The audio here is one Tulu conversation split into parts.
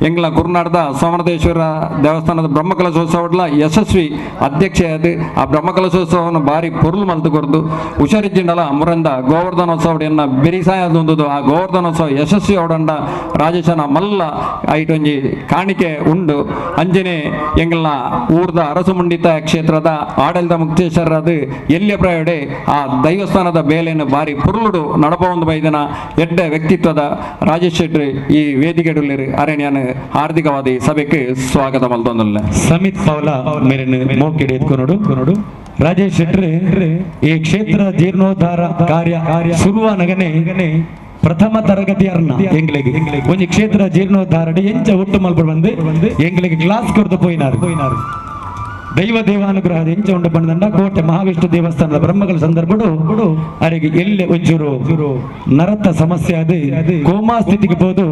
ಎಂಗ್ಲ ಗುರುನಾಡ್ದ ಸೋಮನದೇಶ್ವರ ದೇವಸ್ಥಾನದ ಬ್ರಹ್ಮಕಲಶೋತ್ಸವಡ್ಲ ಯಶಸ್ವಿ ಅಧ್ಯಕ್ಷೆಯಾದ ಆ ಬ್ರಹ್ಮಕಲಶೋತ್ಸವವನ್ನು ಬಾರಿ ಪೊರುಲು ಮಲ್ತು ಕೊರ್ದು ಹುಷಾರಿಜ್ಜಿಂಡಲ ಮುರಂದ ಗೋವರ್ಧನೋತ್ಸವ ಎನ್ನ ಬೆರಿಸಾಯ ಉಂದುದು ಆ ಗೋವರ್ಧನೋತ್ಸವ ಯಶಸ್ವಿ ಅವಡಂಡ ರಾಜೇಶನ ಮಲ್ಲ ಐಟೊಂಜಿ ಕಾಣಿಕೆ ಉಂಡು. ಅಂಜನೆ ಎಂಗಲ್ನ ಊರ್ದ ಅರಸುಮುಂಡಿತ ಕ್ಷೇತ್ರದ ಆಡಳಿತ ಮುಕ್ತೇಶ್ವರದು ಎಲ್ಲಿಯ ಪ್ರಾಯಡೆ ಆ ದೈವಸ್ಥಾನದ ಬೇಲೆಯನ್ನು ಬಾರಿ ಪುರುಳುಡು ನಡಪೊಂದು ಬೈದನ ಎಡ್ಡೆ ವ್ಯಕ್ತಿತ್ವದ ರಾಜೇಶ್ ಶೆಟ್ಟಿ ಈ ವೇದಿಕೆಡುಳ್ಳಿರು ಅರಣ್ಯನ ಹಾರ್ದಿಕವಾದ ಈ ಸಭೆಗೆ ಸ್ವಾಗತ ಮಲ್ತೊಂದುಲ್ಲ. ಸಮಿತ್ ಪೌಲ ಮೇರೆನ್ ಮೋಕೆಡ್ ಎತ್ಕೊನೋಡು. ರಾಜೇಶ್ ಶೆಟ್ಟಿ ಈ ಕ್ಷೇತ್ರ ಜೀರ್ಣೋದ್ಧಾರ ಕಾರ್ಯ ಶುರುವಾನಗನೆ ಪ್ರಥಮ ತರಗತಿ ಅರ್ನ ಎಂಗ್ಲಿಗೆ ಒಂಜಿ ಕ್ಷೇತ್ರ ಜೀರ್ಣೋದ್ಧಾರ ಎಂಚ ಒಟ್ಟು ಮಲ್ಪಡ್ ಬಂದು ಎಂಗ್ಲಿಗೆ ಕ್ಲಾಸ್ ಕೊರ್ದು ಪೋಯಿನಾರು. ದೈವ ದೇವಾನುಗ್ರಹ ಎಂಚ ಉಂಡು ಬಂದಂಡ ಕೋಟೆ ಮಹಾವಿಷ್ಣು ದೇವಸ್ಥಾನದ ಬ್ರಹ್ಮಗಳ ಸಂದರ್ಭಡು ಅರೆಗೆ ಎಲ್ಲೆ ಒಂಚೂರು ನರತ ಸಮಸ್ಯೆ ಅದು ಕೋಮಾ ಸ್ಥಿತಿಗೆ ಹೋದು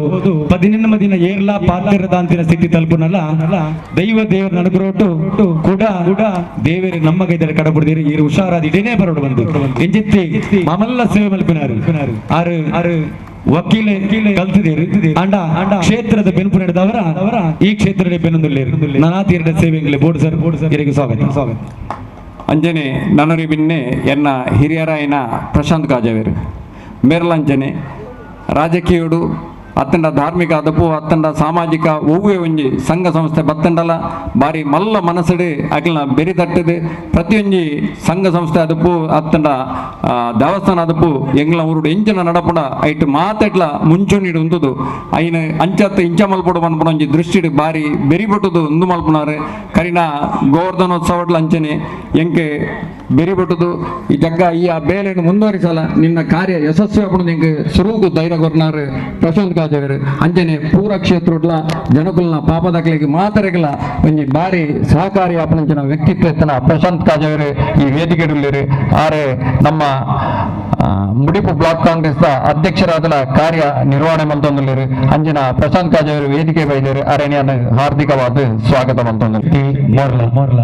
18 ದಿನ ಏರ್ಲಾ ಪಾತಿರದಾಂತಿನ ಸ್ಥಿತಿ ತಲುಪುನಲ್ಲ ದೈವ ದೇವರ ಅನುಗ್ರಹಟ್ಟು ಕೂಡ ದೇವರು ನಮ್ಮ ಕೈದಲ್ಲಿ ಕಡಬಿಡ್ದಿರಿ ಈರು ಹುಷಾರಾದ ಇಡೇನೇ ಬರೋಡು ಬಂದು ಎಂಜಿತ್ತಿ ಮಾಮಲ್ಲ ಸೇವೆ ಮಲ್ಪಿನಾರು. ಆರು ಆರು ವಕೀಲೆ ಕಲ್ತಿದ್ದೀರಿ ಅಂಡ ಕ್ಷೇತ್ರದ ಬೆನ್ಪು ನಡೆದವರ ಈ ಕ್ಷೇತ್ರದ ಬೆನ್ನೊಂದುಲ್ಲೇರು ನಾನಾ ತೀರದ ಸೇವೆಗಳ ಬೋರ್ಡ್ ಸರ್ ಇರಿಗೆ ಸ್ವಾಗತ ಸ್ವಾಗತ. ಅಂಜನೆ ನನರಿ ಬಿನ್ನೆ ಎನ್ನ ಹಿರಿಯರಾಯನ ಪ್ರಶಾಂತ್ ಕಾಜವೇರು ಮೇರ್ಲಂಜನೆ ರಾಜಕೀಯುಡು ಅತ್ತಂಡ ಧಾರ್ಮಿಕ ಅದಪ್ಪು ಅತ್ತಂಡ ಸಾಮಾಜಿಕ ಒವ್ವೇ ಒಂಜಿ ಸಂಘ ಸಂಸ್ಥೆ ಬತ್ತಂಡಲ ಬಾರಿ ಮಲ್ಲ ಮನಸ್ಸುಡು ಅಕ್ಲನ ಬೆರಿ ತಟ್ಟದು ಪ್ರತಿಯೊಂಜಿ ಸಂಘ ಸಂಸ್ಥೆ ಅದಪ್ಪು ಅತ್ತಂಡ ದೇವಸ್ಥಾನ ಅದಪ್ಪು ಎಂಗ್ಲ ಊರುಡು ಎಂಚಿನ ನಡಪುಡ ಐಟ್ ಮಾತೆಟ್ಲ ಮುಂಚೂಣಿಡು ಉಂತುದು ಐನ ಅಂಚತ್ತು ಇಂಚ ಮಲ್ಪುಡು ಪನ್ಪುನ ಒಂಜಿ ದೃಷ್ಟಿಡು ಬಾರಿ ಬೆರಿ ಬಟ್ಟುದು ಉಂದು ಮಲ್ಪುನಾರು. ಕರಿನ ಗೋವರ್ಧನೋತ್ಸವಡ್ಲ ಅಂಚನೆ ಎಂಕೆ ಬೆರಿ ಬಟ್ಟುದು ಈ ಜಗ್ಗ ಈ ಆ ಬೇಲೆಯನ್ನು ಮುಂದುವರಿಸಲ ನಿನ್ನ ಕಾರ್ಯ ಯಶಸ್ವಿ ಆಪುಂಡು ಎಂಕ್ ಸುರುಕು ಧೈರ್ಯ ಕೊರ್ನಾರು ಪ್ರಶಾಂತ್ ಕಾಜವೇರು. ಅಂಚನೆ ಪೂರ ಕ್ಷೇತ್ರಡ್ಲ ಜನಕುಲ್ನ ಪಾಪದಕ್ಲಿಗೆ ಮಾತರೆಗಲ ಒಂಜಿ ಬಾರಿ ಸಹಕಾರಿ ಆಪುನಂಚಿನ ವ್ಯಕ್ತಿತ್ವ ಎತ್ತನ ಪ್ರಶಾಂತ್ ಕಾಜವೇರು ಈ ವೇದಿಕೆಡುಲ್ಲೇರು. ಆರೆ ನಮ್ಮ ಮುಡಿಪು ಬ್ಲಾಕ್ ಕಾಂಗ್ರೆಸ್ ಅಧ್ಯಕ್ಷರಾದ ಕಾರ್ಯ ನಿರ್ವಹಣೆ ಮಲ್ತೊಂದುಲ್ಲೇರು. ಅಂಚಿನ ಪ್ರಶಾಂತ್ ಕಾಜವೇರು ವೇದಿಕೆ ಬೈದೇರು ಅರಣ್ಯನ ಹಾರ್ದಿಕವಾದ ಸ್ವಾಗತ ಮಲ್ತೊಂದುಲ್ಲೇರು. ಮೋರ್ಲ ಮೋರ್ಲ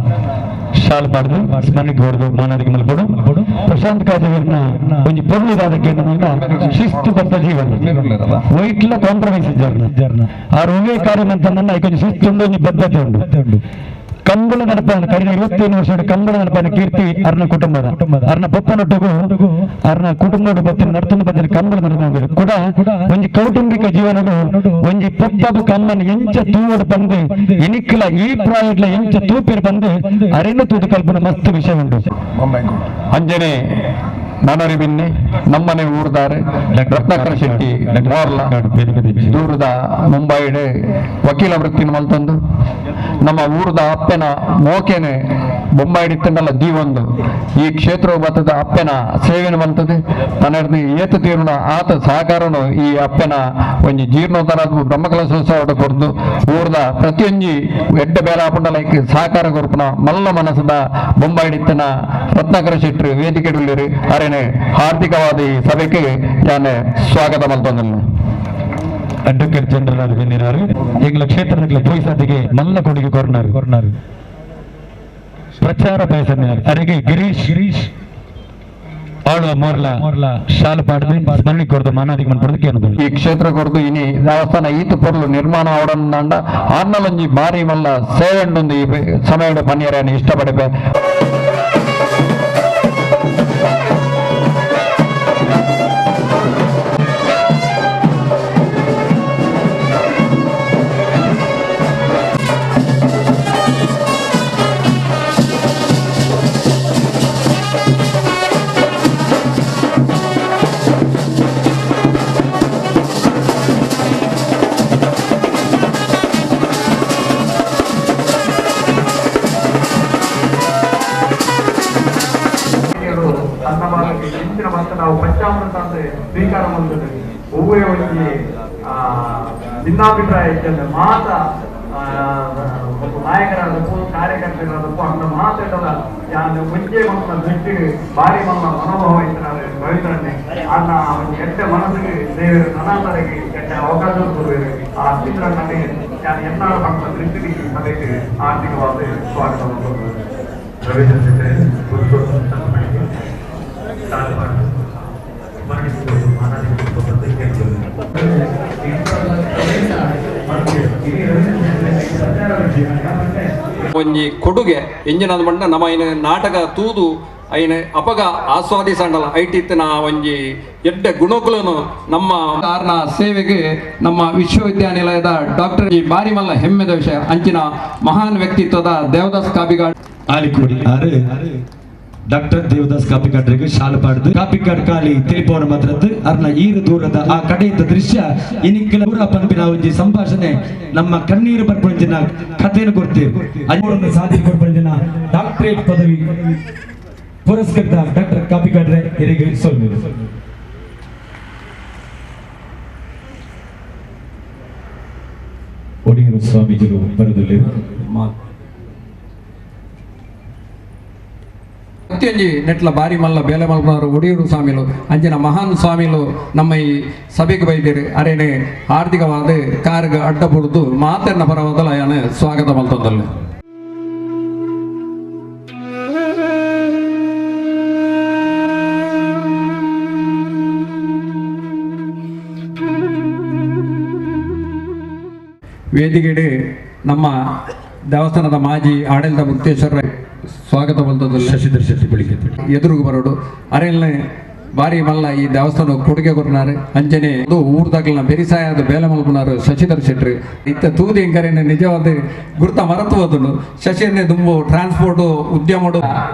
ಶಾಲ್ ಪಾಡ್ದು ಸ್ಮರಣೆಗೆ ಹೊಡೆದು ಮಾನಾದಿಗೆ ಮಲ್ಪಡು. ಪ್ರಶಾಂತ್ ಕಾಜವೇರ್ನ ಒಂಜಿ ಪೊರ್ಲುದಾದ ಕೇಂದ್ರ ಶಿಸ್ತು ಬದ್ಧ ಜೀವನ ವೈಟ್ಲ ಕಾಂಪ್ರಮೈಸ್ ಜರ್ನ ಆರು ಒವ್ವೇ ಕಾರ್ಯ ಅಂತಂದ ಒಂಜಿ ಶಿಸ್ತು ಉಂಡು ಒಂಜಿ ಬದ್ಧತೆ ಉಂಡು. ಕಂಬಳ ನಡಪಾನ ಕಡಿಮೆ 27 ವರ್ಷ ಕಂಬಳ ನಡಪಾನ ಕೀರ್ತಿ ಅರ್ನ ಕುಟುಂಬದ ಅರ್ನ ಪೊಪ್ಪನೊಟ್ಟುಗು ಅರ್ನ ಕುಟುಂಬದ ಬತ್ತಿನ ನಡ್ತೊಂದು ಬತ್ತಿನ ಕಂಬಳ ನಡಪಾನ ಕೂಡ ಒಂಜಿ ಕೌಟುಂಬಿಕ ಜೀವನಡು ಒಂಜಿ ಪೊಪ್ಪಗು ಕಮ್ಮನ ಎಂಚ ತೂವಡು ಬಂದು ಎನಿಕ್ಲ ಈ ಪ್ರಾಯಡ್ಲ ಎಂಚ ತೂಪಿರ್ ಬಂದು ಅರೆನ ತೂದು ಕಲ್ಪನ ಮಸ್ತ್ ವಿಷಯ ಉಂಟು. ಅಂಜನೆ ನನರಿ ಬಿನ್ನೆ ನಮ್ಮನೆ ಊರ್ದಾರೆ ರತ್ನಾಕರ ಶೆಟ್ಟಿ ಮೋರ್ಲ ದೂರದ ಮುಂಬೈಡ್ ವಕೀಲ ವೃತ್ತಿನ ಮಲ್ತೊಂದು ನಮ್ಮ ಊರ್ದ ಅಪ್ಪೆನ ಮೋಕೆನೆ ಬೊಂಬಾಯಿಡಿತ್ತಂಡಲ್ಲ ದೀವೊಂದು ಈ ಕ್ಷೇತ್ರ ಬತ್ತದ ಅಪ್ಪೆನ ಸೇವೆನ ಮಲ್ತದೆ ತನ್ನ ಏತ ತೀರುನ ಆತ ಸಹಕಾರನು ಈ ಅಪ್ಪೆನ ಒಂಜಿ ಜೀರ್ಣೋದ್ಧಾರ ಬ್ರಹ್ಮಕಲಶೋತ್ಸವ ಕೊರ್ದು ಊರ್ದ ಪ್ರತಿಯೊಂಜಿ ಎಡ್ಡೆ ಬೇಲ ಆಪುಂಡ ಲೈಕ್ ಸಹಕಾರ ಕೊರ್ಪುನ ಮಲ್ಲ ಮನಸ್ಸದ ಬೊಂಬಾಯಿಡಿತ್ತನ ರತ್ನಾಕರ ಶೆಟ್ಟಿ ವೇದಿಕೆಡುಲ್ಲೇರು. ಅರೆನೆ ಹಾರ್ದಿಕವಾದ ಈ ಸಭೆಗೆ ಯಾನೆ ಸ್ವಾಗತ ಮಲ್ತೊಂದುಲ್ಲೆ. ಅಡ್ವೊಕೇಟ್ ಜನರಲ್ ಆದ ಬೆಂದಿನಾರು ಎಂಗ್ಲ ಕ್ಷೇತ್ರದಕ್ಲೆ ಪೊಯ್ಸಾದಿಗೆ ಮಲ್ಲ ಕೊಡುಗೆ ಕೊರ್ನಾರು ಕೊರ್ನಾರು ಪ್ರಚಾರ ಬಯಸಂದಿನಾರು. ಅರೆಗೆ ಗಿರೀಶ್ ಗಿರೀಶ್ ಆಳುವ ಮೋರ್ಲ ಮೋರ್ಲ ಶಾಲು ಪಾಡ್ದು ಸ್ಮರಣೆ ಕೊರ್ದು ಮಾನಾದಿಗೆ ಮನ್ಪೊಡ್ದು ಕೇನದು. ಈ ಕ್ಷೇತ್ರ ಕೊರ್ದು ಇನಿ ದೇವಸ್ಥಾನ ಈತ ಪೊರ್ಲು ನಿರ್ಮಾಣ ಅವಡಂದಾಂಡ ಆರ್ನಲೊಂಜಿ ಬಾರಿ ಮಲ್ಲ ಸೇವೆ ಉಂಡು ಈ ಸಮಯದ ಪನ್ನಿಯರನ್ನು ಇಷ್ಟಪಡಪೆ. ನಾವು ಪಂಚಾಮೃತ ಅಂತ ಸ್ವೀಕಾರ ಮಾಡ್ತದೆ. ಒವ್ವೇ ಒಂಜಿ ಭಿನ್ನಾಭಿಪ್ರಾಯ ಇದ್ದಂತೆ ಮಾತ ಒಬ್ಬ ನಾಯಕರಾದಪ್ಪು ಕಾರ್ಯಕರ್ತರಾದಪ್ಪು ಅಂದ ಮಾತಾಡಲ್ಲ ಯಾನ್ ಒಂಜೇ ಮಕ್ಕಳ ದೃಷ್ಟಿ ಭಾರಿ ಮಲ್ಲ ಮನೋಭಾವ ಇತ್ತಿನಾರು ರವೀಂದ್ರನ್ನೇ ಅನ್ನ ಒಂಜಿ ಎಡ್ಡೆ ಮನಸ್ಸಿಗೆ ದೇವರು ನನಾತರಿಗೆ ಎಡ್ಡೆ ಅವಕಾಶ ಕೊಡುವೇರು. ಆ ಚಿತ್ರಣ್ಣನೇ ಯಾನ್ ಎನ್ನಾರ ಮಕ್ಕಳ ದೃಷ್ಟಿಗೆ ಈ ಸಭೆಗೆ ಆರ್ಥಿಕವಾದ ಸ್ವಾಗತ ಮಾಡ್ತದೆ. ರವೀಂದ್ರ ಶೆಟ್ಟಿ ಗುರುತು ಮರಣಿಸಿಕೊಂಡು ಮಾನಾದಿಗೆ. ಒಂಜಿ ಕೊಡುಗೆ ಎಂಜಿನ ಮಂಡ ನಮ್ಮ ಐನ ನಾಟಕ ತೂದು ಐನ ಅಪಗ ಆಸ್ವಾದಿಸಂಡಲ ಐಟಿತ್ತಿನ ಒಂಜಿ ಎಡ್ಡೆ ಗುಣಕುಲನು ನಮ್ಮ ಆರ್ನ ಸೇವೆಗೆ ನಮ್ಮ ವಿಶ್ವವಿದ್ಯಾನಿಲಯದ ಡಾಕ್ಟರ್ ಈ ಬಾರಿ ಮಲ್ಲ ಹೆಮ್ಮೆದ ವಿಷಯ. ಅಂಚಿನ ಮಹಾನ್ ವ್ಯಕ್ತಿತ್ವದ ದೇವದಾಸ್ ಕಾಪಿಗಾಡ್ ಆಲಿಕೋಡಿ ಆರು ಡಾಕ್ಟರ್ ದೇವದಾಸ್ ಕಾಪಿಕಾಡ್ರಿಗೆ ಶಾಲು ಪಾಡ್ದು ಕಾಪಿಕಾಡ್ ಕಾಲಿ ತಿಳಿಪೋಣ ಮಾತ್ರದ್ದು ಅರ್ನ ಈರು ದೂರದ ಆ ಕಡೆಯಿಂದ ದೃಶ್ಯ ಇನಿಕ್ಕಿಲ ದೂರ ಪನ್ಪಿನ ಒಂಜಿ ಸಂಭಾಷಣೆ ನಮ್ಮ ಕಣ್ಣೀರು ಬರ್ಪಂಜಿನ ಕಥೆಯನ್ನು ಕೊಡ್ತೀವಿ. ಅನ್ಮೂರನ್ನು ಸಾಧನೆ ಕೊಡ್ಪಂಜಿನ ಡಾಕ್ಟರೇಟ್ ಪದವಿ ಪುರಸ್ಕೃತ ಡಾಕ್ಟರ್ ಕಾಪಿಕಾಡ್ರೆ ಹಿರಿಗೆ ಸೊಲ್ಮೇರು. ಒಡಿಯೂರು ಸ್ವಾಮೀಜಿಗಳು ಬರದಲ್ಲಿ ಪ್ರತಿಯೊಂಜಿ ನೆಟ್ಲ ಬಾರಿ ಮಲ್ಲ ಬೇಲೆ ಮಲ್ಪನವರು ಒಡಿಯೂರು ಸ್ವಾಮಿಲು ಅಂಚಿನ ಮಹಾನ್ ಸ್ವಾಮಿಲು ನಮ್ಮ ಈ ಸಭೆಗೆ ಬೈದಿರು. ಅರೇನೆ ಆರ್ಥಿಕವಾದ ಕಾರ್ಗ ಅಡ್ಡ ಬುಡ್ದು ಮಾತನ್ನ ಪರವಾದಲ ಯಾನು ಸ್ವಾಗತ ಮಲ್ತೊಂದಲ್ಲ. ವೇದಿಕೆಡೆ ನಮ್ಮ ದೇವಸ್ಥಾನದ ಮಾಜಿ ಆಡಳಿತ ಮುಕ್ತೇಶ್ವರ ಸ್ವಾಗತ ಬಂದದ್ದು ಶಶಿಧರ್ ಶೆಟ್ಟಿ ಬೆಳಿಗ್ಗೆ ಎದುರುಗು ಬರೋಡು ಅರೆಲ್ನೆ ಬಾರಿ ಮಲ್ಲ ಈ ದೇವಸ್ಥಾನ ಕೊಡುಗೆ ಕೊರ್ನಾರು. ಅಂಚನೆ ಊರ್ದಾಗ್ಲಿನ ಬೆರಿಸಾಯದ ಬೇಲೆ ಮಲ್ಪುನಾರು ಶಶಿಧರ್ ಶೆಟ್ಟಿ. ಇತ್ತ ತೂದು ಎಂಕರೇನೆ ನಿಜವಾದ ಗುರ್ತ ಮರತು ಶಶಿಯನ್ನೇ ದುಂಬು ಟ್ರಾನ್ಸ್ಪೋರ್ಟ್ ಉದ್ಯಮಡು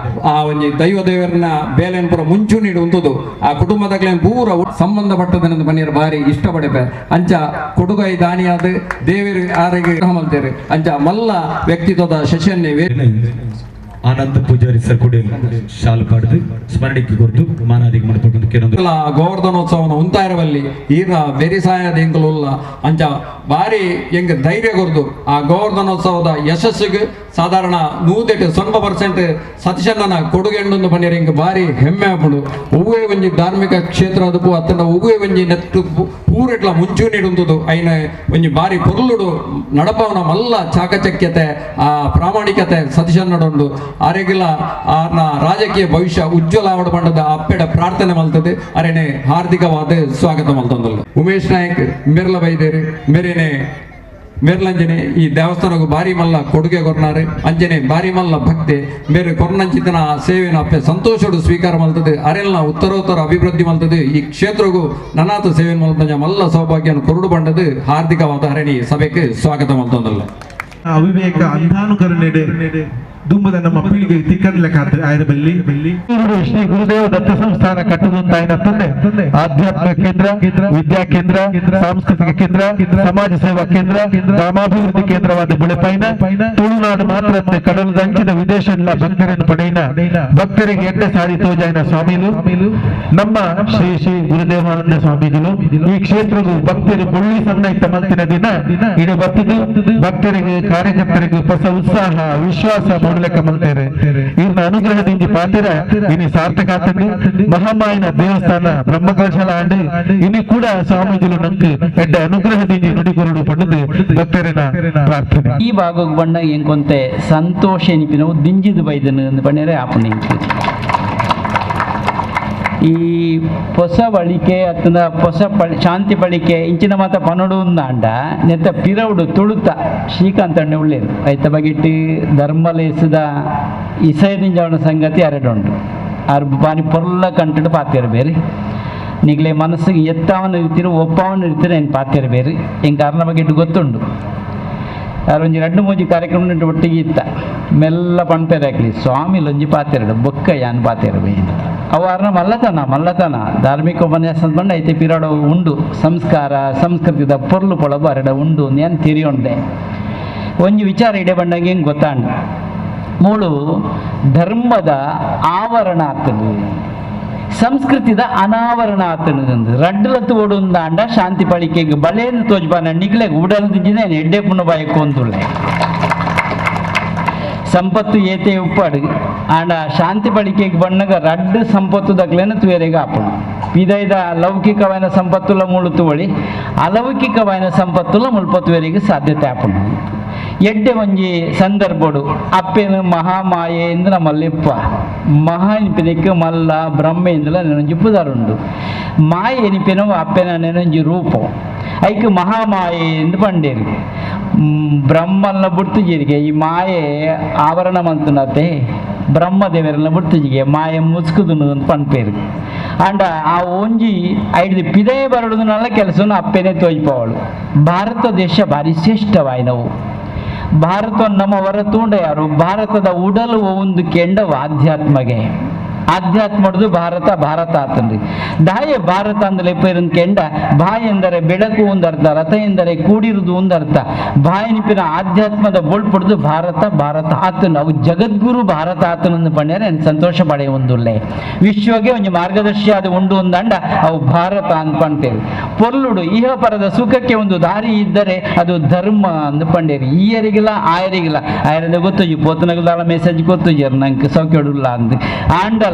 ಆ ಒಂಜಿ ದೈವ ದೇವರನ್ನ ಬೇಲೆನ್ ಪೂರ ಮುಂಚೂಣಿಡು ಉಂತುದು ಆ ಕುಟುಂಬದಾಗ್ಲೇನ್ ಪೂರ ಸಂಬಂಧಪಟ್ಟದನ್ನ ಬನ್ನಿಯರು ಬಾರಿ ಇಷ್ಟಪಡೆಪೆ. ಅಂಚ ಕೊಡುಗೈ ದಾನಿಯಾದ ದೇವರು ಆರಿಗೆ ಮಲ್ತೇರು. ಅಂಚ ಮಲ್ಲ ವ್ಯಕ್ತಿತ್ವದ ಶಶಿಯನ್ನೇ ಆನಂದ ಪೂಜಾರಿ ಸರ್ ಕೂಡ ಶಾಲು ಪಾಡ್ದು ಸ್ಮರಣಿಕೆ ಕೊಡ್ದು ಮಾನಾದಿಗೆ ಮಾಡ್ಕೊಂಡು ಕೆಲವೊಂದು ಗೋವರ್ಧನೋತ್ಸವನ ಉಂತಾಯಿರವಲ್ಲಿ ಈರ ಬೆರಿಸಾಯದ ಎಂಕುಲುಲ್ಲ ಅಂಚ ಬಾರಿ ಎಂಗ್ ಧೈರ್ಯ ಕೊರ್ದು ಆ ಗೋವರ್ಧನೋತ್ಸವದ ಯಶಸ್ಸಿಗೆ ಸಾಧಾರಣ 100% ಸತೀಶಣ್ಣನ ಕೊಡುಗೆ ಎಂಡೊಂದು ಬನ್ನಿರ ಎಂಗ್ ಬಾರಿ ಹೆಮ್ಮೆ ಆಪುಂಡು. ಒವ್ವೇ ಒಂಜಿ ಧಾರ್ಮಿಕ ಕ್ಷೇತ್ರ ಅದಪ್ಪು ಅತ್ತಂಡ ಒವ್ವೇ ಒಂಜಿ ನೆಟ್ಟು ಪೂರೆಟ್ಲ ಮುಂಚೂಣಿ ಉಂತುದು ಐನ ಒಂಜಿ ಬಾರಿ ಪೊರ್ಲುಡು ನಡಪವನ ಮಲ್ಲ ಚಾಕಚಕ್ಯತೆ ಆ ಪ್ರಾಮಾಣಿಕತೆ ಸತೀಶಣ್ಣಡೊಂಡು. ಆರೆಗಿಲ ಆರ್ನ ರಾಜಕೀಯ ಭವಿಷ್ಯ ಉಜ್ವಲ ಆವಡ ಮಂಡದ ಅಪ್ಪೆಡ ಪ್ರಾರ್ಥನೆ ಮಲ್ತದೆ. ಅರೆನೆ ಹಾರ್ದಿಕವಾದ ಸ್ವಾಗತ ಮಲ್ತಂದಲ್ಲ. ಉಮೇಶ್ ನಾಯಕ್ ಮೆರ್ಲ ಬೈದೇರು ಮೆರೆನೆ ಮೇರ್ಲಂಜನೆ ಈ ದೇವಸ್ಥಾನಕ್ಕೂ ಬಾರಿ ಮಲ್ಲ ಕೊಡುಗೆ ಕೊರ್ನಾರು. ಅಂಜನೆ ಬಾರಿ ಮಲ್ಲ ಭಕ್ತಿ ಮೇರೆ ಕೊರ್ನಂಚಿತನ ಸೇವೆನ ಅಪ್ಪೆ ಸಂತೋಷಡು ಸ್ವೀಕಾರ ಮಲ್ತದೆ. ಅರೆಲ್ನ ಉತ್ತರೋತ್ತರ ಅಭಿವೃದ್ಧಿ ಮಲ್ತದೆ. ಈ ಕ್ಷೇತ್ರಗೂ ನನಾತ ಸೇವೆ ಮಲ್ಪಂಜ ಮಲ್ಲ ಸೌಭಾಗ್ಯನ ಕೊರಡು ಬಂಡದು ಹಾರ್ದಿಕವಾದ ಹರಣಿ ಸಭೆಗೆ ಸ್ವಾಗತ ಮಲ್ತಂದಲ್ಲ. ಅವಿವೇಕ ಅಂಧಾನುಕರಣೆ ದುಂಬದ ನಮ್ಮ ಪೀಳಿಗೆ ತಿಕ್ಕನ್ಲೆಕ್ಕ ಆಯ್ರಬಲ್ಲಿ ಶ್ರೀ ಗುರುದೇವ ದತ್ತ ಸಂಸ್ಥಾನ ಕಟ್ಟುವಂತಾಯಿನ ತಂದೆ ಆಧ್ಯಾತ್ಮ ಕೇಂದ್ರ, ವಿದ್ಯಾ ಕೇಂದ್ರ, ಸಾಂಸ್ಕೃತಿಕ ಕೇಂದ್ರ, ಸಮಾಜ ಸೇವಾ ಕೇಂದ್ರ, ಗ್ರಾಮಾಭಿವೃದ್ಧಿ ಕೇಂದ್ರವಾದ ಬುಳೆಪೈನ ತುಳುನಾಡು ಮಾತ್ರ ಕಡಲದಂಚಿನ ವಿದೇಶ ಭಕ್ತರನ್ನು ಪಡೆಯಿನ ಭಕ್ತರಿಗೆ ಎಡ್ಡೆ ಸಾರಿ ತೋಜಾಯಿನ ಸ್ವಾಮಿಲು ನಮ್ಮ ಶ್ರೀ ಶ್ರೀ ಗುರುದೇವಾನಂದ ಸ್ವಾಮೀಜಿಲು. ಈ ಕ್ಷೇತ್ರದ ಭಕ್ತರು ಬುಳ್ಳಿ ಸಣ್ಣ ಇತ್ತ ಮಲ್ತಿನ ದಿನ ಇಡೀ ಬತ್ತಿದ್ದು ಭಕ್ತರಿಗೆ ಕಾರ್ಯಕರ್ತರಿಗೆ ಹೊಸ ಉತ್ಸಾಹ ವಿಶ್ವಾಸ ಲೆಕ್ಕ ಮಲ್ತೇರೆ. ಇವ್ರನ್ನ ಅನುಗ್ರಹದಿಂದ ಪಾತಿರ ಇನಿ ಸಾರ್ಥಕ ಆತಂದು ಮಹಾಮಾಯಿನ ದೇವಸ್ಥಾನ ಬ್ರಹ್ಮಕಲಶಲ ಆಂಡು ಇನಿ ಕೂಡ ಸ್ವಾಮೀಜಿಲು ನಂಗೆ ಎಡ್ಡ ಅನುಗ್ರಹದಿಂದ ನುಡಿಗುರುಡು ಪಡೆದು ಭಕ್ತರಿನ ಪ್ರಾರ್ಥನೆ. ಈ ಭಾಗಕ್ಕೆ ಬಣ್ಣ ಎಂಕೊಂತೆ ಸಂತೋಷ ಎನಿಪಿನವು ದಿಂಜಿದು ಬೈದನು ಬಣ್ಣರೆ ಆಪಣೆ. ಈ ಹೊಸ ಬಳಿಕೆ ಅತ್ತಂದ ಹೊಸ ಶಾಂತಿ ಬಳಿಕೆ ಇಂಚಿನ ಮಾತ ಪನಡು ಅಂಡ ನೆತ್ತ ಪಿರವುಡು ತುಳುತ ಶ್ರೀಕಾಂತ್ ಅಣ್ಣೆ ಉಳ್ಳೇರು ಐತ ಬಗೆಟ್ಟು ಧರ್ಮಲೇಸದ ಇಸೈದಿಂಜವನ ಸಂಗತಿ ಅರಡುಂಟು ಆರು ಬಾರಿ ಪೊರ್ಲ ಕಂಟಡು ಪಾತಿರ ಬೇರೆ ನಿಗ್ಲೆ ಮನಸ್ಸಿಗೆ ಎತ್ತಾವನ ಇರ್ತೀರಿ ಒಪ್ಪಾವನ ಇರ್ತೀರಿ ಏನು ಪಾತಿರ ಬೇರೆ ಹಿಂಗೆ ಅರ್ನ ಬಗೆಟ್ಟು ಗೊತ್ತುಂಡು. ಒಂಜಿ ರಡ್ಡು ಮೂಜಿ ಕಾರ್ಯಕ್ರಮ ಒಟ್ಟಿಗೆ ಇತ್ತ ಮೆಲ್ಲ ಪಣ್ಪೇರು ಹಾಕ್ಲಿ ಸ್ವಾಮಿ ಲೊಂಜಿ ಪಾತಿರಡು ಬೊಕ್ಕ ಯಾನ್ ಪಾತಿರ ಬೇನು ಅವು ಅರ್ನ ಮಲ್ಲತನ ಮಲ್ಲತನ ಧಾರ್ಮಿಕ ಉಪನ್ಯಾಸ ಬಂಡ ಐತೆ ಪಿರಾಡ ಉಂಡು ಸಂಸ್ಕಾರ ಸಂಸ್ಕೃತಿದ ಪೊರ್ಲು ಪೊಳಬು ಅರಡ ಉಂಡು ನೇನು ತಿರಿಯೊಂಡೆ ಒಂಜಿ ವಿಚಾರ ಇಡೆ ಬಂಡಂಗೆ ಹಿಂಗೆ ಗೊತ್ತಾಂಡು ಮೂಳು ಧರ್ಮದ ಆವರಣ ಆಗ್ತದೆ ಸಂಸ್ಕೃತಿದ ಅನಾವರಣ ಆತನದಂದು ರಡ್ಡುಲತ್ತು ಓಡುಂದಾಂಡ ಶಾಂತಿ ಪಳಿಕೆಗೆ ಬಲೇನು ತೋಜ್ಬಾನ ನಿಗ್ಲೆ ಉಡಲ್ ದಿಂಜಿನ ಎಡ್ಡೆ ಪುಣ್ಣ ಬಾಯಕ್ಕೆ ಒಂದುಳ್ಳೆ ಸಂಪತ್ತು ಏತೆ ಉಪ್ಪಾಡು ಆಂಡ ಶಾಂತಿ ಪಳಿಕೆಗೆ ಬಣ್ಣಗ ರಡ್ಡು ಸಂಪತ್ತು ದಗ್ಲೇನ ತುವೇರೆಗೆ ಆಪಣ ಪಿದೈದ ಲೌಕಿಕವಾದ ಸಂಪತ್ತುಲ ಮುಳುತುವಳಿ ಅಲೌಕಿಕವಾದ ಸಂಪತ್ತುಲ ಮುಳ್ಪತ್ತುವರೆಗೆ ಸಾಧ್ಯತೆ ಆಪಣ. ಎಡ್ಡೆ ಒಂಜಿ ಸಂದರ್ಭಡು ಅಪ್ಪೇನು ಮಹಾಮಾಯೆ ಇಂದ್ರ ಮಲ್ಲಿಪ್ಪ ಮಹಾ ಎನಿಪಿನಕ್ಕೆ ಮಲ್ಲ ಬ್ರಹ್ಮ ಇಂದಲ ನೆನೊಂಜಿ ಪುದಾರುಂಡು ಮಾಯ ಎನಿಪಿನವು ಅಪ್ಪೆನ ನೆನೊಂಜಿ ರೂಪ ಐಕ್ ಮಹಾಮಾಯೆ ಎಂದು ಪಂಡೇರು. ಬ್ರಹ್ಮನ ಬುಡ್ತಿಜಿರಿಗೆ ಈ ಮಾಯೆ ಆವರಣ ಮಂತುನತೆ ಬ್ರಹ್ಮದೇವರನ್ನ ಬುಡ್ತಿಜಿಗೆ ಮಾಯೆ ಮುಸ್ಕುದು ಅಂತ ಪನ್ಪೇರು. ಅಂಡ ಆ ಒಂಜಿ ಐದು ಪಿದೇ ಬರಡುದನ್ನೆಲ್ಲ ಕೆಲಸವನ್ನು ಅಪ್ಪೇನೆ ತೋಯ್ಪವಳು. ಭಾರತ ದೇಶ ಭಾರಿ ಶ್ರೇಷ್ಠವಾಯಿನವು. ಭಾರತ ನಮ್ಮ ಹೊರತೂಂಡ ಯಾರು ಭಾರತದ ಉಡಲು ಒಂದು ಕೆಂಡವು ಆಧ್ಯಾತ್ಮಗೆ ಆಧ್ಯಾತ್ಮಡ್ದು ಭಾರತ ಭಾರತ ಆತನ್ರಿ. ದಾಯೆ ಭಾರತ ಅಂದ್ರೆ ಪೇರನ್ ಕೆಂಡ ಬಾಯ್ ಎಂದರೆ ಬೆಳಕು ಒಂದರ್ಥ, ರಥ ಎಂದರೆ ಕೂಡಿರುವುದು ಒಂದರ್ಥ. ಬಾಯಿ ನಿಪಿನ ಆಧ್ಯಾತ್ಮದ ಬೋಳ್ಪಡ್ದು ಭಾರತ ಭಾರತ ಆತನು ಅವು ಜಗದ್ಗುರು ಭಾರತ ಆತನನ್ನು ಪಣ್ಯಾರೆ ಸಂತೋಷ ಪಡೆಯ ಒಂದುಲ್ಲೆ ವಿಶ್ವಗೆ ಒಂದು ಮಾರ್ಗದರ್ಶಿ ಆದ ಉಂಡು ಒಂದಂಡ ಅವು ಭಾರತ ಅನ್ಪಂತೇವೆ. ಪೊರ್ಲುಡು ಇಹ ಪರದ ಸುಖಕ್ಕೆ ಒಂದು ದಾರಿ ಇದ್ದರೆ ಅದು ಧರ್ಮ ಅಂದು ಪಂಡೇರಿ. ಈಯರಿಗಿಲ್ಲ ಆಯರಿಗಿಲ್ಲ ಆಯರಿಂದ ಗೊತ್ತು ಪೋತನಗದಾಳ ಮೆಸೇಜ್ ಗೊತ್ತು ನಂಗೆ ಸೌಖ್ಯಡುಲ್ಲ ಅಂದ್ ಆಂಡಲ್ಲ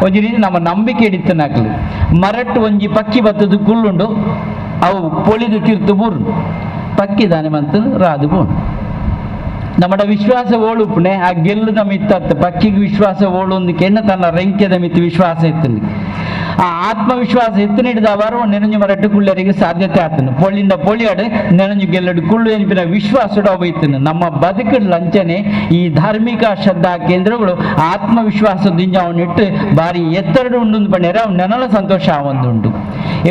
ಒಂಜಿ ರೀತಿ ನಮ್ಮ ನಂಬಿಕೆ ಹಿಡಿತನಾಕ್ಲಿ. ಮರಟ್ಟು ಒಂಜಿ ಪಕ್ಕಿ ಬತ್ತದು ಕುಳ್ಳುಂಡು ಅವು ಪೊಳಿದು ತೀರ್ತು ಬೂರು ಪಕ್ಕಿ ದಾನೆ ಮಂತು ರಾದು ಬೋಣು. ನಮ್ಮಡ ವಿಶ್ವಾಸ ಓಳುಪುಣೆ ಆ ಗೆಲ್ಲುದ ಮಿತ್ತತ್ತು ಪಕ್ಕಿಗೆ ವಿಶ್ವಾಸ ಓಳು ಒಂದು ಕೆಣ್ಣ ತನ್ನ ರೆಂಕೆದ ಮಿತ್ತು ವಿಶ್ವಾಸ ಇತ್ತು. ಆ ಆತ್ಮವಿಶ್ವಾಸ ಎತ್ತು ನೀಡಿದವರು ನೆನಂಜು ಮರಟ್ಟು ಕುಳ್ಳರಿಗೆ ಸಾಧ್ಯತೆ ಆತನು. ಪೊಳ್ಳಿಂದ ಪೊಳಿಯಾಡು ನೆನಂಜು ಗೆಲ್ಲಡು ಕುಳ್ಳು ಎನಿಪಿನ ವಿಶ್ವಾಸ ಹೋಯ್ತನು. ನಮ್ಮ ಬದುಕು ಲಂಚನೆ ಈ ಧಾರ್ಮಿಕ ಶ್ರದ್ಧಾ ಕೇಂದ್ರಗಳು ಆತ್ಮವಿಶ್ವಾಸದಿಂದ ಅವನಿಟ್ಟು ಬಾರಿ ಎತ್ತರಡು ಉಂಡು ಪಣ್ಯಾರ ಅವ್ನು ನೆನಲ ಸಂತೋಷ ಒಂದುಂಟು.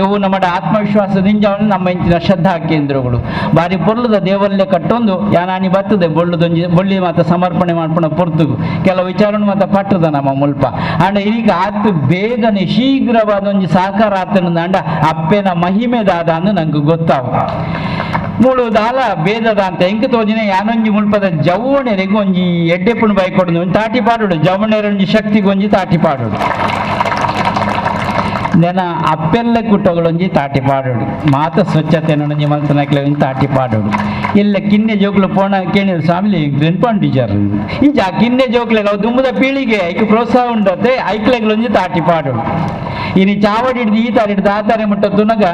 ಇವು ನಮ್ಮ ಆತ್ಮವಿಶ್ವಾಸದಿಂದ ಅವನು ನಮ್ಮ ಇಂಚಿನ ಶ್ರದ್ಧಾ ಕೇಂದ್ರಗಳು ಬಾರಿ ಪೊರ್ಲದ ದೇವಲ್ಯ ಕಟ್ಟೊಂದು ಯಾನಾನಿ ಬರ್ತದೆ ಬೊಳ್ಳುದೊಂಜಿ ಬೊಳ್ಳಿ ಮಾತ ಸಮರ್ಪಣೆ ಮಾಡ್ಪಣ ಪೊರ್ತುಗು ಕೆಲವು ವಿಚಾರಣೆ ಮಾತ ಪಟ್ಟದ ನಮ್ಮ ಮುಲ್ಪ. ಅಂಡ ಈಗ ಆತು ಬೇಗನೆ ಶೀಘ್ರವಾದ ಒಂಜಿ ಸಾಕಾರ ಆತನ ಅಂಡ ಅಪ್ಪೆನ ಮಹಿಮೆ ದಾದ ಅಂದು ನಂಗೆ ಗೊತ್ತಾವು. ಮೂಳು ದಾಲ ಬೇದದ ಅಂತ ಎಂಕ ತೋಜಿನ ಯಾನೊಂಜಿ ಮುಲ್ಪದ ಜವಣೆರೆಗ್ ಒಂಜಿ ಎಡ್ಡೆಪುಣ್ ಬೈ ಕೊಡೋದು ಒಂಜಿ ತಾಟಿ ಪಾಡೋಡು ಜವಣೆರೊಂಜಿ ಶಕ್ತಿಗೊಂಜಿ ತಾಟಿ ಪಾಡೋಡು ನೆನ ಅಪ್ಪೆಲ್ಲ ಕುಟ್ಟಗಳೊಂಜಿ ತಾಟಿ ಪಾಡೋಡು ಮಾತ ಸ್ವಚ್ಛತೆ ಒಂಜಿ ಮಲ್ತನಕ್ಲೆ ಒಂಜಿ ತಾಟಿ ಪಾಡೋಡು. ಇಲ್ಲ ಕಿನ್ನೆ ಜೋಕ್ಲು ಪೋಣ ಕೇಳಿ ಸ್ವಾಮಿ ನೆನ್ಪಂಡು ಟೀಚರ್ ಇಂಚ ಆ ಕಿನ್ನೆ ಜೋಕ್ಲೆ ನಾವು ದುಂಬದ ಪೀಳಿಗೆ ಐಕ್ ಪ್ರೋತ್ಸಾಹ ಉಂಡತ್ತೆ ಐಕ್ಲೆಗಳೊಂಜಿ ತಾಟಿ ಪಾಡೋಡು. ಇನ್ನು ಚಾವಡಿ ಹಿಡ್ದು ಈ ತಾರೆ ಹಿಡ್ದು ಆ ತಾರೆ ಮುಟ್ಟ ತುನಗ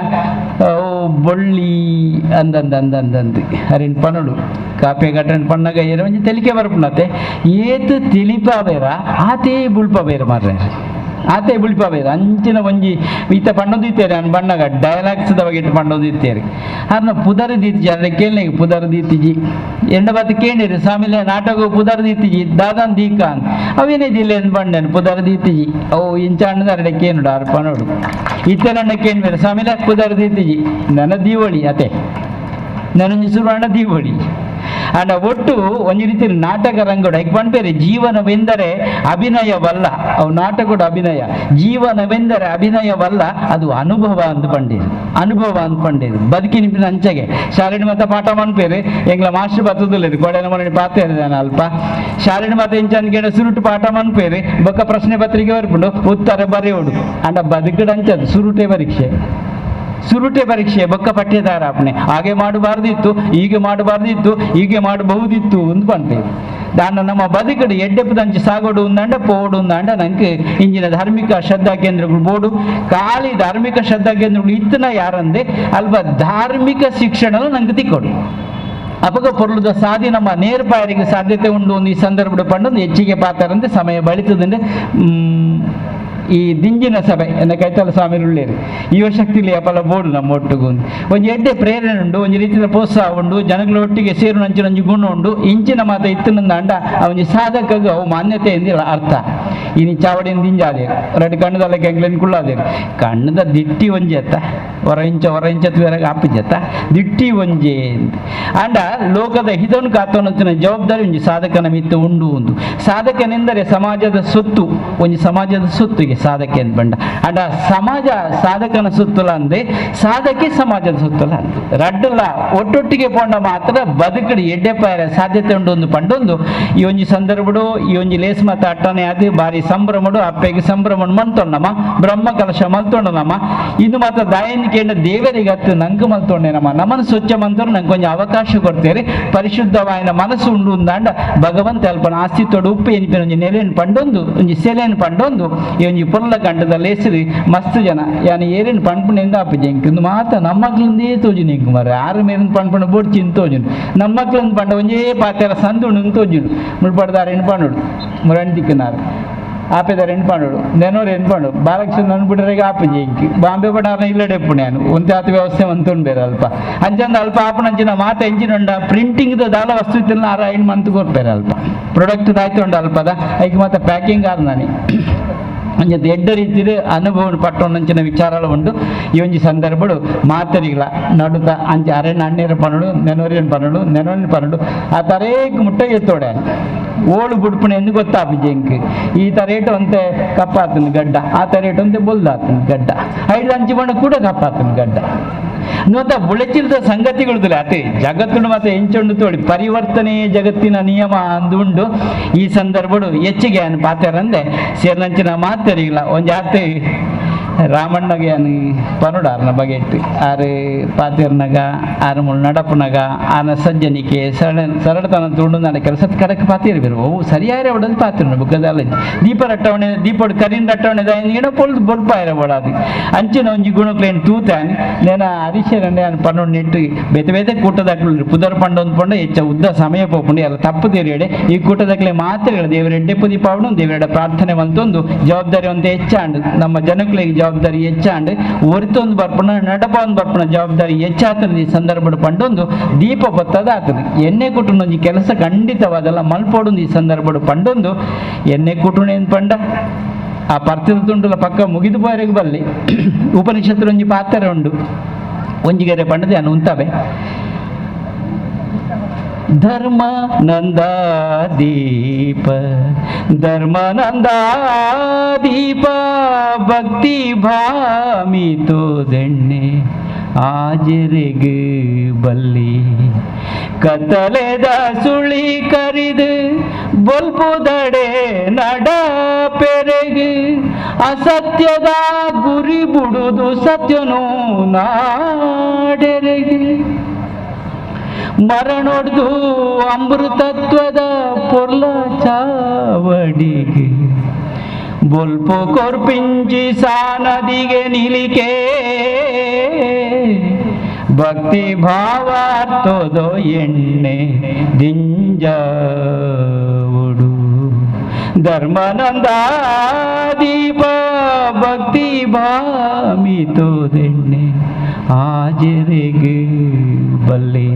ಬೊಳ್ಳಿ ಅಂದಂದ ಅರಿನ್ ಪನಡು ಕಾಪೆ ಗಟ್ಟನ್ ಪಣ್ಣಗ ಏನ ಒಂಜಿ ತೆಲಿಕೆ ಬರ್ಪುಣತೆ ಏತು ತಿಳಿಪ ಬೇರ ಆತೇ ಬುಳ್ಪ ಬೇರ ಮಾರ್ರೆ ಆತೆ ಬುಳ್ಪ ಬೇರ ಅಂಚಿನ ಒಂಜಿ ಈತ ಪಣ್ಣೊಂದು ಇತ್ತೇರಿ ಅನ್ ಬಣ್ಣಗ ಡೈಲಾಗ್ಸ್ ಬಗ್ಗೆ ಇಟ್ಟು ಪಣ್ಣೊಂದು ಇತ್ತೇರಿ ಅರ್ನ ಪುದರ್ ದೀತಿಜಿ ಅರ್ನ ಕೇಳನೆ ಪುದರ್ ದೀತಿಜಿ ಎಂಡ ಬಾತ್ ಕೇಳಿರಿ ಸ್ವಾಮಿಲೆ ನಾಟಕ ಪುದರ್ ದೀತಿಜಿ ದಾದಾನ್ ದೀಕಾನ್ ಅವೇನೇ ದಿಲ್ಲ ಎಂದು ಬಣ್ಣನು ಪುದರ್ ದೀತಿಜಿ ಅವು ಇಂಚಾಣ್ಣದ ಅರಡೆ ಕೇನುಡು ಆರು ಪನೋಡು ಇತ್ತನಣ್ಣ ಕೇಳ್ಬೇರೆ ಸ್ವಾಮಿಲೆ ಪುದರ್ ದೀತಿಜಿ ನನ್ನ ದೀವಳಿ ಅತೆ ನನೊಂಜಿ ಸುರುವಣ್ಣ ದೀವಳಿ ಅಂಡ ಒಟ್ಟು ಒಂಜಿ ರೀತಿ ನಾಟಕ ರಂಗೋಡು ಹೆಗ್ ಪಣ್ಪೇರೆ ಜೀವನವೆಂದರೆ ಅಭಿನಯವಲ್ಲ ಅವು ನಾಟಕಡು ಅಭಿನಯ ಜೀವನವೆಂದರೆ ಅಭಿನಯವಲ್ಲ ಅದು ಅನುಭವ ಅಂದ್ ಪಂಡೇರು ಅನುಭವ ಅಂದ್ ಪಂಡೇರು ಬದುಕಿನ ಅಂಚೆಗೆ ಶಾಲೆಡ್ ಮತ್ತ ಪಾಠ ಮನ್ಪೇರು ಎಂಗ್ಲ ಮಾಸ್ಟರ್ ಬತ್ತದಿಲ್ಲ ಗೋಡೆನ ಮನೆ ಪಾತೆ ಅಲ್ಪ ಶಾಲೆಡ್ ಮತ್ತ ಇಂಚನ್ಗೆ ಸುರುಟು ಪಾಠ ಮನ್ಪೇರು ಬೊಕ್ಕ ಪ್ರಶ್ನೆ ಪತ್ರಿಕೆ ಬರ್ಪುಂಡು ಉತ್ತರ ಬರೆಯೋಡು ಅಂಡ ಬದುಕಡು ಅಂಚದು ಸುರುಟೆ ಪರೀಕ್ಷೆ ಸುರುಟೆ ಪರೀಕ್ಷೆ ಬೊಕ್ಕ ಪಠ್ಯದಾರ ಅಪ್ನೆ ಹಾಗೆ ಮಾಡಬಾರ್ದಿತ್ತು ಹೀಗೆ ಮಾಡಬಾರ್ದಿತ್ತು ಹೀಗೆ ಮಾಡಬಹುದಿತ್ತು ಅಂತ ಪಂಪೇರು. ದಾನ ನಮ್ಮ ಬದುಕಡು ಎಡ್ಡೆಪ್ಪದಂಚಿ ಸಾಗೋಡು ಉಂದಂಡ ಪೋಡು ಉಂದಂಡ ನಂಗೆ ಇಂಜಿನ ಧಾರ್ಮಿಕ ಶ್ರದ್ಧಾ ಕೇಂದ್ರಗಳು ಬೋಡು ಖಾಲಿ ಧಾರ್ಮಿಕ ಶ್ರದ್ಧಾ ಕೇಂದ್ರಗಳು ಇತ್ತನ ಯಾರಂದೆ ಅಲ್ಪ ಧಾರ್ಮಿಕ ಶಿಕ್ಷಣನು ನಂಗೆ ತಿಕ್ಕೊಡು ಅಪಗ ಪೊರ್ಲುದ ಸಾದಿ ನಮ್ಮ ನೇರ್ಪಾಯರಿಗೆ ಸಾಧ್ಯತೆ ಉಂಡು ಒಂದು ಈ ಸಂದರ್ಭದ ಪಂಡೊಂದು ಹೆಚ್ಚಿಗೆ ಪಾತಾರಂತೆ ಸಮಯ ಬಳಿತದಂಡೆ. ಈ ದಿಂಜಿನ ಸಭೆ ಎನ್ನ ಕೈತಲ ಸ್ವಾಮಿರುಳ್ಳೇರು ಯುವಶಕ್ತಿಲಿ ಅಪಲ ಬೋಡು ನಮ್ಮ ಒಟ್ಟಿಗೂ ಒಂಜಿ ಎಡ್ಡೆ ಪ್ರೇರಣೆ ಉಂಡು ಒಂಜಿ ರೀತಿಯ ಪ್ರೋತ್ಸಾಹ ಉಂಡು ಜನಗಳ ಒಟ್ಟಿಗೆ ಸೇರು ನಂಚಿನ ಒಂಜಿ ಗುಣ ಉಂಡು ಇಂಚಿನ ಮಾತ ಇತ್ತಿನಂದ ಅಂಡ ಒಂಜಿ ಸಾಧಕಗ ಅವು ಮಾನ್ಯತೆ ಎಂದಿಲ್ಲ ಅರ್ಥ. ಇನಿ ಚಾವಡಿನ ದಿಂಜಾದೇರು ರೆಡ್ ಕಣ್ಣದಲ್ಲ ಕೆಂಗ್ಲೇನು ಕುಳ್ಳಾದೇರು ಕಣ್ಣದ ದಿಟ್ಟಿ ಒಂಜಿ ಅತ್ತ ಹೊರ ಇಂಚ ಹೊರ ಇಂಚತ್ ಆಪಿಜತ್ತ ದಿಟ್ಟಿ ಒಂಜಿ ಅಂಡ ಲೋಕದ ಹಿತವನ್ನು ಕಾತೋನಂಚಿನ ಜವಾಬ್ದಾರಿ ಒಂಜಿ ಸಾಧಕನ ಮಿತ್ತು ಉಂಡು ಒಂದು ಸಾಧಕನೆಂದರೆ ಸಮಾಜದ ಸೊತ್ತು ಒಂಜಿ ಸಮಾಜದ ಸೊತ್ತಿಗೆ ಸಾಧಕೆ ಅಂತ ಬಂಡ ಅಂಡ ಸಮಾಜ ಸಾಧಕನ ಸುತ್ತಲ ಅಂದೆ ಸಾಧಕೆ ಸಮಾಜದ ಸುತ್ತಲ ಅಂದೆ ರಡ್ಡಲ್ಲ ಒಟ್ಟೊಟ್ಟಿಗೆ ಪೋಂಡ ಮಾತ್ರ ಬದುಕಡಿ ಎಡ್ಡೆಪಾಯರ ಸಾಧ್ಯತೆ ಉಂಡು ಒಂದು ಪಂಡೊಂದು ಈ ಒಂಜಿ ಸಂದರ್ಭಡು ಈ ಒಂಜಿ ಲೇಸ್ ಮಾತ ಅಟ್ಟನೆ ಅದು ಬಾರಿ ಸಂಭ್ರಮಡು ಅಪ್ಪೆಗೆ ಸಂಭ್ರಮಡು ಮಲ್ತೊಂಡಮ್ಮ ಬ್ರಹ್ಮ ಕಲಶ ಮಲ್ತೊಂಡನಮ್ಮ ಇದು ಮಾತ್ರ ದಾಯನ ಕೇಂದ್ರ ದೇವರಿಗೆ ಹತ್ತು ನಂಗೆ ಮಲ್ತೊಂಡೇನಮ್ಮ ನಮ್ಮನ್ನು ಸ್ವಚ್ಛ ಮಂತರು ನಂಗೆ ಕೊಂಚ ಅವಕಾಶ ಕೊಡ್ತೇವೆ ಪರಿಶುದ್ಧವಾಯಿನ ಮನಸ್ಸು ಉಂಡು ಅಂದಾಂಡ ಭಗವಂತ ಅಲ್ಪನ ಆಸ್ತಿ ತೊಡು ಉಪ್ಪು ಎನಿಪಿನ ಒಂಜಿ ನೆಲೆಯನ್ನು ಪಂಡೊಂದು ಒಂಜಿ ಸೆಲೆಯನ್ನು ಪಂಡೊಂದು ಈ ಒಂಜಿ ಪೊರ್ಲ ಗಂಟದ ಲೇಸರಿ ಮಸ್ತ್ ಜನ ಯಾನ್ ಏರೇನು ಪಣ್ಪುಣಿಂದ ಆಪುಜಿ ಎಂಕ್ ಇಂದು ಮಾತ ನಮ್ಮಕ್ಲಿಂದೇ ತೋಜುನಿ ಎಂಕ್ ಮಾರ್ರೆ ಆರು ಮೇರಿನ ಪಣ್ಪುಣ ಬೋಡ್ಚಿ ಇಂದ್ ತೋಜುನು ನಮ್ಮಕ್ಲಿಂದ ಪಂಡ ಒಂಜೇ ಪಾತೆರ ಸಂದುಂಡು ತೋಜುನು ಮುಳ್ಪಡ್ದಾರೇನು ಪಣ್ಣುಡು ಮುರಣ್ ತಿಕ್ಕನಾರು ಆಪೆದಾರ ಎಣ್ಪಂಡು ನೆನೋರು ಎಣ್ಪಂಡು ಬಾಲಕೃಷ್ಣ ನನ್ ಬಿಡ್ರೆಗೆ ಆಪುಜಿ ಇಂಕಿ ಬಾಂಬೆ ಪಡಾರ್ನ ಇಲ್ಲಡೆ ಪುಣ್ಯಾನು ಒಂತೆ ಆತ ವ್ಯವಸ್ಥೆ ಮಂತುಂಡು ಬೇರೆ ಅಲ್ಪ ಅಂಚಂದ ಅಲ್ಪ ಆಪುನಂಚಿನ ಮಾತ ಎಂಜಿನ್ ಉಂಡ ಪ್ರಿಂಟಿಂಗ್ ದಾಲ ವಸ್ತು ಇತ್ತಿಲ್ಲ ಆರ ಐನ್ ಮಂತ್ ಕೊರ್ಪೇರೆ ಅಲ್ಪ ಪ್ರೊಡಕ್ಟ್ ದಾಯ್ತು ಉಂಡು ಅಲ್ಪದ ಐಕ್ ಮಾತ ಪ್ಯಾಕಿಂಗ್ ಆರ್ ನಾನಿ ಅಂಚ ಎಡ್ಡ ರೀತಿಯ ಅನುಭವ ಪಟ್ಟೊಂದಂಚಿನ ವಿಚಾರಗಳು ಉಂಡು. ಈ ಒಂಜಿ ಸಂದರ್ಭಡು ಮಾತರಿಗಳ ನಡುತ ಅಂಚೆ ಅರೆಣ್ಣ ಅಣ್ಣೀರ ಪನ್ನಡು ನೆನೋರಿಯನ್ ಪನ್ನಡು ನೆನೋರಿನ ಪನ್ನಡು ಆ ತರೇಕ್ ಮುಟ್ಟ ಎತ್ತೋಡೆ ಓಳು ಬುಡ್ಪಣೆ ಎಂದು ಗೊತ್ತಾಪಿಜೆ ಇಂಕ್ ಈ ತರೇಟು ಅಂತೆ ಕಪ್ಪಾತನ ಗಡ್ಡ ಆ ತರೇಟು ಅಂತೆ ಬೊಲ್ದಾತನ ಗಡ್ಡ ಐದು ಅಂಚಿ ಬಣ್ಣ ಕೂಡ ಕಪ್ಪಾತನ ಗಡ್ಡ ನೋತ ಬುಳೆಚಿಲ್ದ ಸಂಗತಿಗಳು ಅತೆ ಜಗತ್ತುಂಡು ಮತ್ತೆ ಎಂಚುಂಡು ತೋಳಿ ಪರಿವರ್ತನೆ ಜಗತ್ತಿನ ನಿಯಮ ಅಂದುಂಡು. ಈ ಸಂದರ್ಭಡು ಹೆಚ್ಚಿಗೆ ಅನ್ ಪಾತೆರಂದೆ ಸೇರ್ನಂಚಿನ ಮಾತರಿಲ್ಲ ಒಂಜಾತೆ ರಾಮಣ್ಣಗೆ ಅನ್ ಪನುಡು ಆರ್ನ ಬಗೆಟ್ಟು ಆರು ಪಾತೆರ್ನಗ ಆರು ಮುಳು ನಡಪುನಗ ಆನ ಸಜ್ಜನಿಕೆ ಸರಳತನ ತುಂಡು ನನ್ನ ಕೆಲಸದ ಕಡಕ್ಕೆ ಪಾತಿರ್ಬೇರು ಅವು ಸರಿಯಾರ ಒಡದು ಪಾತಿರ್ನ ಬುಕ್ಕದಲ್ಲ ದೀಪ ರಟ್ಟವಣೆ ದೀಪಡು ಕರಿನ ರಟ್ಟವಣೆ ಏನೋ ಪೊಳ್ದು ಬೊಡ್ಪಾಯಿರ ಒಡಾದು ಅಂಚಿನ ಒಂಜಿ ಗುಣಕ್ಲೇನು ತೂತಾನೆ ನೇನ ಹರೀಶರಂಡೆ ಅನ್ ಪನ್ನುಂಡು ನೆಟ್ಟು ಬೇತೆ ಬೇತೆ ಕೂಟದಾಕ್ಲು ಪುದರ್ ಪಂಡ ಒಂದು ಪಂಡ ಹೆಚ್ಚ ಉದ್ದ ಸಮಯ ಪೋಪುಂಡು ಎಲ್ಲ ತಪ್ಪು ತೇರಿಯಡೆ ಈ ಕೂಟದಾಕ್ಲೆ ಮಾತ್ರ ದೇವರೆಡ್ಡೆ ಪುದೀಪಾವಡು ದೇವರೆಡ ಪ್ರಾರ್ಥನೆ ಮಂತೊಂದು ಜವಾಬ್ದಾರಿ ಒಂದು ಹೆಚ್ಚಾಂಡು ನಮ್ಮ ಜನಗಳಿಗೆ ಜವಾಬ್ದಾರಿ ಹೆಚ್ಚಾಂಡು ಒರಿತೊಂದು ಬರ್ಪಣ ನಡಪ ಒಂದು ಬರ್ಪಣ ಜವಾಬ್ದಾರಿ ಹೆಚ್ಚಾತನ ಈ ಸಂದರ್ಭ ಪಂಡೊಂದು ದೀಪ ಬತ್ತದ ಆತನ ಎಣ್ಣೆ ಕುಟುಂಬ ಕೆಲಸ ಖಂಡಿತವಾದಲ್ಲ ಮಲ್ಪೋಡೊಂದು ಈ ಸಂದರ್ಭ ಪಂಡೊಂದು ಎಣ್ಣೆ ಕುಟುಂಬ ಏನು ಪಂಡ ಆ ಪರ್ತಿದ ತುಂಡುಲ ಪಕ್ಕ ಮುಗಿದು ಪೋಯರೆಗ್ ಬಲ್ಲಿ ಉಪನಿಷತ್ತು ಒಂಜಿ ಪಾತ್ರೆ ಉಂಡು ಒಂಜಿಗೆರೆ ಪಂಡದೆ ಅನು ಉಂತವೆ ಧರ್ಮ ನಂದ ದೀಪ ಧರ್ಮ ನಂದ ದೀಪ ಭಕ್ತಿ ಭಾಮಿತೋ ದೆಣ್ಣೆ ಆಜರೆಗ್ ಬಲ್ಲಿ ಕತ್ತಲೆದ ಸುಳಿ ಕರಿದು ಬೊಲ್ಪುದಡೆ ನಡ ಪೆರೆಗ್ ಅಸತ್ಯದ ಗುರಿ ಬುಡುದು ಸತ್ಯನು ನಾಡೆರೆಗೆ ಮರಣೊಡ್ದು ಅಮೃತತ್ವದ ಪೊರ್ಲ ಚಾವಡಿಗೆ ಬೊಲ್ಪು ಕೊರ್ಪಿಂಜಿ ಸಾನದಿಗೆ ನಿಲಿಕೆ ಭಕ್ತಿ ಭಾವಾರ್ಥದೋ ಎಣ್ಣೆ ದಿಂಜಾವುಡು ಧರ್ಮನಂದ ದೀಪ ಭಕ್ತಿ ಭಾಮಿತೋದೆಣ್ಣೆ ಆಜರೆಗೆ ಬಲ್ಲೆ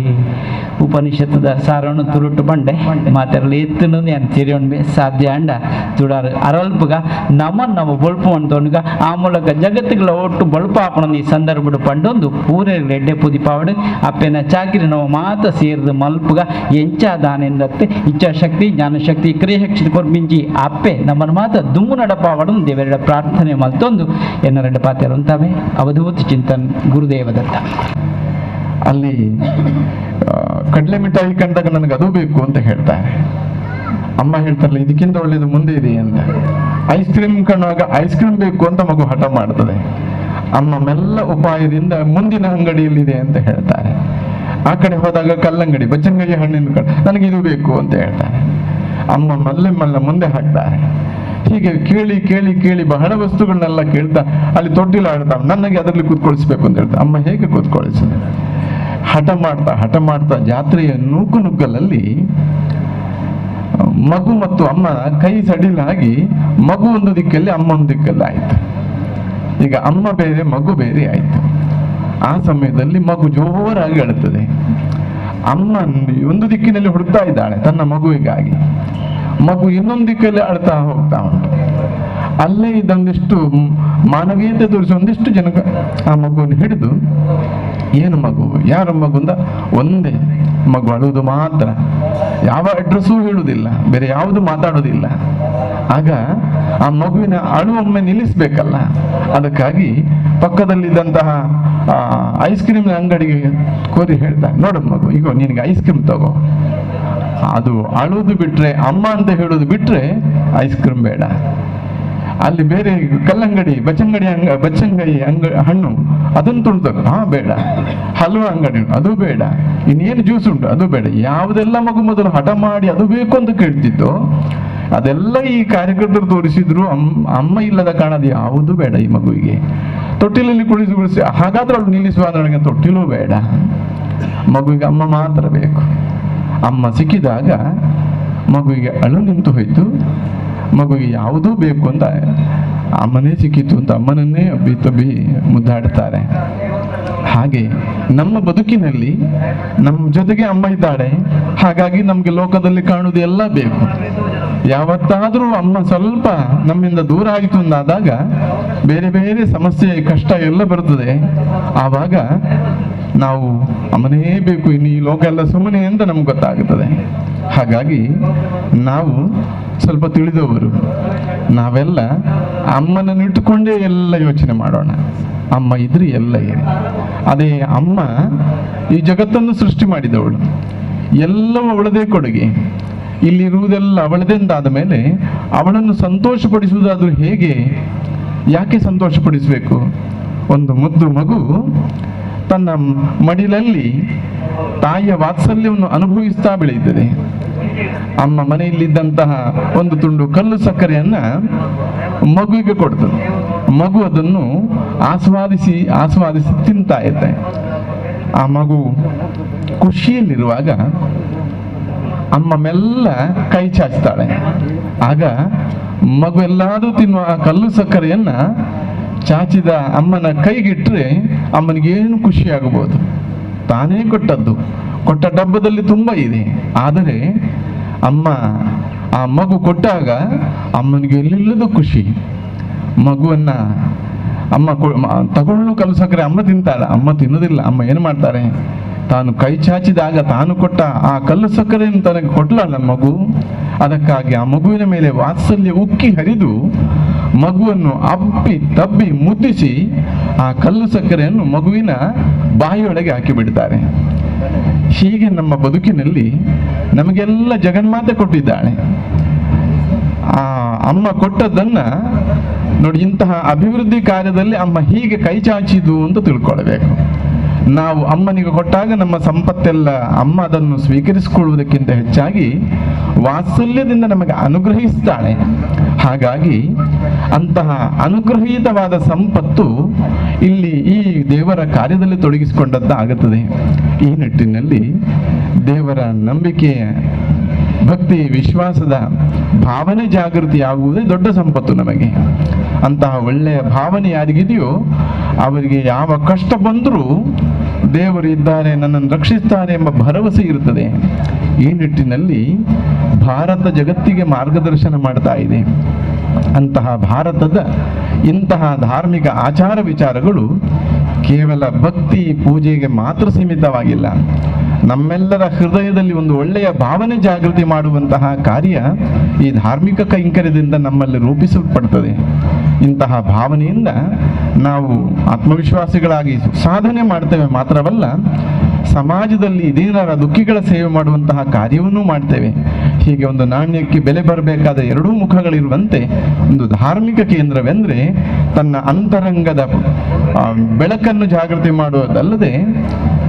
ಉಪನಿಷತ್ತದ ಸಾರವನ್ನು ತುರುಟು ಬಂಡೆ ಮಾತಾಡಲಿ ಎತ್ತನು ನಾನು ತಿರಿಯೊಂಡ್ಬೆ ಸಾಧ್ಯ ಅಂಡ ತುಡಾರು ಅರಲ್ಪುಗ ನಮ್ಮ ನಮ್ಮ ಬೊಳ್ಪು ಅಂತೊಂಡುಗ ಆ ಮೂಲಕ ಜಗತ್ತುಗಳ ಒಟ್ಟು ಬೊಳ್ಪ ಆಪಣ ಈ ಸಂದರ್ಭಡು ಪಂಡೊಂದು ಪೂರೆ ಎಡ್ಡೆ ಪುದಿಪಾವಡು ಅಪ್ಪೆನ ಚಾಕಿರಿ ನಾವು ಮಾತ ಸೇರಿದ ಮಲ್ಪುಗ ಎಂಚ ದಾನೆಂದತ್ತೆ ಇಚ್ಛಾಶಕ್ತಿ ಜ್ಞಾನಶಕ್ತಿ ಕ್ರಿಯಾಶಕ್ತಿ ಕೊರ್ಮಿಂಚಿ ಅಪ್ಪೆ ನಮ್ಮನ್ನು ಮಾತ ದುಮ್ಮು ನಡಪಾವಡು ದೇವರ ಪ್ರಾರ್ಥನೆ ಮಲ್ತೊಂದು ಎನ್ನರೆಡ್ಡ ಪಾತೆರುಂತಾವೆ. ಅವಧೂತ ಚಿಂತನ್ ಗುರುದೇವದತ್ತ. ಅಲ್ಲಿ ಕಡಲೆ ಮಿಠಾಯಿ ಕಂಡಾಗ ನನಗೆ ಅದು ಬೇಕು ಅಂತ ಹೇಳ್ತಾರೆ. ಅಮ್ಮ ಹೇಳ್ತಾರಲ್ಲ, ಇದಕ್ಕಿಂತ ಒಳ್ಳೇದು ಮುಂದೆ ಇದೆ ಅಂತ. ಐಸ್ ಕ್ರೀಮ್ ಕಂಡಾಗ ಐಸ್ ಕ್ರೀಮ್ ಬೇಕು ಅಂತ ಮಗು ಹಠ ಮಾಡ್ತದೆ. ಅಮ್ಮ ಮೆಲ್ಲ ಉಪಾಯದಿಂದ ಮುಂದಿನ ಅಂಗಡಿಯಲ್ಲಿದೆ ಅಂತ ಹೇಳ್ತಾರೆ. ಆ ಕಡೆ ಹೋದಾಗ ಕಲ್ಲಂಗಡಿ, ಬಚ್ಚಂಗಡಿ ಹಣ್ಣಿನ ಕಡೆ ನನಗೆ ಇದು ಬೇಕು ಅಂತ ಹೇಳ್ತಾರೆ. ಅಮ್ಮ ಮಲ್ಲೆ ಮಲ್ಲ ಮುಂದೆ ಹಾಕ್ತಾರೆ. ಹೀಗೆ ಕೇಳಿ ಕೇಳಿ ಕೇಳಿ ಬಹಳ ವಸ್ತುಗಳನ್ನೆಲ್ಲ ಕೇಳ್ತಾ ಅಲ್ಲಿ ತೊಟ್ಟಿಲು ಆಡ್ತಾ ನನಗೆ ಅದರಲ್ಲಿ ಕೂತ್ಕೊಳಿಸ್ಬೇಕು ಅಂತ ಹೇಳ್ತಾ ಅಮ್ಮ ಹೇಗೆ ಕೂತ್ಕೊಳಿಸಿದೆ. ಹಠ ಮಾಡ್ತಾ ಹಠ ಮಾಡ್ತಾ ಜಾತ್ರೆಯ ನೂಕು ನುಗ್ಗಲಲ್ಲಿ ಮಗು ಮತ್ತು ಅಮ್ಮ ಕೈ ಸಡಿಲಾಗಿ ಮಗು ಒಂದು ದಿಕ್ಕಲ್ಲಿ ಅಮ್ಮ ಒಂದು ದಿಕ್ಕಲ್ಲಿ ಆಯ್ತು. ಈಗ ಅಮ್ಮ ಬೇರೆ ಮಗು ಬೇರೆ ಆಯ್ತು. ಆ ಸಮಯದಲ್ಲಿ ಮಗು ಜೋರಾಗಿ ಅಳುತ್ತದೆ. ಅಮ್ಮ ಒಂದು ದಿಕ್ಕಿನಲ್ಲಿ ಹುಡುಕ್ತಾ ಇದ್ದಾಳೆ ತನ್ನ ಮಗುವಿಗಾಗಿ, ಮಗು ಇನ್ನೊಂದು ದಿಕ್ಕಲ್ಲಿ ಅಳ್ತಾ ಹೋಗ್ತಾ ಉಂಟು. ಅಲ್ಲೇ ಇದೊಂದಿಷ್ಟು ಮಾನವೀಯತೆ ತೋರಿಸಿ ಒಂದಿಷ್ಟು ಜನ ಆ ಮಗುವನ್ನು ಹಿಡಿದು, ಏನು ಮಗು, ಯಾರ ಮಗು ಅಂತ, ಒಂದೇ ಮಗು ಅಳುವುದು ಮಾತ್ರ, ಯಾವ ಅಡ್ರೆಸ್ಸೂ ಹೇಳುವುದಿಲ್ಲ, ಬೇರೆ ಯಾವುದು ಮಾತಾಡೋದಿಲ್ಲ. ಆಗ ಆ ಮಗುವಿನ ಅಳು ಒಮ್ಮೆ ನಿಲ್ಲಿಸ್ಬೇಕಲ್ಲ, ಅದಕ್ಕಾಗಿ ಪಕ್ಕದಲ್ಲಿದ್ದಂತಹ ಐಸ್ ಕ್ರೀಮ್ ಅಂಗಡಿಗೆ ಕೋರಿ ಹೇಳ್ತಾರೆ, ನೋಡು ಮಗು, ಈಗ ನಿನಗೆ ಐಸ್ ಕ್ರೀಮ್ ತಗೋ. ಅದು ಅಳುವುದು ಬಿಟ್ರೆ, ಅಮ್ಮ ಅಂತ ಹೇಳೋದು ಬಿಟ್ರೆ ಐಸ್ ಕ್ರೀಮ್ ಬೇಡ. ಅಲ್ಲಿ ಬೇರೆ ಕಲ್ಲಂಗಡಿ, ಬಚ್ಚಂಗಡಿ ಬಚ್ಚಂಗೈ ಹಣ್ಣು ಅದನ್ನು ತುಳಿದ, ಹಾ ಬೇಡ. ಹಲ್ವಾ ಅಂಗಡಿ ಅದು ಬೇಡ. ಇನ್ನೇನು ಜ್ಯೂಸ್ ಉಂಟು ಅದು ಬೇಡ. ಯಾವುದೆಲ್ಲ ಮಗು ಮೊದಲು ಹಠ ಮಾಡಿ ಅದು ಬೇಕು ಅಂತ ಕೇಳ್ತಿತ್ತು ಅದೆಲ್ಲ ಈ ಕಾರ್ಯಕರ್ತರು ತೋರಿಸಿದ್ರು. ಅಮ್ಮ ಇಲ್ಲದ ಕಾರಣ ಅದು ಯಾವುದು ಬೇಡ ಈ ಮಗುವಿಗೆ. ತೊಟ್ಟಿಲಲ್ಲಿ ಕುಳಿಸಿ ಕುಳಿಸಿ ಹಾಗಾದ್ರೂ ಅವಳು ನಿಲ್ಲಿಸುವ ನನಗೆ ತೊಟ್ಟಿಲೂ ಬೇಡ, ಮಗುವಿಗೆ ಅಮ್ಮ ಮಾತ್ರ ಬೇಕು. ಅಮ್ಮ ಸಿಕ್ಕಿದಾಗ ಮಗುವಿಗೆ ಅಳು ನಿಂತು ಹೋಯಿತು. ಮಗುವಿಗೆ ಯಾವುದೂ ಬೇಕು ಅಂತ ಅಮ್ಮನೇ ಸಿಕ್ಕಿತು ಅಂತ ಅಮ್ಮನನ್ನೇ ಅಬ್ಬಿ ತಬ್ಬಿ ಮುದ್ದಾಡ್ತಾರೆ. ಹಾಗೆ ನಮ್ಮ ಬದುಕಿನಲ್ಲಿ ನಮ್ಮ ಜೊತೆಗೆ ಅಮ್ಮ ಇದ್ದಾಳೆ, ಹಾಗಾಗಿ ನಮಗೆ ಲೋಕದಲ್ಲಿ ಕಾಣುವುದು ಎಲ್ಲ ಬೇಕು. ಯಾವತ್ತಾದರೂ ಅಮ್ಮ ಸ್ವಲ್ಪ ನಮ್ಮಿಂದ ದೂರ ಆಯಿತು ಅಂದಾದಾಗ ಬೇರೆ ಬೇರೆ ಸಮಸ್ಯೆ ಕಷ್ಟ ಎಲ್ಲ ಬರ್ತದೆ. ಆವಾಗ ನಾವು ಅಮ್ಮನೇ ಬೇಕು, ಇನ್ನು ಈ ಲೋಕ ಎಲ್ಲ ಸುಮ್ಮನೆ ಅಂತ ನಮ್ಗೆ ಗೊತ್ತಾಗುತ್ತದೆ. ಹಾಗಾಗಿ ನಾವು ಸ್ವಲ್ಪ ತಿಳಿದವರು, ನಾವೆಲ್ಲ ಅಮ್ಮನನ್ನು ಇಟ್ಟುಕೊಂಡೇ ಎಲ್ಲ ಯೋಚನೆ ಮಾಡೋಣ. ಅಮ್ಮ ಇದ್ರೆ ಎಲ್ಲ ಇದೆ. ಅದೇ ಅಮ್ಮ ಈ ಜಗತ್ತನ್ನು ಸೃಷ್ಟಿ ಮಾಡಿದವಳು, ಎಲ್ಲವೂ ಅವಳದೇ ಕೊಡುಗೆ. ಇಲ್ಲಿರುವುದೆಲ್ಲ ಅವಳದೆಂದಾದ ಮೇಲೆ ಅವಳನ್ನು ಸಂತೋಷಪಡಿಸುವುದಾದರೂ ಹೇಗೆ? ಯಾಕೆ ಸಂತೋಷಪಡಿಸಬೇಕು? ಒಂದು ಮುದ್ದು ಮಗು ತನ್ನ ಮಡಿಲಲ್ಲಿ ತಾಯಿಯ ವಾತ್ಸಲ್ಯವನ್ನು ಅನುಭವಿಸ್ತಾ ಬೆಳೆಯುತ್ತದೆ. ಅಮ್ಮ ಮನೆಯಲ್ಲಿದ್ದಂತಹ ಒಂದು ತುಂಡು ಕಲ್ಲು ಸಕ್ಕರೆಯನ್ನ ಮಗುವಿಗೆ ಕೊಡ್ತದೆ. ಮಗು ಅದನ್ನು ಆಸ್ವಾದಿಸಿ ಆಸ್ವಾದಿಸಿ ತಿಂತಾ ಇರುತ್ತೆ. ಆ ಮಗು ಖುಷಿಯಲ್ಲಿರುವಾಗ ಅಮ್ಮ ಮೆಲ್ಲ ಕೈ ಚಾಚ್ತಾಳೆ. ಆಗ ಮಗು ಎಲ್ಲಾದರೂ ತಿನ್ನುವ ಆ ಕಲ್ಲು ಸಕ್ಕರೆಯನ್ನ ಚಾಚಿದ ಅಮ್ಮನ ಕೈಗಿಟ್ರೆ ಅಮ್ಮನಿಗೇನು ಖುಷಿಯಾಗಬಹುದು. ತಾನೇ ಕೊಟ್ಟದ್ದು, ಕೊಟ್ಟ ಡಬ್ಬದಲ್ಲಿ ತುಂಬ ಇದೆ. ಆದರೆ ಅಮ್ಮ ಆ ಮಗು ಕೊಟ್ಟಾಗ ಅಮ್ಮನಿಗೆ ಎಲ್ಲಿಲ್ಲದ ಖುಷಿ. ಮಗುವನ್ನ ಅಮ್ಮ ತಗೊಳ್ಳು ಕಲ್ಲು ಸಕ್ಕರೆ ಅಮ್ಮ ತಿಂತಾಳೆ, ಅಮ್ಮ ತಿನ್ನೋದಿಲ್ಲ. ಅಮ್ಮ ಏನು ಮಾಡ್ತಾರೆ, ತಾನು ಕೈ ಚಾಚಿದಾಗ ತಾನು ಕೊಟ್ಟ ಆ ಕಲ್ಲು ಸಕ್ಕರೆಯನ್ನು ತನಗೆ ಕೊಟ್ಟಲಲ್ಲ ಮಗು, ಅದಕ್ಕಾಗಿ ಆ ಮಗುವಿನ ಮೇಲೆ ವಾತ್ಸಲ್ಯ ಉಕ್ಕಿ ಹರಿದು ಮಗುವನ್ನು ಅಪ್ಪಿ ತಬ್ಬಿ ಮುದ್ದಿಸಿ ಆ ಕಲ್ಲು ಸಕ್ಕರೆಯನ್ನು ಮಗುವಿನ ಬಾಯಿಯೊಳಗೆ ಹಾಕಿಬಿಡ್ತಾರೆ. ಹೀಗೆ ನಮ್ಮ ಬದುಕಿನಲ್ಲಿ ನಮಗೆಲ್ಲ ಜಗನ್ಮಾತೆ ಕೊಟ್ಟಿದ್ದಾಳೆ. ಆ ಅಮ್ಮ ಕೊಟ್ಟದ್ದನ್ನ ನೋಡಿ, ಇಂತಹ ಅಭಿವೃದ್ಧಿ ಕಾರ್ಯದಲ್ಲಿ ಅಮ್ಮ ಹೀಗೆ ಕೈ ಚಾಚಿದು ಅಂತ ತಿಳ್ಕೊಳ್ಬೇಕು. ನಾವು ಅಮ್ಮನಿಗೆ ಕೊಟ್ಟಾಗ ನಮ್ಮ ಸಂಪತ್ತೆಲ್ಲ ಅಮ್ಮ ಅದನ್ನು ಸ್ವೀಕರಿಸಿಕೊಳ್ಳುವುದಕ್ಕಿಂತ ಹೆಚ್ಚಾಗಿ ವಾತ್ಸಲ್ಯದಿಂದ ನಮಗೆ ಅನುಗ್ರಹಿಸ್ತಾಳೆ. ಹಾಗಾಗಿ ಅಂತಹ ಅನುಗ್ರಹೀತವಾದ ಸಂಪತ್ತು ಇಲ್ಲಿ ಈ ದೇವರ ಕಾರ್ಯದಲ್ಲಿ ತೊಡಗಿಸಿಕೊಂಡದ್ದು ಆಗುತ್ತದೆ. ಈ ನಿಟ್ಟಿನಲ್ಲಿ ದೇವರ ನಂಬಿಕೆಯ ಭಕ್ತಿ ವಿಶ್ವಾಸದ ಭಾವನೆ ಜಾಗೃತಿ ಆಗುವುದೇ ದೊಡ್ಡ ಸಂಪತ್ತು ನಮಗೆ. ಅಂತಹ ಒಳ್ಳೆಯ ಭಾವನೆ ಯಾರಿಗಿದೆಯೋ ಅವರಿಗೆ ಯಾವ ಕಷ್ಟ ಬಂದರೂ ದೇವರು ಇದ್ದಾರೆ, ನನ್ನನ್ನು ರಕ್ಷಿಸ್ತಾರೆ ಎಂಬ ಭರವಸೆ ಇರುತ್ತದೆ. ಈ ನಿಟ್ಟಿನಲ್ಲಿ ಭಾರತ ಜಗತ್ತಿಗೆ ಮಾರ್ಗದರ್ಶನ ಮಾಡ್ತಾ ಇದೆ. ಅಂತಹ ಭಾರತದ ಇಂತಹ ಧಾರ್ಮಿಕ ಆಚಾರ ವಿಚಾರಗಳು ಕೇವಲ ಭಕ್ತಿ ಪೂಜೆಗೆ ಮಾತ್ರ ಸೀಮಿತವಾಗಿಲ್ಲ. ನಮ್ಮೆಲ್ಲರ ಹೃದಯದಲ್ಲಿ ಒಂದು ಒಳ್ಳೆಯ ಭಾವನೆ ಜಾಗೃತಿ ಮಾಡುವಂತಹ ಕಾರ್ಯ ಈ ಧಾರ್ಮಿಕ ಕೈಂಕರ್ಯದಿಂದ ನಮ್ಮಲ್ಲಿ ರೂಪಿಸಲ್ಪಡ್ತದೆ. ಇಂತಹ ಭಾವನೆಯಿಂದ ನಾವು ಆತ್ಮವಿಶ್ವಾಸಿಗಳಾಗಿ ಸಾಧನೆ ಮಾಡ್ತೇವೆ ಮಾತ್ರವಲ್ಲ, ಸಮಾಜದಲ್ಲಿ ದೀನರ ದುಃಖಿಗಳ ಸೇವೆ ಮಾಡುವಂತಹ ಕಾರ್ಯವನ್ನೂ ಮಾಡ್ತೇವೆ. ಹೀಗೆ ಒಂದು ನಾಣ್ಯಕ್ಕೆ ಬೆಲೆ ಬರಬೇಕಾದ ಎರಡೂ ಮುಖಗಳಿರುವಂತೆ ಒಂದು ಧಾರ್ಮಿಕ ಕೇಂದ್ರವೆಂದರೆ ತನ್ನ ಅಂತರಂಗದ ಬೆಳಕನ್ನು ಜಾಗೃತಿ ಮಾಡುವುದಲ್ಲದೆ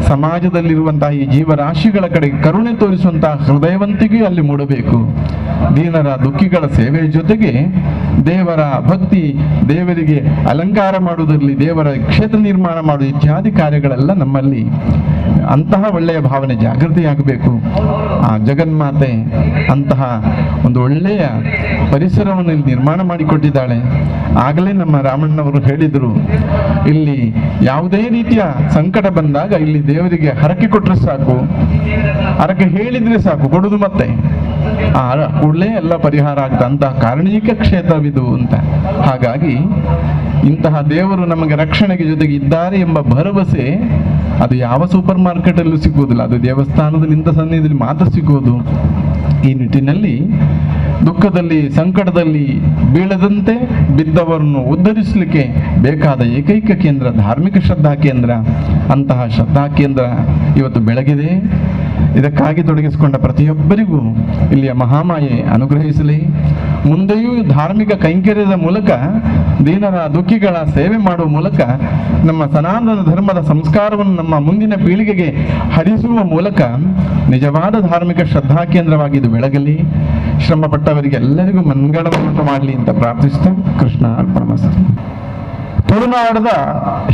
ಸಮಾಜದಲ್ಲಿರುವಂತಹ ಈ ಜೀವರಾಶಿಗಳ ಕಡೆಗೆ ಕರುಣೆ ತೋರಿಸುವಂತಹ ಹೃದಯವಂತಿಕೆಯೂ ಅಲ್ಲಿ ಮೂಡಬೇಕು. ದೀನರ ದುಃಖಿಗಳ ಸೇವೆಯ ಜೊತೆಗೆ ದೇವರ ಭಕ್ತಿ, ದೇವರಿಗೆ ಅಲಂಕಾರ ಮಾಡುವುದರಲ್ಲಿ, ದೇವರ ಕ್ಷೇತ್ರ ನಿರ್ಮಾಣ ಮಾಡುವ ಇತ್ಯಾದಿ ಕಾರ್ಯಗಳೆಲ್ಲ ನಮ್ಮಲ್ಲಿ ಅಂತಹ ಒಳ್ಳೆಯ ಭಾವನೆ ಜಾಗೃತಿಯಾಗಬೇಕು. ಆ ಜಗನ್ಮಾತೆ ಅಂತಹ ಒಂದು ಒಳ್ಳೆಯ ಪರಿಸರವನ್ನು ಇಲ್ಲಿ ನಿರ್ಮಾಣ ಮಾಡಿಕೊಟ್ಟಿದ್ದಾಳೆ. ಆಗಲೇ ನಮ್ಮ ರಾಮಣ್ಣವರು ಹೇಳಿದರು, ಇಲ್ಲಿ ಯಾವುದೇ ರೀತಿಯ ಸಂಕಟ ಬಂದಾಗ ಇಲ್ಲಿ ದೇವರಿಗೆ ಹರಕೆ ಕೊಟ್ಟರೆ ಸಾಕು, ಹರಕೆ ಹೇಳಿದ್ರೆ ಸಾಕು, ಕೊಡುದು ಮತ್ತೆ ಆ ಕೂಡಲೇ ಎಲ್ಲ ಪರಿಹಾರ ಆಗ್ತದೆ. ಅಂತಹ ಕಾರಣೀಕ ಕ್ಷೇತ್ರವಿದು ಅಂತ. ಹಾಗಾಗಿ ಇಂತಹ ದೇವರು ನಮಗೆ ರಕ್ಷಣೆಗೆ ಜೊತೆಗೆ ಇದ್ದಾರೆ ಎಂಬ ಭರವಸೆ ಅದು ಯಾವ ಸೂಪರ್ ಮಾರ್ಕೆಟಲ್ಲೂ ಸಿಗುವುದಿಲ್ಲ, ಅದು ದೇವಸ್ಥಾನದಲ್ಲಿ ಇಂಥ ಸನ್ನಿಧಿಯಲ್ಲಿ ಮಾತ್ರ ಸಿಗುವುದು. ಈ ನಿಟ್ಟಿನಲ್ಲಿ ದುಃಖದಲ್ಲಿ ಸಂಕಟದಲ್ಲಿ ಬೀಳದಂತೆ ಬಿದ್ದವರನ್ನು ಉದ್ಧರಿಸಲಿಕ್ಕೆ ಬೇಕಾದ ಏಕೈಕ ಕೇಂದ್ರ ಧಾರ್ಮಿಕ ಶ್ರದ್ಧಾ ಕೇಂದ್ರ. ಅಂತಹ ಶ್ರದ್ಧಾ ಕೇಂದ್ರ ಇವತ್ತು ಬೆಳಗಿದೆ. ಇದಕ್ಕಾಗಿ ತೊಡಗಿಸಿಕೊಂಡ ಪ್ರತಿಯೊಬ್ಬರಿಗೂ ಇಲ್ಲಿಯ ಮಹಾಮಾಯೆ ಅನುಗ್ರಹಿಸಲಿ. ಮುಂದೆಯೂ ಧಾರ್ಮಿಕ ಕೈಂಕರ್ಯದ ಮೂಲಕ ದೀನರ ದುಃಖಿಗಳ ಸೇವೆ ಮಾಡುವ ಮೂಲಕ ನಮ್ಮ ಸನಾತನ ಧರ್ಮದ ಸಂಸ್ಕಾರವನ್ನು ನಮ್ಮ ಮುಂದಿನ ಪೀಳಿಗೆಗೆ ಹರಿಸುವ ಮೂಲಕ ನಿಜವಾದ ಧಾರ್ಮಿಕ ಶ್ರದ್ಧಾ ಕೇಂದ್ರವಾಗಿ ಇದು ಬೆಳಗಲಿ. ಶ್ರಮಪಟ್ಟವರಿಗೆ ಎಲ್ಲರಿಗೂ ಮಂಗಳವನ್ನು ಮಾಡಲಿ ಅಂತ ಪ್ರಾರ್ಥಿಸ್ತಾ ಕೃಷ್ಣ ಅರ್ಪಣಮಸ್ತು. ತುಳುನಾಡದ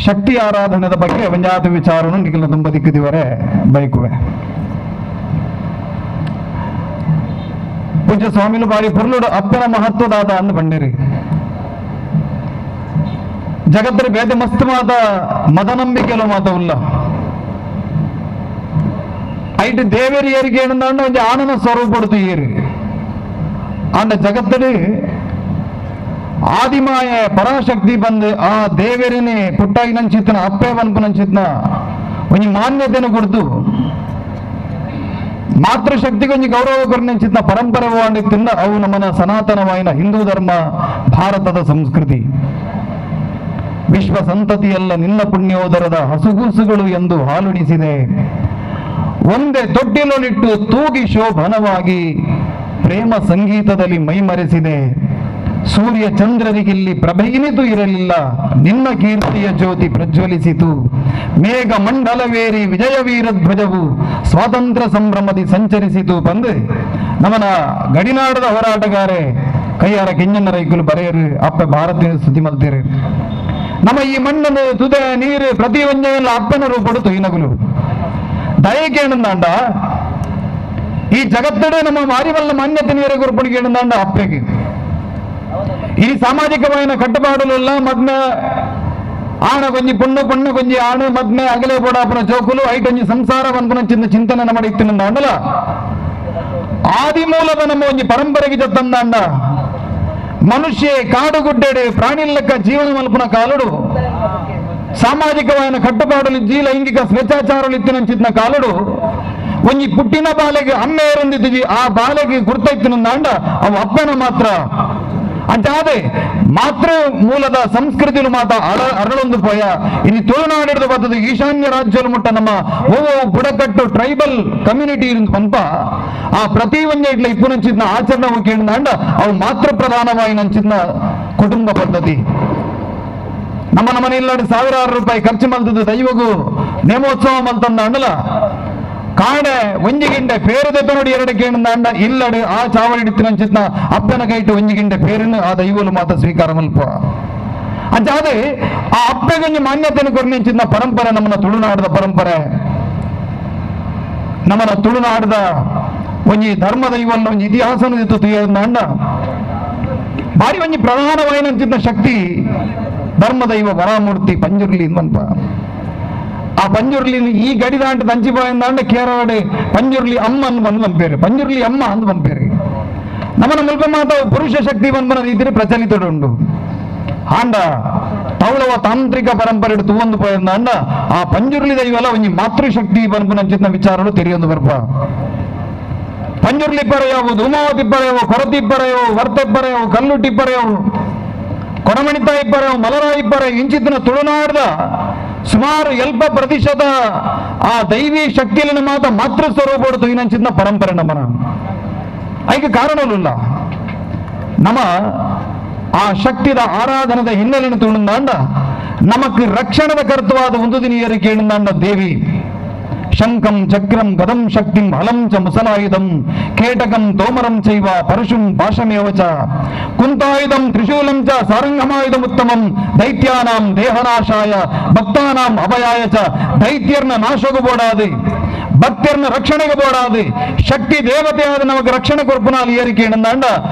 ಶಕ್ತಿ ಆರಾಧನೆದ ಬಗ್ಗೆ ಒಂಜಾತ ವಿಚಾರವನ್ನು ನಿಖಿಲ ತುಂಬ ದಿಕ್ಕದಿವರೆ ಬೈಕುವೆ. ಪೂಜ್ಯ ಸ್ವಾಮಿಲು ಬಾರಿ ಪೊರ್ಲುಡು ಅಪ್ಪನ ಮಹತ್ವದಾದ ಅಂದು ಬಂಡೇರಿ. ಜಗತ್ತರ ಬೇತೆ ಮಸ್ತ್ ಮಾತ ಮದನಂಬಿಕೆಲು ಮಾತ ಉಲ್ಲ. ಐಟ್ ದೇವೇರಿ ಏರಿಗೆ ಏನಂದ ಒಂಜಿ ಆನನ ಸ್ವರೂಪ ಏರಿ ಅಂಡ ಜಗತ್ತಡಿ ಆದಿಮಾಯ ಪರಾಶಕ್ತಿ ಬಂದು ಆ ದೇವರಿನೇ ಪುಟ್ಟಾಗಿ ನಂಚಿತ್ನ ಅಪ್ಪೆ ಬನ್ಪು ನಂಚಿತ್ನ ಒಂಜಿ ಮಾನ್ಯತೆಯನ್ನು ಕೊಡ್ತು ಮಾತೃಶಕ್ತಿಗೆ ಒಂಜಿ ಗೌರವ ಕೊರ್ನಂಚಿತ್ನ ಪರಂಪರೆ ತಿನ್ನ ಅವು ನಮ್ಮನ ಸನಾತನವಾಯಿನ ಹಿಂದೂ ಧರ್ಮ ಭಾರತದ ಸಂಸ್ಕೃತಿ. ವಿಶ್ವ ಸಂತತಿಯಲ್ಲ ನಿನ್ನ ಪುಣ್ಯೋದರದ ಹಸುಗೂಸುಗಳು ಎಂದು ಹಾಲುಣಿಸಿದೆ. ಒಂದೇ ತೊಟ್ಟಿಲೊಲಿಟ್ಟು ತೂಗಿ ಶೋಭನವಾಗಿ ಪ್ರೇಮ ಸಂಗೀತದಲ್ಲಿ ಮೈಮರೆಸಿದೆ. ಸೂರ್ಯ ಚಂದ್ರರಿಗಿಲ್ಲಿ ಪ್ರಭೆಯಿನಿತು ಇರಲಿಲ್ಲ, ನಿನ್ನ ಕೀರ್ತಿಯ ಜ್ಯೋತಿ ಪ್ರಜ್ವಲಿಸಿತು. ಮೇಘ ಮಂಡಲವೇರಿ ವಿಜಯ ವೀರ ಧ್ವಜವು ಸ್ವಾತಂತ್ರ್ಯ ಸಂಭ್ರಮದಿ ಸಂಚರಿಸಿತು. ಬಂದು ನಮನ ಗಡಿನಾಡದ ಹೋರಾಟಗಾರೆ ಕೈಯಾರ ಕೆಂಜನ್ನ ರೈಕುಲು ಬರೆಯರು ಅಪ್ಪ ಭಾರತೀಯ ಸುದ್ದಿ ಮಲ್ತೀರಿ. ನಮ್ಮ ಈ ಮಣ್ಣನ್ನು ತುದೆ ನೀರು ಪ್ರತಿ ಒಂಜೆಲ್ಲ ಅಪ್ಪನ ರೂಪಡು ತುಯಿನಗುಲು ದಯಕೇಣಂದಾಂಡ ಈ ಜಗತ್ತಡೆ ನಮ್ಮ ಮಾರಿವಲ್ಲ ಮಾನ್ಯತೆ ನೀರ ಗುರುಪಡಿಗೆ ಅಪ್ಪೆಗೆ. ಈ ಸಾಮಾಜಿಕವಾದ ಕಟ್ಟುಪಾಡುಲೆಲ್ಲ ಮದ್ಮೆ ಆಣ ಕೊಂಜಿ ಪೊಣ್ಣು ಪೊಣ್ಣು ಕೊಂಜಿ ಆಣು ಮದ್ಮೆ ಅಗಲೆ ಪೋಡಾಪುನ ಚೌಕುಲು ಐಟೊಂಜಿ ಸಂಸಾರ ಪನ್ಪುನ ಚಿಂತ ಚಿಂತನೆ ನಮ್ಮ ಇತ್ತಿನಂದಾಂಡಲ ಆದಿಮೂಲದ ನಮ್ಮ ಒಂಜಿ ಪರಂಪರೆಗೆ ಜತ್ತಂದಾಂಡ ಮನುಷ್ಯ ಕಾಡುಗುಡ್ಡೆಡೆ ಪ್ರಾಣಿಲ್ಲಕ್ಕ ಜೀವನ ಮಲ್ಪುನ ಕಾಲುಡು ಸಾಮಾಜಿಕವಾದ ಕಟ್ಟುಪಾಡುಲು ಜಿ ಲೈಂಗಿಕ ಸ್ವೇಚ್ಛಾಚಾರలు ಇತ್ತಿನ ಕಾಲುಡು ಒಂಜಿ ಪುಟ್ಟಿನ ಬಾಲೆಗೆ ಅಮ್ಮ ಏರೊಂದಿತ್ತು ಆ ಬಾಲೆಗೆ ಗುರ್ತೈತ್ತಿನಂದಾಂಡ ಅವು ಅಪ್ಪನ ಮಾತ್ರ. ಅಂಚಾದೆ ಮಾತೃ ಮೂಲದ ಸಂಸ್ಕೃತಿಲು ಮಾತ ಅರಳೊಂದು ಪೋಯ. ಇನ್ನು ತುಳುನಾಡಿಡ್ದು ಬರ್ತದೆ ಈಶಾನ್ಯ ರಾಜ್ಯಲು ಮುಟ್ಟ ನಮ್ಮ ಓ ಬುಡಕಟ್ಟು ಟ್ರೈಬಲ್ ಕಮ್ಯುನಿಟಿ ಪಂಪ ಆ ಪ್ರತಿ ಒಂಜೆ ಇಟ್ಲ ಇಪ್ಪುನಂಚಿದ್ನ ಆಚರಣೆ ಕೇಳಿದಾಂಡ ಅವು ಮಾತೃ ಪ್ರಧಾನವಾಗಿ ನಂಚಿದ್ನ ಕುಟುಂಬ ಪದ್ಧತಿ. ನಮ್ಮ ನಮ್ಮನೆ ಇಲ್ಲಾಡಿ ಸಾವಿರಾರು ರೂಪಾಯಿ ಖರ್ಚು ಮಲ್ತದ್ದು ದೈವಗೂ ನೇಮೋತ್ಸವ ಮಲ್ತಂದ ಅಂಡಲ ಕಾಡೆ ಒಂಜಿಗಿಂಡೆ ಪೇರು ನೋಡಿ ಎರಡು ಕೇಳಿದ ಇಲ್ಲಡು ಆ ಚಾವಡಿ ಹಿಡಿತಿನಂಚಿತ್ನ ಅಪ್ಪನ ಕೈಟು ಒಂಜಿಗಿಂಡೆ ಪೇರನ್ನು ಆ ದೈವಲು ಮಾತ ಸ್ವೀಕಾರ ಮಲ್ಪ. ಅಂಚಾದೆ ಆ ಅಪ್ಪೆಗೊಂಜಿ ಮಾನ್ಯತೆಯನ್ನು ಕೊರ್ನಿಂಚಿತ್ನ ಪರಂಪರೆ ನಮ್ಮನ್ನ ತುಳುನಾಡದ ಪರಂಪರೆ. ನಮ್ಮನ್ನ ತುಳುನಾಡದ ಒಂಜಿ ಧರ್ಮ ದೈವಲ್ಲ ಒಂಜಿ ಇತಿಹಾಸನ ಇತ್ತು ತುಯ್ಯಂಡ ಭಾರಿ ಒಂಜಿ ಪ್ರಧಾನವಾಯಿನಂಚಿತ್ನ ಶಕ್ತಿ ಧರ್ಮದೈವ ವರಾಮೂರ್ತಿ ಪಂಜುರ್ಲಿ ಮನ್ಪ. ಆ ಪಂಜುರ್ಲಿ ಈ ಗಡಿದಾಂಟ ದಂಚಿಬಾಯಿಂದಾಂಡ ಕೇರಳಡೆ ಪಂಜುರ್ಲಿ ಅಮ್ಮ ಅನ್ನು ಬಂದು ಬಂಪೇರು, ಪಂಜುರ್ಲಿ ಅಮ್ಮ ಅಂದು ಬಂಪೇರು. ನಮ್ಮನ ಮುಲ್ಪ ಮಾತ ಪುರುಷ ಶಕ್ತಿ ಬಂದ್ಬನ ರೀತಿಯಲ್ಲಿ ಪ್ರಚಲಿತುಂಡು. ಆಂಡ ತೌಳವ ತಾಂತ್ರಿಕ ಪರಂಪರೆ ತೂವೊಂದು ಪೋಯಂದಾಂಡ ಆ ಪಂಜುರ್ಲಿ ದೈವಲ ಒಂಜಿ ಮಾತೃಶಕ್ತಿ ಬಂದ್ಬನ ವಿಚಾರಗಳು ತೆರೆಯೊಂದು ಬರ್ಪ. ಪಂಜುರ್ಲಿ ಪರೆಯವು, ಧೂಮಾವತಿ ಪರೆಯವು, ಕೊರತಿ ಪರೆಯವು, ವರ್ತೆ ಪರೆಯವು, ಕಲ್ಲುಟ್ಟಿ ಪರೆಯವು, ಕೊಡಮಣಿತ ಇಬ್ಬರೆವು, ಮಲರ ಇಬ್ಬರೆ ಇಂಚಿತ್ತಿನ ತುಳುನಾಡದ ಸುಮಾರು 80% ಆ ದೈವಿ ಶಕ್ತಿಯನ್ನು ಮಾತ ಮಾತೃ ಸ್ವರೂಪ ತುಯಿನಂಚಿನ ಪರಂಪರೆ ನಮ್ಮನ. ಐಕೆ ಕಾರಣವಿಲ್ಲ ನಮ್ಮ ಆ ಶಕ್ತಿದ ಆರಾಧನದ ಹಿನ್ನೆಲೆಯನ್ನು ತುಳುಂದಾಂಡ ನಮಕ್ ರಕ್ಷಣದ ಕರ್ತವಾದ ಒಂದು ದಿನ ಏರಿಕೆ ದೇವಿ ಶಂಖಂ ಚಕ್ರಂ ಗದಂ ಶಕ್ತಿಂ ಹಲಂ ಚ ಮುಸಲಾಯುಧಂ ಕೇಟಕಂ ತೋಮರಂ ಚೈವ ಪರಶುಂ ಪಾಶಮೇವ ಚ ಕುಂತಾಯುಧಂ ತ್ರಿಶೂಲಂ ಚ ಸಾರಂಗಮಾಯುಧಂ ಉತ್ತಮಂ ದೈತ್ಯಾನಾಂ ದೇಹನಾಶಾಯ ಭಕ್ತಾನಾಂ ಅಭಯಾಯ ಚ. ದೈತ್ಯರ್ನ ನಾಶಗೂ ಬೋಡಾದೆ, ಭಕ್ತರ್ನ ರಕ್ಷಣೆಗೆ ಬೋಡಾದೆ, ಶಕ್ತಿ ದೇವತೆಯಾದ ನಮಗೆ ರಕ್ಷಣೆ ಕೊರ್ಪುನಾಲ್ ಏರಿಕೆ ಎಂದಾಂಡ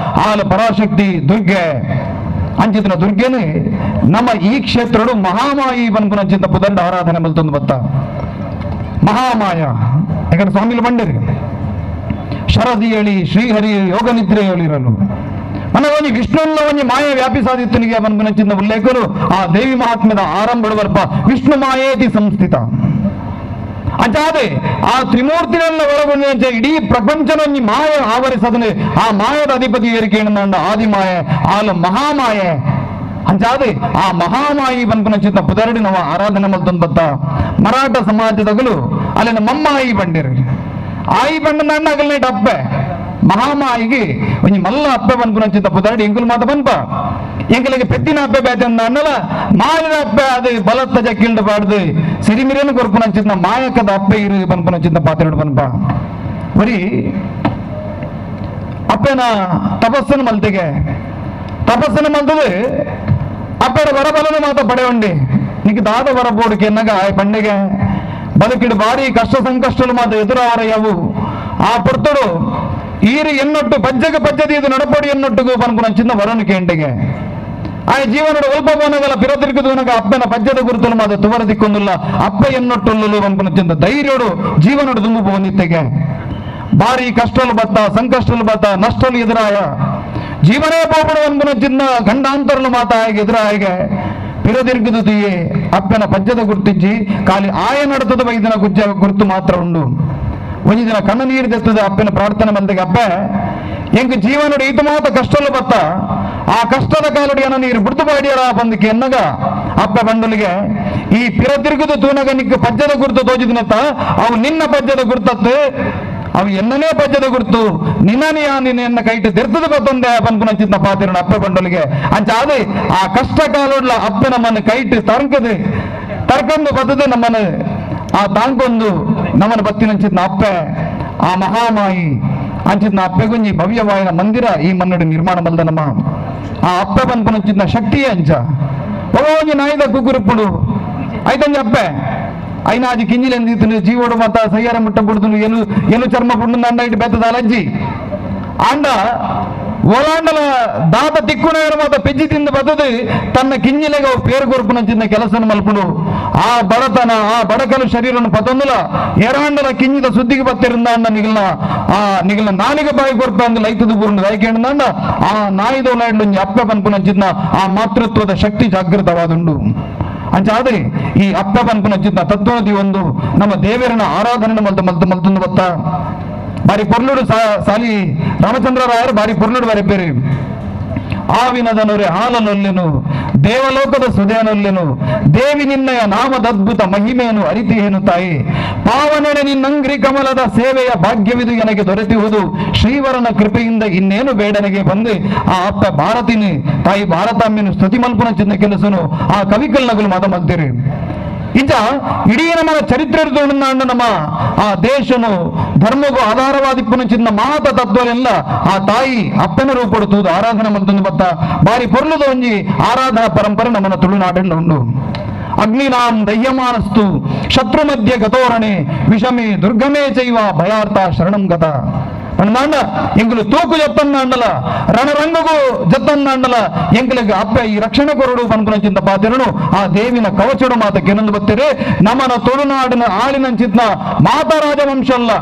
ಆಲ ಪರಾಶಕ್ತಿ ದುರ್ಗೆ ಅಂಚಿತನ ದುರ್ಗೆನೆ ನಮ್ಮ ಈ ಕ್ಷೇತ್ರಡು ಮಹಾಮಾಯಿ ಬನ್ಪುನಂಚಿತ ಪುದಂಡ ಆರಾಧನೆ ಮಲ್ತೊಂದು ಬತ್ತ ಮಹಾಮಾಯ. ಯಾಕಂದ್ರೆ ಸ್ವಾಮಿಲು ಬಂಡಿರಿ ಶರದಿಯಳಿ ಶ್ರೀಹರಿ ಯೋಗ ನಿದ್ರೆಯಳಿರಲು ಮನವನಿ ವಿಷ್ಣುಲ್ಲ ಒಂಜಿ ಮಾಯ ವ್ಯಾಪಿಸಾದಿತ್ತನಿಗೆ ಬನ್ಪುನಂಚಿನ ಉಲ್ಲೇಖರು ಆ ದೇವಿ ಮಹಾತ್ಮ್ಯದ ಆರಂಭ ಬರ್ಪ ವಿಷ್ಣು ಮಾಯೇತಿ ಸಂಸ್ಥಿತ. ಅಂಚಾದೆ ಆ ತ್ರಿಮೂರ್ತಿಗಳನ್ನ ಒಳಗೊಂಡಂತೆ ಇಡೀ ಪ್ರಪಂಚನೊಂಜಿ ಮಾಯ ಆವರಿಸದನೆ ಆ ಮಾಯದ ಅಧಿಪತಿ ಏರಿಕೆ ಆದಿಮಾಯೆ ಆಲ ಮಹಾಮಾಯೆ. ಅಂಚಾದೆ ಆ ಮಹಾಮಾಯಿ ಬನ್ಪುನಂಚಿನ ಪುದರಡಿ ನಾವು ಆರಾಧನೆ ಮಲ್ತೊಂದು ಬತ್ತ ಮರಾಠ ಸಮಾಜದಗಲು ಅಲ್ಲಿನ ಮಮ್ಮಾಯಿ ಬಂಡಿರಿ ಆಯಿ ಬಂಡ ಅಗಲ್ನೇಟ್ ಅಪ್ಪೆ ಮಹಾಮಾಯಿಗೆ ಒಂಜಿ ಮಲ್ಲ ಅಪ್ಪೆ ಬನ್ಪುನಂಚಿನ ಪುದರಡಿ ಎಂಕುಲು ಮಾತ ಬನ್ಪ ಎಂಕಲಿಗೆ ಪೆತ್ತಿನ ಅಪ್ಪೆ ಬೇತೆ ಅನ್ನಲ್ಲ ಮಾಯದ ಅಪ್ಪೆ ಅದು ಬಲತ್ತ ಜಕ್ಕಿಲ್ಡ ಬಾಡ್ದು ಸಿರಿಮಿರೇನು ಕೊರ್ಪುನಂಚಿನ ಮಾಯಕದ ಅಪ್ಪೆ ಇರು ಬನ್ಪುನಂಚಿನ ಪಾತ್ರೆಡು ಬನ್ಪ. ಬರೀ ಅಪ್ಪೆನ ತಪಸ್ಸನ್ನು ಮಲ್ತಿಗೆ ತಪಸ್ಸನ್ನು ಮಲ್ತದೆ ಅಪ್ಪಡ ವರಬಲನ ಮಾತ ಪಡೆಯುಂಡಿ ನಿಕ್ ದಾದ ವರಬೋಡು ಕೆನ್ನಗ ಆ ಪಂಡಿಗೆ ಬದುಕಿಡು ಭಾರಿ ಕಷ್ಟ ಸಂಕಷ್ಟలు ಮಾತ ಎದುರಾವರ ಯಾವು ಆ ಪೊರ್ತುಡು ಈರು ಎನ್ನೊಟ್ಟು ಪಜ್ಜಗ ಪಜ್ಜದಿ ಇದು ನಡಪಡಿ ಎನ್ನೊಟ್ಟಿಗೂ ಪನ್ಪುನ ಚಿನ್ನ ವರನು ಕೇಂಡಿಗೆ ಆಯ ಜೀವನದ ಒಲ್ಪ ಬೋನಗಲ ಪಿರತಿರುಗುದನಗ ಅಪ್ಪನ ಪಜ್ಜದ ಗುರುತಲು ಮಾದ ತುವರ ದಿಕ್ಕೊಂದುಲ್ಲ ಅಪ್ಪ ಎನ್ನೊಟ್ಟುಲ್ಲಲು ಪನ್ಪುನ ಚಿಂತ ಧೈರ್ಯೋಡು ಜೀವನೋಡು ದುಂಬು ಪೋಂದಿತ್ತೆಗೆ ಭಾರಿ ಕಷ್ಟಲು ಬತ್ತ ಸಂಕಷ್ಟಲು ಬತ್ತ ನಷ್ಟಲು ಎದುರಾಯ ಜೀವನೇ ಪೋಪಡು ಅನ್ಪುನ ಚಿನ್ನ ಗಂಡಾಂತರಲು ಮಾತ ಆಯಗೆ ಎದುರಾಯಗೆ ಪಿರದಿರ್ಗುದು ತೀಯೆ ಅಪ್ಪನ ಪಜ್ಜದ ಗುರ್ತಿಜ್ಜಿ ಖಾಲಿ ಆಯ ನಡತದ ಬೈದಿನ ಗುಜ್ಜ ಗುರುತು ಮಾತ್ರ ಉಂಡು. ಒಂಜಿ ದಿನ ಕಣ್ಣು ನೀರು ತೆತ್ತದ ಅಪ್ಪನ ಪ್ರಾರ್ಥನೆ ಬಂದಾಗ ಅಪ್ಪ ಎಂಕ್ ಜೀವನಡು ಈತ ಮಾತ ಕಷ್ಟಲು ಬತ್ತ ಆ ಕಷ್ಟದ ಕಾಲಡಿ ಅನ್ನ ನೀರು ಬಿಡ್ತು ಬಾಡಿಯರ ಬಂದಕ್ಕೆ ಎನ್ನಗ ಅಪ್ಪ ಬಂಡಲಿಗೆ ಈ ಪಿರತಿರುಗುದು ತೂನಗ ನಿಕ್ಕ ಪಜ್ಜದ ಗುರುತು ತೋಜಿದಿನತ್ತ ಅವು ನಿನ್ನ ಪಜ್ಜದ ಗುರ್ತತ್ತು ಅವು ಎನ್ನನೇ ಪಜ್ಜದ ಗುರುತು ನಿನ್ನನೇ ನಿನ್ನ ಎನ್ನ ಕೈಟು ತೆರ್ತದ ಬತ್ತೊಂದೆ ಪನ್ಪುನ ಚಿತ್ತ ಪಾತಿರಣ ಅಪ್ಪ ಬಂಡಲಿಗೆ ಅಂಚಾದೆ ಆ ಕಷ್ಟ ಕಾಲೋಡ್ಲ ಅಪ್ಪ ನಮ್ಮನ್ನು ಕೈಟು ತರ್ಕದು ತರ್ಕೊಂಡು ಬತ್ತದೆ ನಮ್ಮನ್ನು ಆ ತಾಂಕೊಂದು ನಮ್ಮನ್ನು ಬತ್ತಿನಂಚಿತ್ನ ಅಪ್ಪೆ ಆ ಮಹಾಮಾಯಿ ಅಂಚಿತ್ನ ಅಪ್ಪೆಗುಂಜಿ ಭವ್ಯವಾಯಿನ ಮಂದಿರ ಈ ಮನ್ನಡಿ ನಿರ್ಮಾಣ ಮಲ್ದ ನಮ್ಮ ಆ ಅಪ್ಪೆ ಪನ್ಪುನಂಚಿತ್ನ ಶಕ್ತಿಯೇ ಅಂಚ ಒಂಜಿ ನಾಯಿದ ಕುಗ್ಗುರುಪ್ಪುಡು ಐತಂಜಿ ಅಪ್ಪೆ ಐನಾಜಿ ಕಿಂಜಿಲೆಂದಿತ್ತು ಜೀವೋಡು ಮತ್ತ ಸಯ್ಯಾರ ಮುಟ್ಟ ಬುಡ್ದು ಎಲು ಎಲು ಚರ್ಮ ಪುಂಡು ಅಂಡ ಇಟ್ಟು ಬೆತ್ತದ ಅಲಜ್ಜಿ ಆಂಡ ಓಲಾಂಡಲ ದಾತ ತಿಕ್ಕುನಗರ ಮಾತ ಪೆಜ್ಜಿ ತಿಂದು ಬತ್ತದು ತನ್ನ ಕಿಂಜಿಲೆಗ ಪೇರು ಕೊರ್ಪುನಂಚಿನ ಕೆಲಸನ ಮಲ್ಪುಡು ಆ ಬಡತನ ಆ ಬಡಕಲು ಶರೀರನು ಪತೊಂದುಲ ಏರಾಂಡಲ ಕಿಂಜಿದ ಸುದ್ದಿಗೆ ಬತ್ತಿರಂದ ಅಂಡ ನಿಗಲ್ನ ಆ ನಿಗಲ್ನ ನಾಲಿಗೆ ಬಾಯಿ ಕೊರ್ಪ ಅಂದು ಲೈತದ ಬೂರ್ನ ದಯಕೇಂಡ ಆ ನಾಯಿದ ಒಲಾಂಡ್ಲೊಂಜಿ ಅಪ್ಪೆ ಪನ್ಪುನಂಚಿನ ಆ ಮಾತೃತ್ವದ ಶಕ್ತಿ ಜಾಗೃತವಾದುಂಡು. ಅಂಚಾದರೆ ಈ ಅಪ್ಪ ಪನ್ಪುನಂಚಿನ ತತ್ವನದಿ ಒಂದು ನಮ್ಮ ದೇವರನ ಆರಾಧನೆ ಮಲ್ತು ಮಲ್ತು ಮಲ್ತೊಂದು ಬತ್ತ ಬಾರಿ ಪೊರ್ಲುಡು ಸಾಲಿ ರಾಮಚಂದ್ರ ರಾಯರು ಬಾರಿ ಪೊರ್ಲುಡು ಬಾರಿ ಬೇರೆ ಆವಿನದನೊರೆ ಹಾಲನೊಲ್ಲೆನು ದೇವಲೋಕದ ಸುದೆಯನೊಲ್ಲೆನು ದೇವಿ ನಿನ್ನಯ ನಾಮದದ್ಭುತ ಮಹಿಮೆಯನ್ನು ಅರಿತಿಯೇನು ತಾಯಿ ಪಾವನಡೆ ನಿನ್ನಂಗ್ರಿ ಕಮಲದ ಸೇವೆಯ ಭಾಗ್ಯವಿದು ನನಗೆ ದೊರೆತಿಹುದು ಶ್ರೀವರನ ಕೃಪೆಯಿಂದ ಇನ್ನೇನು ಬೇಡನಿಗೆ ಬಂದು ಆ ಅಪ್ಪ ಭಾರತಿನಿ ತಾಯಿ ಭಾರತಾಂಬೆನು ಸ್ತುತಿ ಮಲ್ಪುನ ಚಿನ್ನ ಕೆಲಸನು ಆ ಕವಿಕಲ್ನಗುಲು ಮಾತ ಮಲ್ತೀರಿ. ಇಂಚ ಇಡೀ ನಮ್ಮ ಚರಿತ್ರೆ ನಮ್ಮ ಆ ದೇಶನು ಧರ್ಮಗೂ ಆಧಾರವಾದಿಪ್ಪನು ಚಿನ್ನ ಮಾತ ತತ್ವಲೆಲ್ಲ ಆ ತಾಯಿ ಅಪ್ಪನ ರೂಪಡುತ್ತುವುದು ಆರಾಧನೆ ಮಲ್ತೊಂದು ಬತ್ತ ಬಾರಿ ಪೊರ್ಲುದ ಒಂಜಿ ಆರಾಧನಾ ಪರಂಪರೆ ನಮ್ಮನ್ನ ತುಳುನಾಡಲ್ಲಿ ಉಂಡು. ಅಗ್ನಿನಾಂ ದಹ್ಯಮಾನಸ್ತು ಶತ್ರು ಮಧ್ಯೆ ಗತೋರಣೆ ವಿಷಮೇ ದುರ್ಗಮೇ ಚೈವ ಭಯಾರ್ಥ ಶರಣಂ ಗತ ಅಂಡ ಎಂಕುಲು ತೂಕು ಜತ್ತನ್ನ ಅಂಡಲ ರಣರಂಗಗೂ ಜತ್ತನ್ನ ಅಂಡಲ ಎಂಕಲಿಗೆ ಅಪ್ಪ ಈ ರಕ್ಷಣೆ ಕೊರಡು ಪನ್ಪುನಂಚಿಂತ ಪಾತಿರನು ಆ ದೇವಿನ ಕವಚಡು ಮಾತ ಕೆನೊಂದು ಬತ್ತೀರಿ. ನಮನ ತುಳುನಾಡಿನ ಆಳಿನಂಚಿತ್ನ ಮಾತಾ ರಾಜವಂಶ ಅಲ್ಲ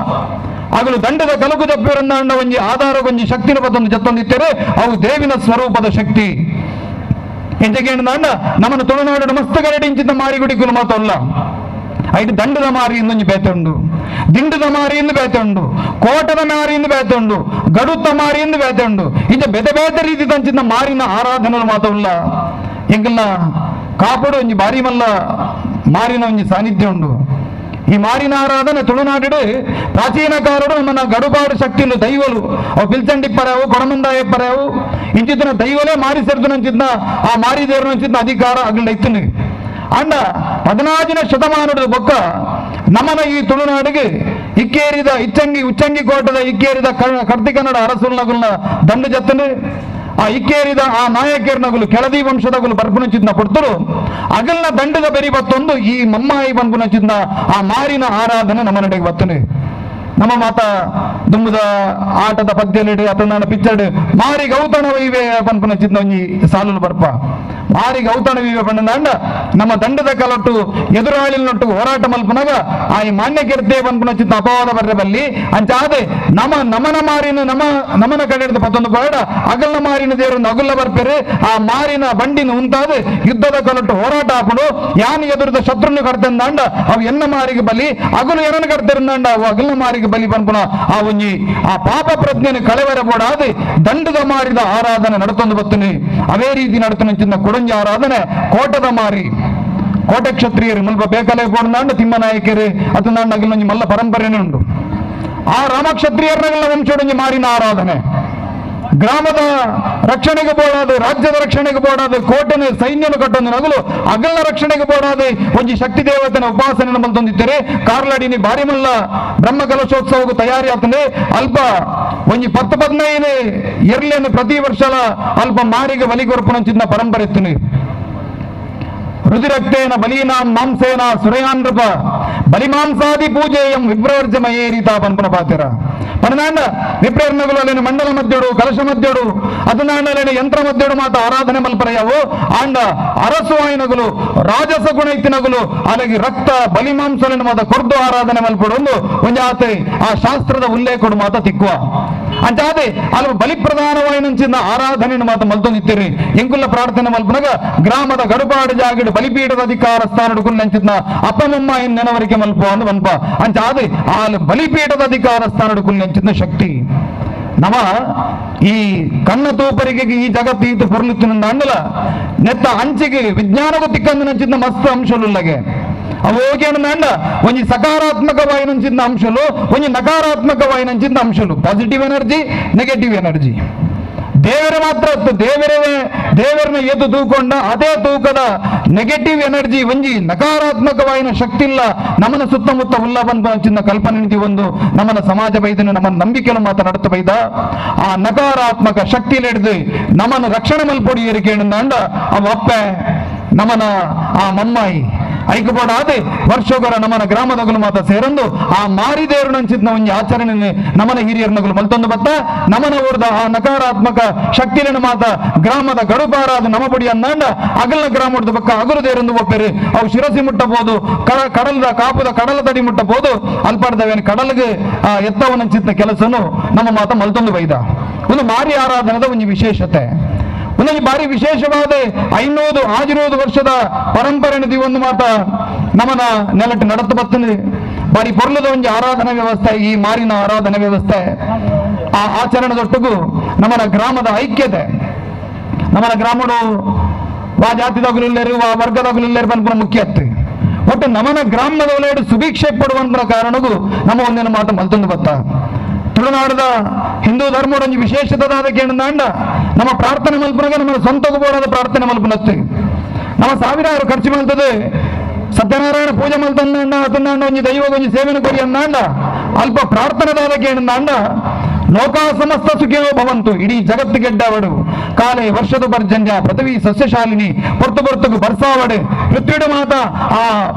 ಆಗಲು ದಂಡದ ಕಲುಕು ಜಪ್ಪಿರನ್ನ ಅಂಡ ಒಂಜಿ ಆಧಾರ ಒಂಜಿ ಶಕ್ತಿನ ಪತ್ತೊಂದು ಜತ್ತೊಂದಿತ್ತೇರೆ ಅವು ದೇವಿನ ಸ್ವರೂಪದ ಶಕ್ತಿ ಎಂಚಕೇಂಡ ನಮ್ಮನ ತುಳುನಾಡು ಮಸ್ತ್ ಕರಡಿ ಇಂಚಿತ ಮಾರಿಗುಡಿಕುಲು ಮಾತಲ್ಲ ಐದು ದಂಡದ ಮಾರಿ ಇನ್ನೊಂದು ಬೇತೆ ಉಂಡು, ದಿಂಡದ ಮಾರಿ ಇಂದು ಬೇತೆ ಉಂಡು, ಕೋಟದ ಮಾರಿ ಇಂದು ಬೇತೆ ಉಂಡು, ಗಡುತ್ತ ಮಾರಿ ಇಂದು ಬೇತೆ ಉಂಡು. ಇಂಚ ಬೇತೆ ಬೇತೆ ರೀತಿ ತಂಚಿನ ಮಾರಿನ ಆರಾಧನೆ ಮಾತವಲ್ಲ ಎಂಕಲ್ನ ಕಾಪಡು ಒಂಜಿ ಬಾರಿ ಮಲ್ಲ ಮಾರಿನ ಒಂಜಿ ಸಾನ್ನಿಧ್ಯ ಉಂಡು. ಈ ಮಾರಿನ ಆರಾಧನೆ ತುಳುನಾಡು ಪ್ರಾಚೀನ ಕಾಲಡು ನಮ್ಮನ್ನ ಗಡುಪಾಡು ಶಕ್ತಿಲು ದೈವಲು ಅವು ಪಿಲ್ಚಂಡಿಪ್ಪರಾವು ಕೊಡಮಂದಾಯಪ್ಪರಾವು ಇಂಚಿತ್ತಿನ ದೈವಲೇ ಮಾರಿ ಸೇರ್ದು ನಂಚಿದ್ನ ಆ ಮಾರಿ ದೇವರು ನಂಚಿದ್ನ ಅಧಿಕಾರ ಅಗಲ ಇತ್ತು. ಅಂಡ 14ನೇ ಶತಮಾನದ ಬೊಕ್ಕ ನಮನ ಈ ತುಳುನಾಡಿಗೆ ಇಕ್ಕೇರಿದ ಇಚ್ಚಂಗಿ ಉಚ್ಚಂಗಿ ಕೋಟದ ಇಕ್ಕೇರಿದ ಕರ್ತಿ ಕನ್ನಡ ಅರಸುಲ್ನಗುಲ್ನ ದಂಡು ಜತ್ತನೆ ಆ ಇಕ್ಕೇರಿದ ಆ ನಾಯಕರ್ನಗುಲು ಕೆಳದಿ ವಂಶದಗುಲು ಬರ್ಪುನಚಿದ್ನ ಕೊಡ್ತರು ಅಗಲ್ನ ದಂಡದ ಬೆರಿ ಬತ್ತೊಂದು ಈ ಮಮ್ಮಾಯಿ ಬನ್ಪುನಚಿದ್ನ ಆ ಮಾರಿನ ಆರಾಧನೆ ನಮ್ಮ ನಡೆಗೆ ಬತ್ತನೆ. ನಮ್ಮ ಮಾತ ದುಂಬುದ ಆಟದ ಪದ್ಯಲಿಡು ಅಥವಾ ಪಿಕ್ಚರ್ಡ್ ಮಾರಿ ಗೌತಣವೈವೆ ಪನ್ಪುನಚಿದ್ನ ಒಂಜಿ ಸಾಲುಲು ಬರ್ಪ ಮಾರಿ ಗೌತಣವಿವೆ ಪಂಡ ನಮ್ಮ ದಂಡದ ಕಲೊಟ್ಟು ಎದುರಾಳಿನೊಟ್ಟು ಹೋರಾಟ ಮಲ್ಪುನಗ ಆ ಈ ಮಾನ್ಯ ಕೀರ್ತೆ ಪನ್ಪುನಚಿತ್ತ ಅಪವಾದ ಬರ್ರೆ ಬಲ್ಲಿ ಅಂಚಾದೆ ನಮ ನಮನ ಮಾರಿನ ನಮ ನಮನ ಕಡೆ ಪತ್ತೊಂದು ಬೇಡ ಅಗಲ್ನ ಮಾರಿನ ದೇವರನ್ನು ಅಗುಲ್ಲ ಬರ್ಪೇರೆ ಆ ಮಾರಿನ ಬಂಡಿನ ಉಂತಾದ ಯುದ್ಧದ ಕಲೊಟ್ಟು ಹೋರಾಟ ಹಾಕೊಂಡು ಯಾನ್ ಎದುರದ ಶತ್ರುನ ಕಡ್ತಂದಾಂಡ ಅವು ಎನ್ನ ಮಾರಿಗೆ ಬಲಿ ಅಗುಲು ಏನನ್ನು ಕಡ್ತಿರಂದಾಂಡ ಅವು ಅಗಲ್ನ ಮಾರಿಗೆ ಬಲಿ ಪನ್ಪುನ ಆ ಒಂಜಿ ಆ ಪಾಪ ಪ್ರಜ್ಞೆನ ಕಳೆವರ ಬೋಡಾದ ದಂಡದ ಮಾರಿದ ಆರಾಧನೆ ನಡತೊಂದು ಬತ್ತನೆ. ಅವೇ ರೀತಿ ನಡತನ ಕೊಡಂಜಿ ಆರಾಧನೆ ಕೋಟದ ಮಾರಿ ಕೋಟೆ ಕ್ಷತ್ರಿಯರು ಮುಲ್ಪ ಬೇಕಲೆ ಬೋಡ್ನಾಂಡ ತಿಮ್ಮನಾಯಕರು ಅದು ಅಗಲೊಂಜಿ ಮಲ್ಲ ಪರಂಪರೆನೇ ಉಂಟು. ಆ ರಾಮಕ್ಷತ್ರಿಯರ್ನಗಲ ವಂಶಡೊಂಜಿ ಮಾರಿನ ಆರಾಧನೆ ಗ್ರಾಮದ ರಕ್ಷಣೆಗೆ ಬೋಡಾದ ರಾಜ್ಯದ ರಕ್ಷಣೆಗೆ ಬೋಡಾದ ಕೋಟೆನ ಸೈನ್ಯನ ಕಟ್ಟೊಂದು ನಗಲು ಅಗಲ್ನ ರಕ್ಷಣೆಗೆ ಬೋಡಾದ ಒಂಜಿ ಶಕ್ತಿ ದೇವತೆನ ಉಪಾಸನೆ ಮಲ್ತೊಂದಿದ್ದಾರೆ. ಕಾರ್ಲಾಡಿನಿ ಬಾರಿ ಮಲ್ಲ ಬ್ರಹ್ಮ ಕಲಶೋತ್ಸವಕ್ಕೆ ತಯಾರಿ ಆಗ್ತದೆ. ಅಲ್ಪ ಒಂಜಿ 10 15 ಎರ್ಲೆಯನ್ನು ಪ್ರತಿ ವರ್ಷಲ ಅಲ್ಪ ಮಾರಿಗೆ ಬಲಿ ಕೊರ್ಪುನಂಚಿನ ಪರಂಪರೆ ಇತ್ತು. ರುಧಿರಕ್ತೇನ ಬಲೀನಾಂ ಮಾಂಸೇನ ಸುರಯಾನ್ ನೃಪ ಬಲಿಮಾಂಸಾದಿ ಪೂಜೆಯಂ ವಿಪ್ರವರ್ಜಮಯೇ ರೀತಾ ಪನ್ಪುನ ಪಾತಿರ ಪಣನಾಂಡ ವಿಪ್ರೇರ್ನಗುಲು ಅಲ್ಲಿನ ಮಂಡಲ ಮಧ್ಯಡು ಕಲಶ ಮಧ್ಯಡು ಅದನಾಂಡ ಅಲ್ಲಿನ ಯಂತ್ರ ಮಧ್ಯಡು ಮಾತ ಆರಾಧನೆ ಮಲ್ಪರೆಯವು ಆಂಡ ಅರಸು ಆಯ್ನಗುಲು ರಾಜಸ ಗುಣ ಇತ್ತಿನಗುಲು ಅಲ್ಲಿಗೆ ರಕ್ತ ಬಲಿಮಾಂಸలను ಮಾತ ಕೊರ್ದು ಆರಾಧನೆ ಮಲ್ಪಡೊಂದು ಒಂಜಾತೆ ಆ ಶಾಸ್ತ್ರದ ಉಲ್ಲೇಖಡು ಮಾತ ತಿಕ್ಕುವ ಅಂಚಾದೆ ಅಲ್ಲಿ ಬಲಿಪ್ರಧಾನವಾಯಿನಂಚಿನ ಆರಾಧನೆಯನ್ನು ಮಾತ ಮಲ್ತೊಂದಿತ್ತಿರಿ ಎಂಕುಲ್ಲ ಪ್ರಾರ್ಥನೆ ಮಲ್ಪನಗ ಗ್ರಾಮದ ಗಡುಪಾಡು ಜಾಗಡು ಬಲಿಪೀಠದ ಅಧಿಕಾರ ಸ್ಥಾನಡು ಕುಲ್ಲಂಚಿನ ಅಪ್ಪಮಮ್ಮ ಇನ್ ನೆನವರಿಕೆ ಮಲ್ಪ ಅಂದು ಮನ್ಪ ಅಂಚಾದೆ ಆಲ್ ಬಲಿಪೀಠದ ಅಧಿಕಾರ ಸ್ಥಾನಡು ಕುಲ್ಲಂಚಿನ ಶಕ್ತಿ ನಮ ಈ ಕಣ್ಣ ತೂಪರಿಗೆ ಈ ಜಗತ್ತು ಈತ ಪೊರ್ಲುತ್ತಿನ ಅಂಡಲ ನೆತ್ತ ಅಂಚಿಗೆ ವಿಜ್ಞಾನಗೂ ತಿಕ್ಕಂದು ಮಸ್ತ್ ಅಂಶಲುಲ್ಲಗೆ ಅವು ಹೋಗಿ ಒಂಜಿ ಸಕಾರಾತ್ಮಕವಾಯಿನಂಚಿನ ಅಂಶಲು ಒಂಜಿ ನಕಾರಾತ್ಮಕವಾಯಿನಂಚಿನ ಅಂಶಲು positive energy negative energy ದೇವರ ಮಾತ್ರ ದೇವರೇ ದೇವರನ್ನ ಎದ್ದು ತೂಕೊಂಡ ಅದೇ ತೂಕದ ನೆಗೆಟಿವ್ ಎನರ್ಜಿ ಒಂಜಿ ನಕಾರಾತ್ಮಕವಾಯಿನ ಶಕ್ತಿ ಇಲ್ಲ ನಮ್ಮನ ಸುತ್ತಮುತ್ತ ಉಲ್ಲ ಬಂದ ಕಲ್ಪನೆ ನಿಧಿ ಒಂದು ನಮ್ಮನ ಸಮಾಜ ಬೈದನು ನಮ್ಮ ನಂಬಿಕೆಯನ್ನು ಮಾತ ನಡತ ಬೈದ ಆ ನಕಾರಾತ್ಮಕ ಶಕ್ತಿ ಹಿಡಿದು ನಮ್ಮನ ರಕ್ಷಣೆ ಮಲ್ಪೊಡಿ ಏರಿಕೆ ಅಂಡ ಅವ ಅಪ್ಪೆ ನಮನ ಆ ಮಮ್ಮಾಯಿ ಐಕಬೋಡಾದೆ ವರ್ಷಗೊರ ನಮನ ಗ್ರಾಮದಗುಲು ಮಾತ ಸೇರಂದು ಆ ಮಾರಿದೇರು ನಂಚಿದ್ನ ಒಂಜಿ ಆಚರಣೆ ನಮನ ಹಿರಿಯರ್ನಗುಲು ಮಲ್ತೊಂದು ಬತ್ತ ನಮನ ಊರ್ದ ಆ ನಕಾರಾತ್ಮಕ ಶಕ್ತಿಲಿನ ಮಾತ ಗ್ರಾಮದ ಗಡುಪಾರಾದ ನಮ ಬುಡಿ ಅಂದಾಂಡ ಅಗಲ್ನ ಗ್ರಾಮದ ಬಕ್ಕ ಅಗಲು ದೇರಂದು ಒಪ್ಪೆರು ಅವು ಶಿರಸಿ ಮುಟ್ಟಬಹುದು ಕಡಲದ ಕಾಪುದ ಕಡಲ ತಡಿ ಮುಟ್ಟಬಹುದು ಅಲ್ಪಾಡ್ದವೇನು ಕಡಲಿಗೆ ಆ ಎತ್ತವನಂಚಿದ್ನ ಕೆಲಸನು ನಮ್ಮ ಮಾತ ಮಲ್ತೊಂದು ಬೈದ ಒಂದು ಮಾರಿ ಆರಾಧನದ ಒಂದು ವಿಶೇಷತೆ ಒಂದೊಂದು ಬಾರಿ ವಿಶೇಷವಾದ 500-600 ವರ್ಷದ ಪರಂಪರೆ ಒಂದು ಮಾತ ನಮನ ನೆಲಟ್ಟು ನಡತ ಬತ್ತನೆ ಬಾರಿ ಪೊರ್ಲದ ಒಂದು ಆರಾಧನಾ ವ್ಯವಸ್ಥೆ ಈ ಮಾರಿನ ಆರಾಧನಾ ವ್ಯವಸ್ಥೆ ಆ ಆಚರಣೆದೊಟ್ಟಿಗೂ ನಮನ ಗ್ರಾಮದ ಐಕ್ಯತೆ ನಮನ ಗ್ರಾಮಡು ವಾ ಜಾತಿದಾಗಲಿಲ್ಲೇರು ವಾ ವರ್ಗದಾಗಲಿಲ್ಲೇರು ಪನ್ಪುನ ಮುಖ್ಯ ಅತ್ತೆ ಒಟ್ಟು ನಮನ ಗ್ರಾಮದ ಒಲೆಯಡು ಸುಭಿಕ್ಷೆ ಪಡುವಂತ ಕಾರಣಗೂ ನಮ್ಮ ಒಂದಿನ ಮಾತು ಮಲ್ತೊಂದು ಬತ್ತ ತುಳುನಾಡದ ಹಿಂದೂ ಧರ್ಮದ ಒಂಜಿ ವಿಶೇಷತದಾದ ಕೇಂದ್ರ ನಮ್ಮ ಪ್ರಾರ್ಥನೆ ಮಲ್ಪನಾಗ ನಮ್ಮ ಸ್ವಂತ ಬೋಡಾದ ಪ್ರಾರ್ಥನೆ ಮಲ್ಪನತ್ತೆ ನಮ್ಮ ಸಾವಿರಾರು ಖರ್ಚು ಮಲ್ತದೆ ಸತ್ಯನಾರಾಯಣ ಪೂಜೆ ಮಲ್ತಂದಾಂಡ ಅತಂದಾಂಡ ಒಂಜಿ ದೈವ ಒಂಜಿ ಸೇವೆನ ಕೊರಿ ಅಂದಾಂಡ ಅಲ್ಪ ಪ್ರಾರ್ಥನೆದಾದ ಕೇಂದ್ರ ಲೋಕ ಸಮಸ್ತ ಸುಖಿನೋ ಭವಂತು ಇಡೀ ಜಗತ್ತು ಗೆಡ್ಡವಡು ಕಾಲೆ ವರ್ಷದ ಪರ್ಜನ್ಯ ಪೃಥ್ವಿ ಸಸ್ಯಶಾಲಿನಿ ಪೊರ್ತು ಪೊರ್ತುಗು ಬರ್ಸಾವಡು ಪೃಥ್ವಿಡು ಮಾತ ಆ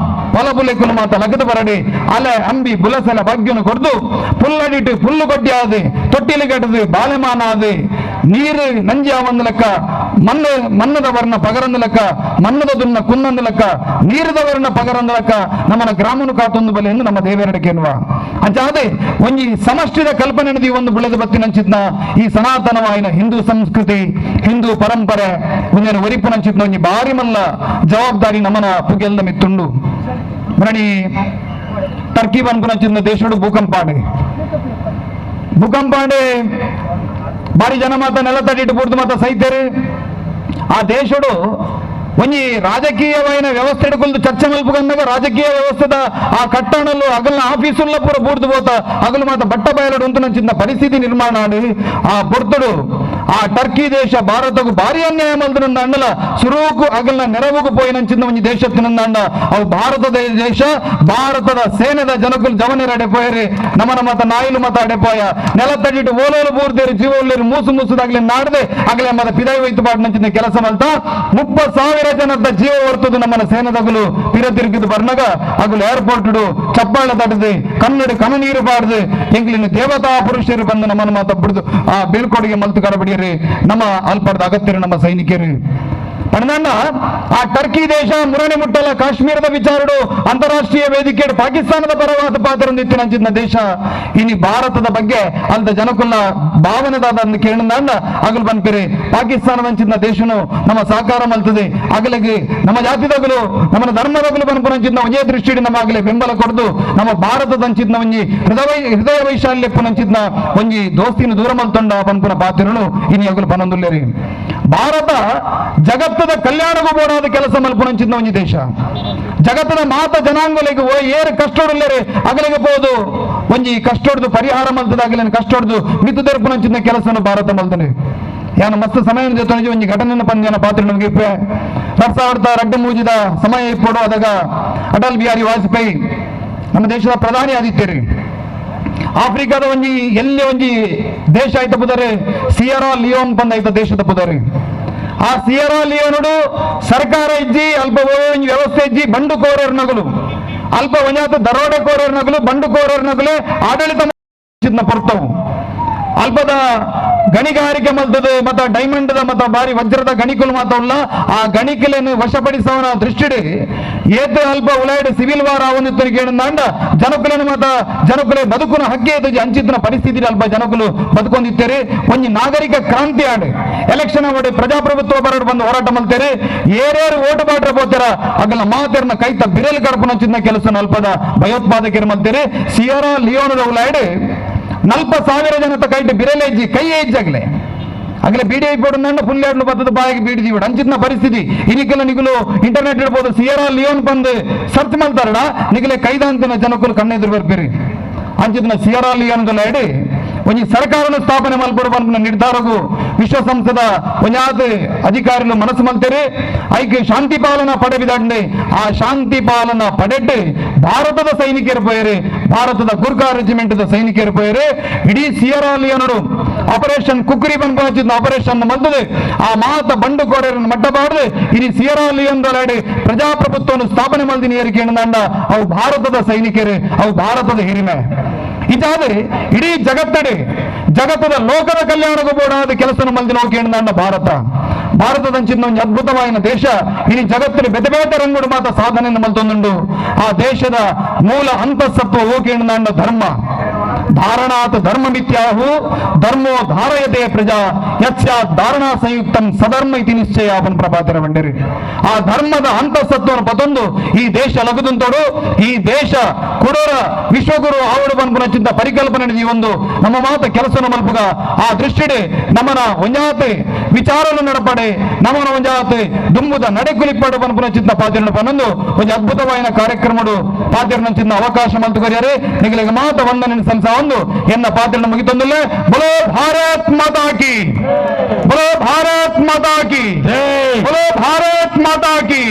ಫಲಬುಲೆಕುಲು ಮಾತ ಲಗದ ಬರಡಿ ಅಲೆ ಅಂಬಿ ಬುಲಸಲ ಭಾಗ್ಯನು ಕೊಡ್ದು ಪುಲ್ಲಡಿಟ್ಟು ಪುಲ್ಲು ಕೊಡ್ಡಿ ಆದೆ ತೊಟ್ಟಿಲು ಕಟ್ಟದು ಬಾಲೆಮಾನ ಆದೆ ನೀರು ನಂಜಿ ಆವಂದು ಲೆಕ್ಕ ಮಣ್ಣು ಮನ್ನದ ವರ್ಣ ಪಗರಂದು ಲೆಕ್ಕ ಮನ್ನದ ದುನ್ನ ಕುನ್ನಂದು ಲೆಕ್ಕ ನೀರದ ವರ್ಣ ಪಗರಂದು ಲೆಕ್ಕ ನಮ್ಮನ ಗ್ರಾಮನು ಕಾತೊಂದು ಬಲೆ ಎಂದು ನಮ್ಮ ದೇವರಡಿಕೆನ್ನುವ ಅಂಚಾದೆ ಒಂಜಿ ಸಮಷ್ಟಿದ ಕಲ್ಪನೆ ಈ ಒಂದು ಬೆಳೆದು ಬತ್ತಿನಂಚಿದ್ನ ಈ ಸನಾತನವಾಯಿನ ಹಿಂದೂ ಸಂಸ್ಕೃತಿ ಹಿಂದೂ ಪರಂಪರೆ ಒಂದೇನು ಒರಿಪುನಂಚಿದ್ನ ಒಂಜಿ ಬಾರಿ ಮಲ್ಲ ಜವಾಬ್ದಾರಿ ನಮ್ಮನ ಪುಗೆಲ್ದ ಮಿತ್ತುಂಡು ಮರಣಿ ಟರ್ಕಿ ಬನ್ಪುನಂಚಿದ್ನ ದೇಶಡು ಭೂಕಂಪಾಡೆ ಭೂಕಂಪಾಡೆ ಬಾರಿ ಜನ ಮಾತ ನೆಲ ತಡಿಟ್ಟು ಪೂರ್ತಿ ಮಾತ ಸೈತೇರು ಆ ದೇಶಡು ಒಂಜಿ ರಾಜಕೀಯವಾಯಿನ ವ್ಯವಸ್ಥೆ ಹಿಡ್ಕೊಂಡು ಚರ್ಚೆ ಮಲ್ಪುಗಂದಾಗ ರಾಜಕೀಯ ವ್ಯವಸ್ಥೆದ ಆ ಕಟ್ಟಣಲು ಅಗಲ್ನ ಆಫೀಸುಲ್ಲ ಪೂರ ಬೂರ್ದು ಪೋತ ಅಗಲು ಮಾತ ಬಟ್ಟ ಬಯಲಡು ಉಂಟು ನಂಚಿನ ಪರಿಸ್ಥಿತಿ ನಿರ್ಮಾಣ ಆಡಿ ಆ ಪೊರ್ತುಡು ಆ ಟರ್ಕಿ ದೇಶ ಭಾರತకు ಭಾರಿ ಅನ್ಯಾಯ ಮಲ್ದನಂದ ಅಂಡಲ ಸುರುಕು ಅಗಲ್ನ ನೆರವುಗು ಪೋಯಿನಂಚಿನ ಒಂಜಿ ದೇಶತ್ತಿನಂದ ಅವು ಭಾರತದ ದೇಶ ಭಾರತದ ಸೇನೆದ ಜನಕುಲು ಜವನಿರ ಅಡೆಪೋಯರಿ ನಮನ ಮತ ನಾಯಿಲು ಮತ ಅಡೆಪೋಯ ನೆಲ ತಡಿಟ್ಟು ಓಲೋಲು ಬೂರ್ದೇರು ಜೀವೋಲೇರು ಮೂಸು ಮೂಸುದಾಗ್ಲಿ ನಾಡದೆ ಅಗಲೇ ಮತ ಪಿದಾಯಿ ವೈತು ಪಾಡ್ನಂಚಿನ ಕೆಲಸ ಮಲ್ತ 30,000 ಜನದ ಜೀವ ಹೊರ್ತದು ನಮ್ಮನ ಸೇನೆದಗಲು ಪಿರ ತಿರುಗಿದು ಬರ್ನಗ ಅಗಲು ಏರ್ಪೋರ್ಟ್ ಚಪ್ಪಾಳ ತಡದು ಕನ್ನಡ ಕಣ್ಣೀರು ಬಾರ್ದು ಎಂಗ್ಲಿನ ದೇವತಾ ಪುರುಷರು ಬಂದು ನಮ್ಮನ್ನು ಮಾತ ಬಿಡುದು ಆ ಬೀಳ್ಕೊಡುಗೆ ಮಲ್ತು ಕರಬಡಿಯರಿ ನಮ್ಮ ಅಲ್ಪರ್ದ ಅಗತ್ಯರು ನಮ್ಮ ಸೈನಿಕರು ಪಣನಣ್ಣ ಆ ಟರ್ಕಿ ದೇಶ ಮುರಣಿ ಮುಟ್ಟಲ ಕಾಶ್ಮೀರದ ವಿಚಾರಡು ಅಂತಾರಾಷ್ಟ್ರೀಯ ವೇದಿಕೆ ಪಾಕಿಸ್ತಾನದ ಪರವಾದ ಪಾತ್ರ ದೇಶ ಇನಿ ಭಾರತದ ಬಗ್ಗೆ ಅಂತ ಜನಕುಲ್ಲ ಭಾವನೆದಾದ ಕೇಳಿದ ಅಗಲು ಬನ್ಪಿರಿ ಪಾಕಿಸ್ತಾನದಂಚಿನ ದೇಶನು ನಮ್ಮ ಸಹಕಾರ ಮಲ್ತದೆ ಅಗಲಿಗೆ ನಮ್ಮ ಜಾತಿದಗಲು ನಮ್ಮ ಧರ್ಮದಗಲು ಬನ್ಪುನಂಚಿನ ಒಂದೇ ದೃಷ್ಟಿ ನಮ್ಮ ಆಗಲೇ ಬೆಂಬಲ ಕೊಡ್ದು ನಮ್ಮ ಭಾರತದಂಚಿನ ಒಂಜಿ ಹೃದಯ ವೈಶಾಲ್ಯಪ್ಪುನಂಚಿನ ಒಂಜಿ ದೋಸ್ತಿನ ದೂರ ಮಲ್ತೊಂಡ ಬನ್ಪುನ ಪಾತ್ರನು ಇನಿ ಅಗಲು ಬನೊಂದುಲ್ಲೇರಿ ಭಾರತ ಜಗತ್ತದ ಕಲ್ಯಾಣಗೂ ಬೋಡಾದ ಕೆಲಸ ಮಲ್ಪುನಂಚಿನ ಒಂಜಿ ದೇಶ ಜಗತ್ತದ ಮಾತ ಜನಾಂಗಲಿಗೆ ಏರು ಕಷ್ಟೋಡುಲ್ಲೇರಿ ಅಗಲಿಗೆ ಪೋದು ಒಂಜಿ ಕಷ್ಟೋಡ್ದು ಪರಿಹಾರ ಮಲ್ತದಾಗಲಿ ಕಷ್ಟೋಡ್ದು ಮಿತ್ತು ದರ್ಪುನಂಚಿನ ಕೆಲಸನು ಭಾರತ ಮಲ್ದನೆ ಯಾನು ಮಸ್ತ್ ಸಮಯ ಜೊತೆ ಒಂಜಿ ಘಟನೆಯನ್ನು ಪಂದ್ಯನ ಪಾತ್ರ ನಮಗೆ ಇಪ್ಪೆ 2002 ಮೂಜಿದ ಸಮಯ ಇಪ್ಪಡು ಅದಾಗ ಅಟಲ್ ಬಿಹಾರಿ ವಾಜಪೇಯಿ ನಮ್ಮ ದೇಶದ ಪ್ರಧಾನಿ ಆದಿತ್ಯರಿ ಆಫ್ರಿಕಾದ ಒಂಜಿ ಎಲ್ಲಿ ಒಂಜಿ ದೇಶ ಆಯ್ತ ಪುದರೆ ಸಿಯರಾ ಲಿಯೋನ್ ಬಂದಾಯ್ತ ದೇಶದ ಪುದರೆ ಆ ಸಿಯರಾ ಲಿಯೋನುಡು ಸರ್ಕಾರ ಇಜ್ಜಿ ಅಲ್ಪ ಒಂಜಿ ವ್ಯವಸ್ಥೆ ಇಜ್ಜಿ ಬಂಡುಕೋರರ್ ನಗಲು ಅಲ್ಪ ಒಂಜಾತ ದರೋಡೆಕೋರರ್ ನಗಲು ಬಂಡುಕೋರರ್ ನಗಲು ಆಡಳಿತ. ಪೊರ್ತವು ಅಲ್ಪದ ಗಣಿಗಾರಿಕೆ ಮಲ್ತದ ಮತ್ತ ಡೈಮಂಡ್ ಮತ್ತ ಬಾರಿ ವಜ್ರದ ಗಣಿಕುಲು ಮಾತವಲ್ಲ ಆ ಗಣಿಕುలను ವಶಪಡಿಸವನ ದೃಷ್ಟಿಡಿ ಏತ ಅಲ್ಪ ಉಲಾಯ್ಡ್ ಸಿವಿಲ್ ವಾರ್ ಆವೊಂದಿತ್ತು ಕೇಳಿದಂಡ ಜನಕುలను ಮತ ಜನಕುಲೆ ಬದುಕುನ ಹಕ್ಕೆ ಅಂಚಿತ್ತಿನ ಪರಿಸ್ಥಿತಿ ಅಲ್ಪ ಜನಕುಲು ಬದುಕೊಂಡಿತ್ತೇರಿ. ಒಂಜಿ ನಾಗರಿಕ ಕ್ರಾಂತಿ ಆಡ್ ಎಲೆಕ್ಷನ್ ಅವಡಿ ಪ್ರಜಾಪ್ರಭುತ್ವ ಬರಡು ಬಂದು ಹೋರಾಟ ಮಲ್ತೇರಿ. ಏರೇರು ಓಟು ಬಾಟ್ರ ಪೋತಾರ ಅಗಲ ಮಾತೇರ್ನ ಕೈತ ಬಿರಲ್ ಕಡಪುನ ಕೆಲಸ ಅಲ್ಪದ ಭಯೋತ್ಪಾದಕರು ಮಲ್ತೇರಿ. ಸಿಯರಾ ಲಿಯೋನ್ ಉಲಾಯ್ಡ್ 40,000 ಜನತ ಕೈಟ್ ಬಿರಲೇಜಿ ಕೈ ಏಜ್ಜಾಗಲೆ ಆಗಲೇ ಬಿಡಿ ಐಪೋಡು ಪುಲ್ಯಾಡ್ಲು ಬತ್ತದ ಬಾಯಿಗೆ ಬೀಡಿ ಜೀವಡ ಅಂಚಿನ ಪರಿಸ್ಥಿತಿ ಇನಿಕೆಲ್ಲ ನಿಗುಲು ಇಂಟರ್ನೆಟ್ ಇಡ್ಬೋದು. ಸಿಯರಾ ಲಿಯೋನ್ ಬಂದು ಸರ್ಚ್ ಮಾಡ್ತಾರಡ ನಿಗಲೆ ಕೈದಾಂತಿನ ಜನಕುಲು ಕಣ್ಣೆದುರು ಬರ್ಪೇರಿ. ಅಂಚಿನ ಸಿಯರಾ ಲಿಯೋನ್ ಹೇಳಿ ಒಂಜಿ ಸರ್ಕಾರನ ಸ್ಥಾಪನೆ ಮಲ್ಪಡು ಪನ್ಪಿನ ನಿರ್ಧಾರಗೂ ವಿಶ್ವಸಂಸ್ಥೆದ ಒಂಜಾತ್ ಅಧಿಕಾರಿಲು ಮನಸ್ಸು ಮಲ್ತೇರಿ. ಐಕೆ ಶಾಂತಿ ಪಾಲನಾ ಪಡೆ ಬಿದಂಡೆ ಆ ಶಾಂತಿ ಪಾಲನಾ ಪಡೆಟ್ಟು ಭಾರತದ ಸೈನಿಕರು ಪೋಯರು, ಭಾರತದ ಗುರ್ಖಾ ರೆಜಿಮೆಂಟ್ ಸೈನಿಕರು ಪೋಯರು. ಇಡೀ ಸಿಯರಾ ಲಿಯೋನರು ಆಪರೇಷನ್ ಕುಕ್ರಿ ಪನ್ಪುನ ಆಪರೇಷನ್ ಮಲ್ತದೆ ಆ ಮಾತ ಬಂಡುಕೋರರನ್ನು ಮಟ್ಟಬಾರದು. ಇಡೀ ಸಿಯರಾ ಲಿಯೋನ್ ಪ್ರಜಾಪ್ರಭುತ್ವವನ್ನು ಸ್ಥಾಪನೆ ಮಲ್ದಿನ ಏರಿಕೆ ಅವು ಭಾರತದ ಸೈನಿಕರು, ಅವು ಭಾರತದ ಹಿರಿಮೆ. ಇದಾದರೆ ಇಡೀ ಜಗತ್ತಡೆ ಜಗತ್ತದ ಲೋಕದ ಕಲ್ಯಾಣಕ್ಕೂ ಬೋಡಾದ ಕೆಲಸ ಮಲ್ದಿನ ಹೋಗಿ ಭಾರತ ಭಾರತದಂಚಿನ ಒಂದು ಅದ್ಭುತವಾದ ದೇಶ. ಇಡೀ ಜಗತ್ತಿನ ಬೇತೆ ಬೇತೆ ರಂಗುಡು ಮಾತ ಸಾಧನೆಯನ್ನು ಮಲ್ತೊಂದುಂಡು. ಆ ದೇಶದ ಮೂಲ ಅಂತಃಸತ್ವ ಓಕೇಂಡ ಧರ್ಮ. ಧಾರಣಾತ್ ಧರ್ಮ ಮಿಥ್ಯಾಹು ಧರ್ಮೋ ಧಾರಯತೆ ಪ್ರಜಾ ಯಸ್ಯ ಧಾರಣಾ ಸಂಯುಕ್ತಂ ಸಧರ್ಮ ಇತಿ ನಿಶ್ಚಯ ಅವನ್ ಪ್ರಭಾತರ ಬಂಡಿರಿ. ಆ ಧರ್ಮದ ಅಂತಃಸತ್ವವನ್ನು ಪತೊಂದು ಈ ದೇಶ ಲಗುದಂತೋಡು ಈ ದೇಶ ಕೊಡೋರ ವಿಶ್ವಗುರು ಆವಡು ಪನ್ಪುನಚಿಂತ ಪರಿಕಲ್ಪನೆ ಈ ಒಂದು ನಮ್ಮ ಮಾತ ಕೆಲಸನ ಮಲ್ಪುಗ ಆ ದೃಷ್ಟಿಡೆ ನಮ್ಮನ ಒಂಜಾತೆ ವಿಚಾರವನ್ನು ನಡಪಡೆ ನಮ್ಮನ ಒಂಜಾತೆ ದುಂಬುದ ನಡೆಕುಲಿಪ್ಪಾಡು ಪನ್ಪುನಚಿಂತ ಪಾತಿರಣ ಪನ್ನೊಂದು ಒಂದು ಅದ್ಭುತವಾದ ಕಾರ್ಯಕ್ರಮಡು ಪಾತಿರಣ ಅವಕಾಶ ಮಲ್ತು ಕರಿಯರೆ ನಿಗಲಿಗೆ ಮಾತ ವಂದನೆ ಸಲ್ಲಿಸ ಒಂದು ಎನ್ನ ಪಾತ್ರನ ಮುಗಿತೊಂದಿಲ್ಲ. ಬಲೋ ಭಾರತ್ ಮಾತಾ ಕಿ, ಬಲೋ ಭಾರತ್ ಮಾತಾ ಕಿ, ಬಲೋ ಭಾರತ್ ಮಾತಾ ಕಿ.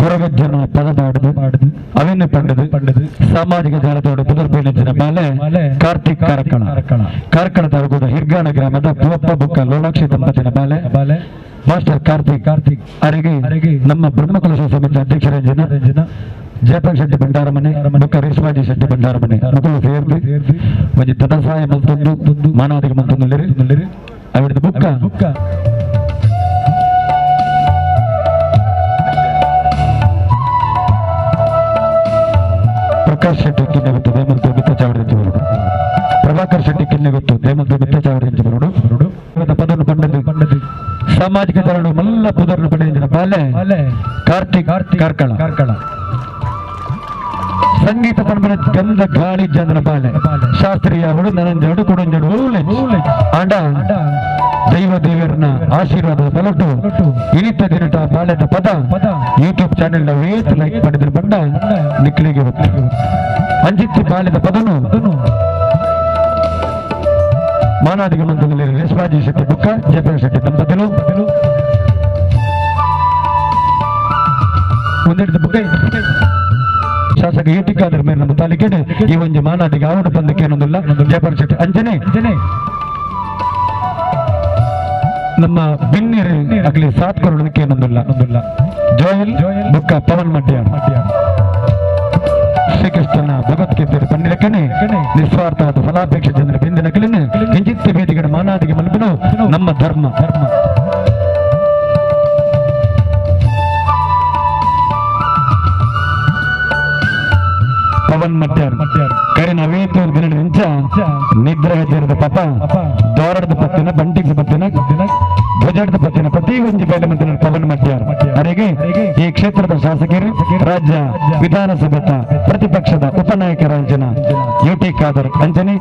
ಕೊರಗಜ್ಜನ ಪದದಾಡುದು ಅವೆನ್ನೆ ಪಂಡದು ಪಂಡದು ಸಾಮಾಜಿಕ ಜಾಲತಾಣ ಪುನರ್ಪಯಣಿಸಿದ ಬಾಲೆ ಕಾರ್ತಿಕ್ ಕಾರ್ಕಳ ಕಾರ್ಕಳ ತಾಲೂಕದ ಹಿರ್ಗಾಣ ಗ್ರಾಮದ ಪೂವಪ್ಪ ಬುಕ್ಕ ಲೋಲಾಕ್ಷಿ ದಂಪತಿನ ಬಾಲೆ ಬಾಲೆ ಮಾಸ್ಟರ್ ಕಾರ್ತಿಕ್ ಕಾರ್ತಿಕ್ ಅರೆಗೆ ನಮ್ಮ ಬ್ರಹ್ಮಕಲಶ ಸಮಿತಿ ಅಧ್ಯಕ್ಷರಂಜನ ಜಯಪ್ರಕಾಶ್ ಶೆಟ್ಟಿ ಭಂಡಾರಮನೆ ಬುಕ್ಕ ರೇಷ್ಮಾಜಿ ಶೆಟ್ಟಿ ಭಂಡಾರಮನೆ ಮಕ್ಕಳು ಸೇರ್ದು ಒಂಜಿ ತದಸಾಯ ಮಲ್ತೊಂದು ಮಾನಾದಿಗ ಮಲ್ತೊಂದು ಅವಿಡ್ದು ಬುಕ್ಕ ಬುಕ್ಕ ಪ್ರಕಾಶ್ ಶೆಟ್ಟಿ ಕಿನ್ನೆ ಗೊತ್ತು ದೇಮಂತು ಮಿತ್ತ ಚಾವಡಿ ಬರೋಡು. ಪ್ರಭಾಕರ್ ಶೆಟ್ಟಿ ಕಿನ್ನೆ ಗೊತ್ತು ದೇಮಂತು ಮಿತ್ತ ಚಾವಡಿ ಬರೋಡು. ಪದನ್ನು ಪಂಡದು ಪಂಡದು ಸಾಮಾಜಿಕ ತರಳು ಮಲ್ಲ ಪುದರ್ನು ಪಡೆದ ಬಾಲೆ ಕಾರ್ತಿಕ್ ಕಾರ್ಕಳ ಕಾರ್ಕಳ ಸಂಗೀತ ಪಂಪನ ಗಂಧ ಗಾಳಿ ಜಂದ್ರ ಬಾಲೆ ಶಾಸ್ತ್ರೀಯ ಅವಳು ನರಂಜಡು ಕೊಡಂಜಡು ಆಂಡ ದೈವ ದೇವರನ್ನ ಆಶೀರ್ವಾದದ ಬಲಟು ಇನಿತ ದಿನಟ ಬಾಳೆದ ಪದ ಯೂಟ್ಯೂಬ್ ಚಾನೆಲ್ ವೇತ್ ಲೈಕ್ ಪಡೆದ ಬಂಡ ನಿಕ್ಲಿಗೆ ಹೊತ್ತು ಅಂಜಿತ್ತಿ ಬಾಳೆದ ಪದನು ಮಾನಾದಿಗ ಮಂತ್ರದಲ್ಲಿ ರೇಷ್ಮಾಜಿ ಶೆಟ್ಟಿ ಬುಕ್ಕ ಜಯಪ್ರಕಾಶ್ ಶೆಟ್ಟಿ ದಂಪತಿಲು ಒಂದೆರಡು ಬುಕ್ಕ ಶಾಸಕ ಯುಟಿಕಾದರ ಮೇಲೆ ನಮ್ಮ ತಾಲೂಕಿನ ಈ ಒಂದು ಮಾನಾದಿಗೆ ಆವಡ ಬಂದಕ್ಕೆ ಏನೊಂದಿಲ್ಲ ಜಯಪ್ರಕಾಶ್ ಶೆಟ್ಟಿ ಅಂಜನೆ ನಮ್ಮ ಬಿನ್ನಿರು ಅಗಲಿ ಸಾತ್ ಕೊರಡಕ್ಕೆ ಏನೊಂದಿಲ್ಲ ಜೋಯಲ್ ಬುಕ್ಕ ಪವನ್ ಮಡ್ಯ ಶ್ರೀಕೃಷ್ಣನ ಭಗವದ್ಗೀತೆ ಪಂಡಿರಕ್ಕನೆ ನಿಸ್ವಾರ್ಥ ಫಲಾಪೇಕ್ಷೆ ಜನರ ಬಿಂದಿನ ಕಲಿನ ಕಿಂಚಿತ್ ವೇದಿಗಳ ಮಾನಾದಿಗೆ ಮಲ್ಪನು ನಮ್ಮ ಧರ್ಮ ಧರ್ಮ ಪವನ್ ಮಟ್ಯಾರ್ ಕರಿನ ವೇತು ದಿನ ನಿಂಚ ನಿದ್ರೆ ಹಜ್ಜರದ ಪಪ ದೋರಡದ ಪತ್ತಿನ ಬಂಟಿಗೆ ಪತ್ತಿನ ಧ್ವಜದ ಪತ್ತಿನ ಪ್ರತಿ ಒಂದು ಬೇಲೆ ಮಂತ್ರಿ ಪವನ್ ಮಟ್ಯಾರ್ ಅರೆಗೆ ಈ ಕ್ಷೇತ್ರದ ಶಾಸಕರು ರಾಜ್ಯ ವಿಧಾನಸಭೆತ ಪ್ರತಿಪಕ್ಷದ ಉಪನಾಯಕರಾಂಜನ ಯುಟಿ ಖಾದರ್ ಅಂಜನಿ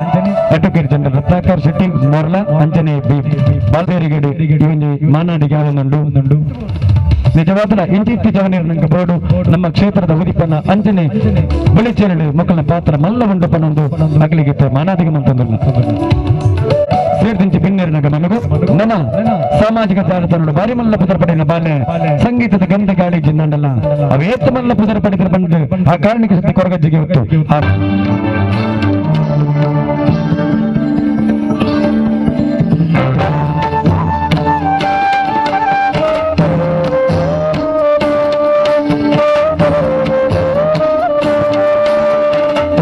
ಅಡ್ವೊಕೇಟ್ ಜನರಲ್ ರತ್ನಾಕರ್ ಶೆಟ್ಟಿ ಮೋರ್ಲಾ ಅಂಜನೆ ಬಿ ಬಾಲ್ದೇರಿಗಡಿ ಈ ಮಾನಾಡಿಗೆ ಆವೊಂದುಂಡು. ನಿಜವಾದ ಇಂಚಿತ್ತಿ ಜವನೀರು ಬೋರ್ಡು ನಮ್ಮ ಕ್ಷೇತ್ರದ ಉದಿಪನ ಅಂಜನೆ ಬಳಿಚೇರಳು ಮಕ್ಕಳ ಪಾತ್ರ ಮಲ್ಲ ಉಂಡಪನೊಂದು ಮಗಳಿಗೆ ಮಾನಾದಿಗ ಮಂತಂದಿಲ್ಲ ಸೇರ್ದಿಂಚಿ ಬಿನ್ನೇರಿನ ಗಮನಗು ನನ್ನ ಸಾಮಾಜಿಕ ಜಾಲತಾಣ ಬಾರಿ ಮಲ್ಲ ಪುದರ್ ಪಡೆಯ ಬಾಲೆ ಸಂಗೀತದ ಗಂಧ ಗಾಳಿ ಜಿನ್ನಂಡಲ್ಲ ಅವೇತ ಮಲ್ಲ ಪುದರ್ ಪಡೆದ ಬಂದು ಆ ಕಾರಣಕ್ಕೆ ಸತ್ಯ ಕೊರಗಜ್ಜಿಗೆ ಹೊತ್ತು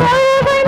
Oh,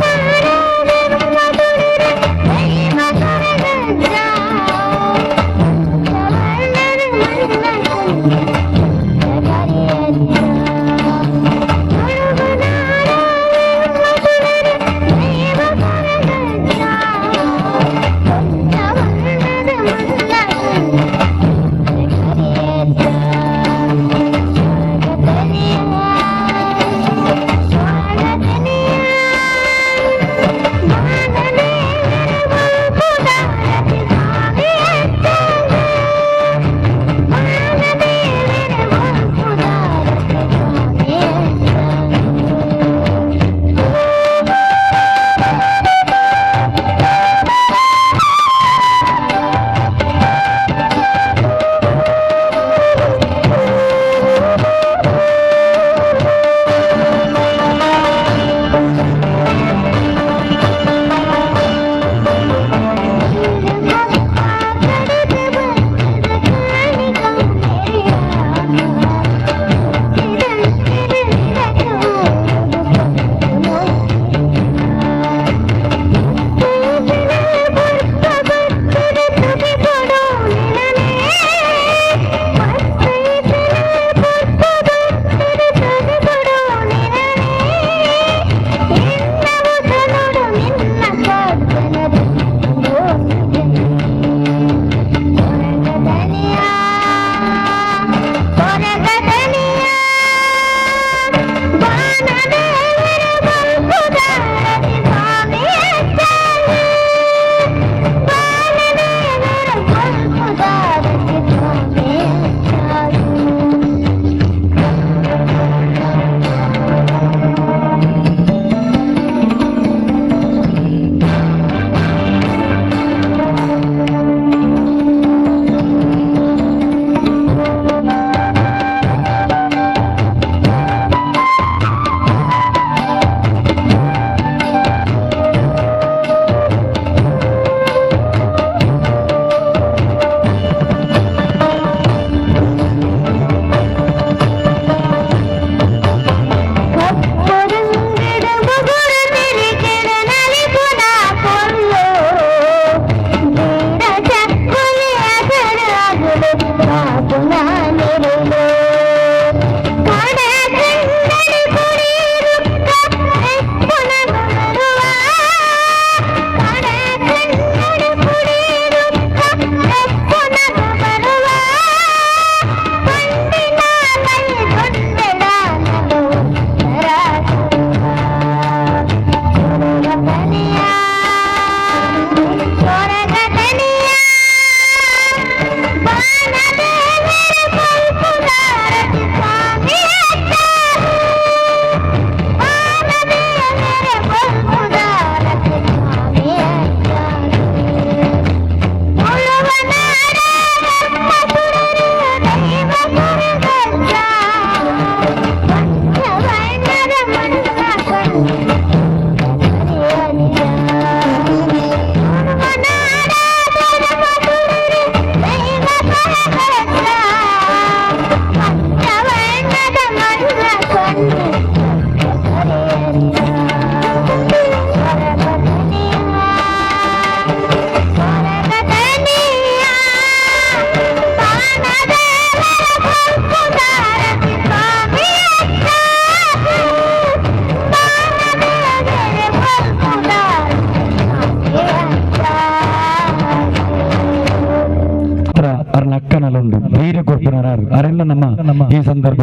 ಈ ಸಂದರ್ಭ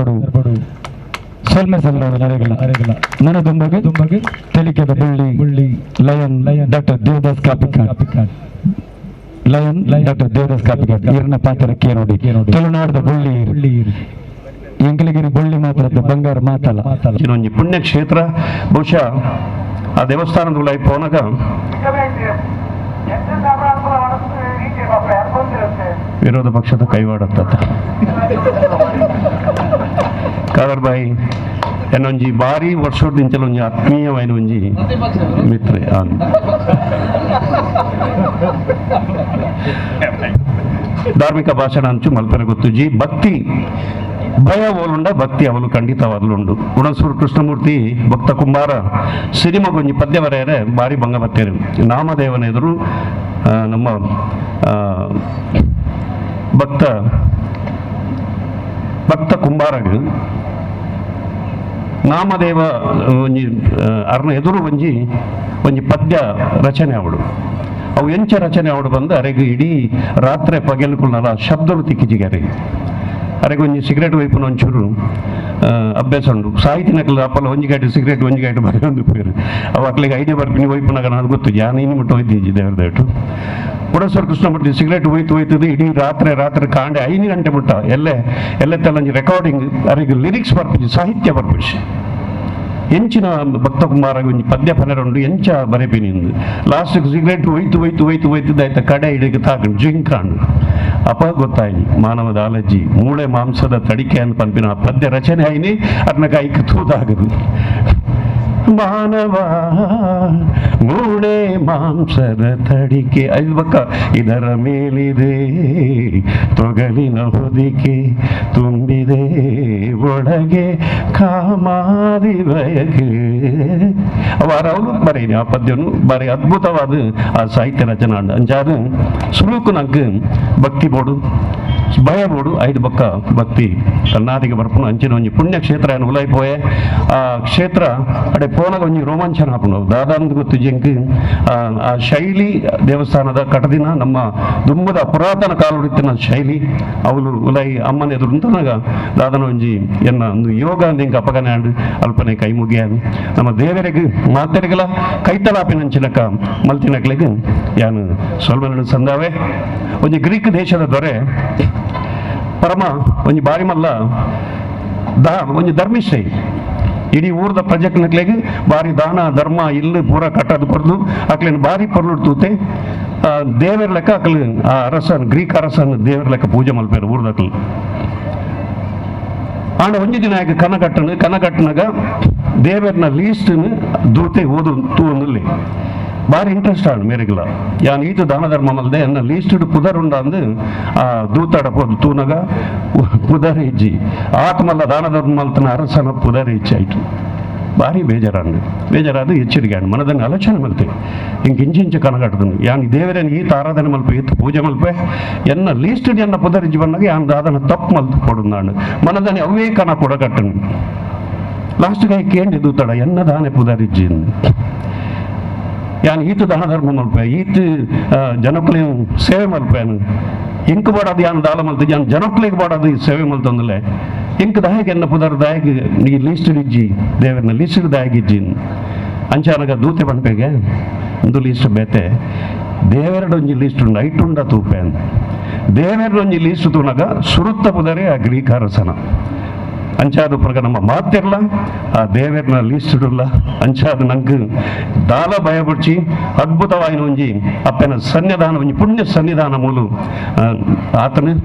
ಸೊಲ್ಮೆ ಸಲ್ಲ ನನ್ನ ದುಂಬಗೆ ತೆಲಿಕೆದ ಬುಳ್ಳಿ ಬುಳ್ಳಿ lion lion doctor Devadas Kapikad lion doctor Devadas Kapikad ಈರನ ಪಾತ್ರಕ್ಕೆ ನೋಡಿ ತುಳುನಾಡದ ಬುಳ್ಳಿ ಬುಳ್ಳಿ ಎಂಕಲಿಗಿರಿ ಬುಳ್ಳಿ ಮಾತ್ರ ಬಂಗಾರ ಮಾತಲ್ಲ. ಇನ್ನೊಂದು ಪುಣ್ಯಕ್ಷೇತ್ರ ಬಹುಶಃ ಆ ದೇವಸ್ಥಾನದ ಉಲಾಯಿ ಪೋನಗ ವಿರೋಧ ಪಕ್ಷದ ಕೈವಾಡತ್ತ ಕಾದರ್ ಬಾಯಿ എന്നೊಂಜಿ ಭಾರಿ ವರ್ಷದಿಂಚಲ ಒಂಜಿ ಆತ್ಮೀಯವಾಯಿನ ಒಂಜಿ ಮಿತ್ರೆ ಧಾರ್ಮಿಕ ಭಾಷಣ ಅಂಚು ಮಲ್ಪೆರ ಗೊತ್ತುಜಿ. ಭಕ್ತಿ ಭಯ ಓಲುಂಡ ಭಕ್ತಿ ಅವಲು ಖಂಡಿತವಾದಲುಂಡು. ಗುಣಸೂರು ಕೃಷ್ಣಮೂರ್ತಿ ಭಕ್ತ ಕುಂಬಾರ ಸಿನಿಮಾಗೊಂಜಿ ಪದ್ಯ ಬರೆಯರೆ ಭಾರಿ ಭಂಗ ಬತ್ತೇರು. ನಾಮದೇವನ ಎದುರು ನಮ್ಮ ಭಕ್ತ ಭಕ್ತ ಕುಂಬಾರಗ ನಾಮದೇವ ಒಂಜಿ ಅರ್ನ ಎದುರು ಒಂಜಿ ಒಂಜಿ ಪದ್ಯ ರಚನೆ ಅವಳು. ಅವು ಎಂಚ ರಚನೆ ಅವಳು ಬಂದು ಅರೆಗೆ ಇಡೀ ರಾತ್ರಿ ಪಗೆಲುಕುಲ್ನಲ್ಲ ಶಬ್ದಲು ತಿಕ್ಕಿಜಿಗೆ ಅರೆಗೆ ಅರೆಗೆ ಒಂಜಿ ಸಿಗರೇಟ್ ವೈಪುನ ಒಂಚೂರು ಅಭ್ಯಾಸ ಉಂಡು. ಸಾಹಿತಿನಕಲ್ ಅಪ್ಪಲ ಒಂಜಿ ಗೈಟು ಸಿಗರೇಟ್ ಒಂಜಿ ಗೈಟು ಬರೀ ಒಂದು ಪೇರು ಅವು ಅಕ್ಲಿಗೆ ಐಡಿಯಾ ಬರ್ಪಿನಿ ವೈಪುನಾಗ ನಾನು ಗೊತ್ತು ಯಾನು ಇನ್ನು ಮುಟ್ಟ ಹೋಯ್ತಿದ್ದೆ ದೇವ್ರ ದಯಟು. ಗುಡೇಶ್ವರ ಕೃಷ್ಣಮೂರ್ತಿ ಸಿಗರೇಟ್ ಹೋಯ್ತು ಹೋಯ್ತದೆ ಇಡೀ ರಾತ್ರಿ ರಾತ್ರಿ ಕಾಂಡೆ 5 ಗಂಟೆ ಮುಟ್ಟ ಎಲ್ಲೆ ಎಲ್ಲೆ ತಲ್ಲಂಜಿ ರೆಕಾರ್ಡಿಂಗ್ ಅರೆಗೆ ಲಿರಿಕ್ಸ್ ಬರ್ಪಿಜಿ ಸಾಹಿತ್ಯ ಬರ್ಪಿಜಿ ಎಂಚಿನ ಭಕ್ತ ಕುಮಾರ ಒಂಜಿ ಪದ್ಯ ಪನ್ನೆರಡು ಎಂಚ ಬರೆಪಿನಿಂದು ಲಾಸ್ಟಿಗೆ ಸಿಗರೇಟ್ ಹೋಯ್ತು ಹೋಯ್ತು ಹೋಯ್ತು ಹೋಯ್ತಿದ್ದ ಆಯ್ತಾ ಕಡೆ ಹಿಡಿಗೆ ತಾಕು ಜಿಂಕಾಂಡು ಅಪ ಗೊತ್ತಾಯಿ ಮಾನವದ ಅಲಜಿ ಮೂಳೆ ಮಾಂಸದ ತಡಿಕೆ ಅಂತ ಪಂಪಿನ ಆ ಪದ್ಯ ರಚನೆ ಆಯ್ನಿ ಅದನ್ನ ಕೈಗೆ ತೂದಾಗದು. ಮಾನವ ಮೂಳೆ ಮಾಂಸದ ತಡಿಕೆ ಐದು ಬಕ್ಕ ಇದರ ಮೇಲಿದೆ ತೊಗಲಿನ ಹೊದಿಕೆ ತುಂಬಿದೆ ಒಳಗೆ ಕಾಮಾದಿ ಬಯಕೆ. ಅವರವರು ಬರೀನಿ ಆ ಪದ್ಯನು ಬಾರಿ ಅದ್ಭುತವಾದ ಆ ಸಾಹಿತ್ಯ ರಚನೆ ಅಂಚಾದ ಸುರುಕು ನಂಗೆ ಭಕ್ತಿ ಬೋಡು ಭಯ ಬೋಡು ಐದು ಬಕ್ಕ ಭಕ್ತಿ ಕರ್ನಾಟಕ ಬರ್ಪುನ ಅಂಚಿನ ಒಂಜಿ ಪುಣ್ಯಕ್ಷೇತ್ರ ಏನು ಉಲೈ ಪೋಯೆ ಆ ಕ್ಷೇತ್ರ ಅಡೆ ಪೋನಾಗ ಒಂಜಿ ರೋಮಾಂಚನ ಹಾಪುಂಡು ದಾದಾನಂದ ಗೊತ್ತು ಜಿಂಕ್ ಆ ಶೈಲಿ ದೇವಸ್ಥಾನದ ಕಟದಿನ ನಮ್ಮ ದುಂಬದ ಪುರಾತನ ಕಾಲುಡಿತ್ತಿನ ಶೈಲಿ ಅವಳು ಉಲೈ ಅಮ್ಮನ ಎದುರು ದಾದನ ಒಂಜಿ ಎನ್ನ ಒಂದು ಯೋಗ ಅಂದಿಂಕ ಅಪಗನೆ ಅಲ್ಪನೆ ಕೈ ಮುಗಿಯಾನು ನಮ್ಮ ದೇವರಿಗೆ ಮಾತೆರಿಗಲ ಕೈತಲಾಪಿನಂಚಿನಕ ಮಲ್ತಿನಕ್ಲಿಗೆ ಯಾನು ಸ್ವಲ್ಪ ಸಂದಾವೆ. ಒಂಜಿ ಗ್ರೀಕ್ ದೇಶದ ದೊರೆ ಪರಮ ಒಂಜಿ ಬಾರಿ ಮಲ್ಲ ಒಂಜಿ ಧರ್ಮಿಷ್ಠೆ ಇಡೀ ಊರದ ಪ್ರಜೆಕ್ನಕ್ಲೆಗ್ ಬಾರಿ ದಾನ ಧರ್ಮ ಇಲ್ಲಿ ಪೂರ ಕಟ್ಟದು ಕೊರ್ದು ಅಕ್ಲೇನು ಬಾರಿ ಪೊರ್ಲು ತೂತೆ ದೇವರ ಲೆಕ್ಕ ಅಕ್ಲು ಆ ಅರಸನ್ ಗ್ರೀಕ್ ಅರಸನ್ ದೇವರ ಲೆಕ್ಕ ಪೂಜೆ ಮಲ್ಪೇರು ಊರ್ದಕ್ಲು. ಆಂಡ ಒಂಜಿ ದಿನ ಕನಕಟ್ಟನು ಕನಕಟ್ಟನಾಗ ದೇವರ್ನ ಲೀಸ್ಟ್ನು ದೂತೆ ಓದು ತೂಂದುಲ್ಲಿ ಭಾರಿ ಇಂಟ್ರೆಸ್ಟ್ ಆಂಡ್ ಮೇರೆಗಿಲ್ಲ ಯಾನ್ ಈತ ದಾನ ಧರ್ಮ ಮಲ್ದೆ ಎನ್ನ ಲೀಸ್ಟ್ ಪುದರ್ ಉಂಡ ಅಂದು ಆ ದೂತಾಡ ಪೋದು ತೂನಗ ಪುದರ್ ಇಜ್ಜಿ ಆತ್ಮಲ್ಲ ದಾನ ಧರ್ಮ ಮಲ್ತನ ಅರಸನ ಪುದರ್ ಇಜ್ಜಿ ಆಯ್ತು. ಭಾರಿ ಬೇಜಾರಾಂಡು ಬೇಜಾರಾದ ಎಚ್ಚರಿಕೆ ಆಂಡ್ ಮನದನ್ನು ಆಲೋಚನೆ ಮಲ್ತೆ ಇಂಕ ಇಂಚಿಂಚು ಕನಗಟ್ಟದನು ಯಾನ್ ದೇವರನ್ನು ಈತ ಆರಾಧನೆ ಮಲ್ಪೆ ಈತ ಪೂಜೆ ಮಲ್ಪೆ ಎನ್ನ ಲೀಸ್ಟ್ ಎನ್ನ ಪುದರಿಜಿ ಬಂದಾಗ ಯಾನ್ ದಾದನ ತಪ್ಪು ಮಲ್ತು ಕೊಡುಂದಾಂಡು ಮನದನ್ನು ಅವೇ ಕನ ಕೊಡಕಟ್ಟನು ಲಾಸ್ಟ್ ಗಾಯ ಕೇಂಡಿ ದೂತಡ ಎನ್ನ ದಾನೆ ಪುದರಿಜ್ಜಿ ಯಾನ್ ಈತ ದಾನ ಧರ್ಮ ಮಲ್ಪೆ ಈತ ಜನಕ್ಕಲಿ ಸೇವೆ ಮಲ್ಪೇನು ಇಂಕ್ ಬೋಡದು ಯಾನ್ ದಾಲ ಮಲ್ತು ಯಾನ್ ಜನಕ್ಕಲಿಗೆ ಬೋಡದು ಸೇವೆ ಮಲ್ತಂದಲೇ ಇಂಕ್ ದಾಯಕ ಎನ್ನ ಪುದರ್ ದಾಯಕ ನೀ ಲೀಸ್ಟ್ ಇಜ್ಜಿ ದೇವರನ್ನ ಲೀಸ್ಟ್ ದಾಯಕಿಜ್ಜಿ ಅಂಚಾನಗ ದೂತೆ ಪನ್ಪೆಗೆ ಒಂದು ಲೀಸ್ಟ್ ಬೇತೆ ದೇವರಡೊಂಜಿ ಲೀಸ್ಟ್ ಉಂಡು ಐಟುಂಡ ತೂಪೆ ಅಂದ ದೇವರಡೊಂಜಿ ಲೀಸ್ಟ್ ತೂನಗ ಸುರುತ್ತ ಪುದರೆ ಆ ಗ್ರೀಕ ಅರಸನ ಅಂಚಾದ ಪ್ರಕಾರ ನಮ್ಮ ಮಾತಿರಲ್ಲ ಆ ದೇವರನ್ನ ಲೀಸ್ಟ್ ಅಂಚಾದ ನಂಗೆ ದಾಲ ಭಯಪಡಿಸಿ ಅದ್ಭುತವಾಯಿನ ಒಂಜಿ ಅಪ್ಪನ ಸನ್ನಿಧಾನ ಒಂಜಿ ಪುಣ್ಯ ಸನ್ನಿಧಾನ ಮೂಲು ಆತನ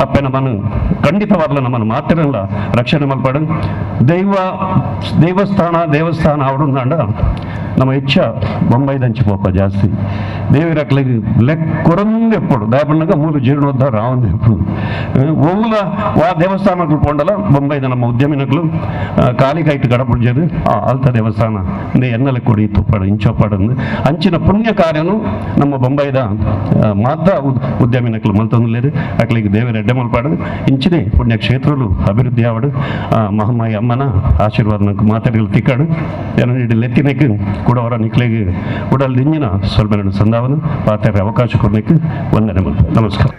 ಅಪ್ಪನ ಮನ ಖಂಡಿತವಾಗ್ಲ ನಮ್ಮನ್ನು ಮಾತಿರಲ್ಲ ರಕ್ಷಣೆ ಮಲ್ಪಡು ದೇವಸ್ಥಾನ ದೇವಸ್ಥಾನ ಅವಡುಂದಾಂಡ ನಮ್ಮ ಹೆಚ್ಚ ಬೊಂಬೈದಂಚಿ ಪೋಪ ಜಾಸ್ತಿ ದೇವಿರಕ್ಲಿಗೆ ಲೆಕ್ಕ ಕೊರಂದು ಎಪ್ಪಡು ದಾಯಪಣ್ಣಗ ಮೂಲು ಜೀರ್ಣೋದ್ಧಾರ ಆವಂದು ಎಪ್ಪಡು ಒವ್ವುಲ ವಾ ದೇವಸ್ಥಾನಗಳು ಪೋಂಡಲ ಬೊಂಬೈದ ನಮ್ಮ ಉದ್ಯಮಿನಗಳು ಕಾಲಿ ಕೈಟ್ ಗಡಪುಡ್ಜರು ಅಲ್ತ ದೇವಸ್ಥಾನ ಎನ್ನಲೆ ಕೊಡಿ ತುಪ್ಪಾಡು ಇಂಚೋಪಾಡು ಅಂಚಿನ ಪುಣ್ಯ ಕಾರ್ಯನು ನಮ್ಮ ಬೊಂಬೈದ ಮಾತ ಉದ್ಯಮಿನಕ್ಲು ಮಲ್ತೊಂದುಲೇರು ಅಕ್ಲಿಗೆ ದೇವರ ಎಡ್ಡೆ ಮಲ್ಪಾಡು ಇಂಚಿನೇ ಪುಣ್ಯಕ್ಷೇತ್ರలు ಅಭಿವೃದ್ಧಿ ಆವಡು ಮಹಮ್ಮಾಯಿ ಅಮ್ಮನ ಆಶೀರ್ವಾದ ಮಾತಾಡಿಗಳು ತಿಕ್ಕಾಡು ಜನರು ಲೆತ್ತಿನಕ್ಕೆ ಕೂಡ ಅವರ ನಿಕ್ಲೆಗೆ ಉಡಲ್ ದಿಂಜಿನ ಸ್ವಲ್ಪ ಎರಡು ಸಂದಾವನು ಪಾತ್ರೆ ಅವಕಾಶ ಕೊಡಲಿಕ್ಕೆ ವಂದನೆ. ನಮಸ್ಕಾರ.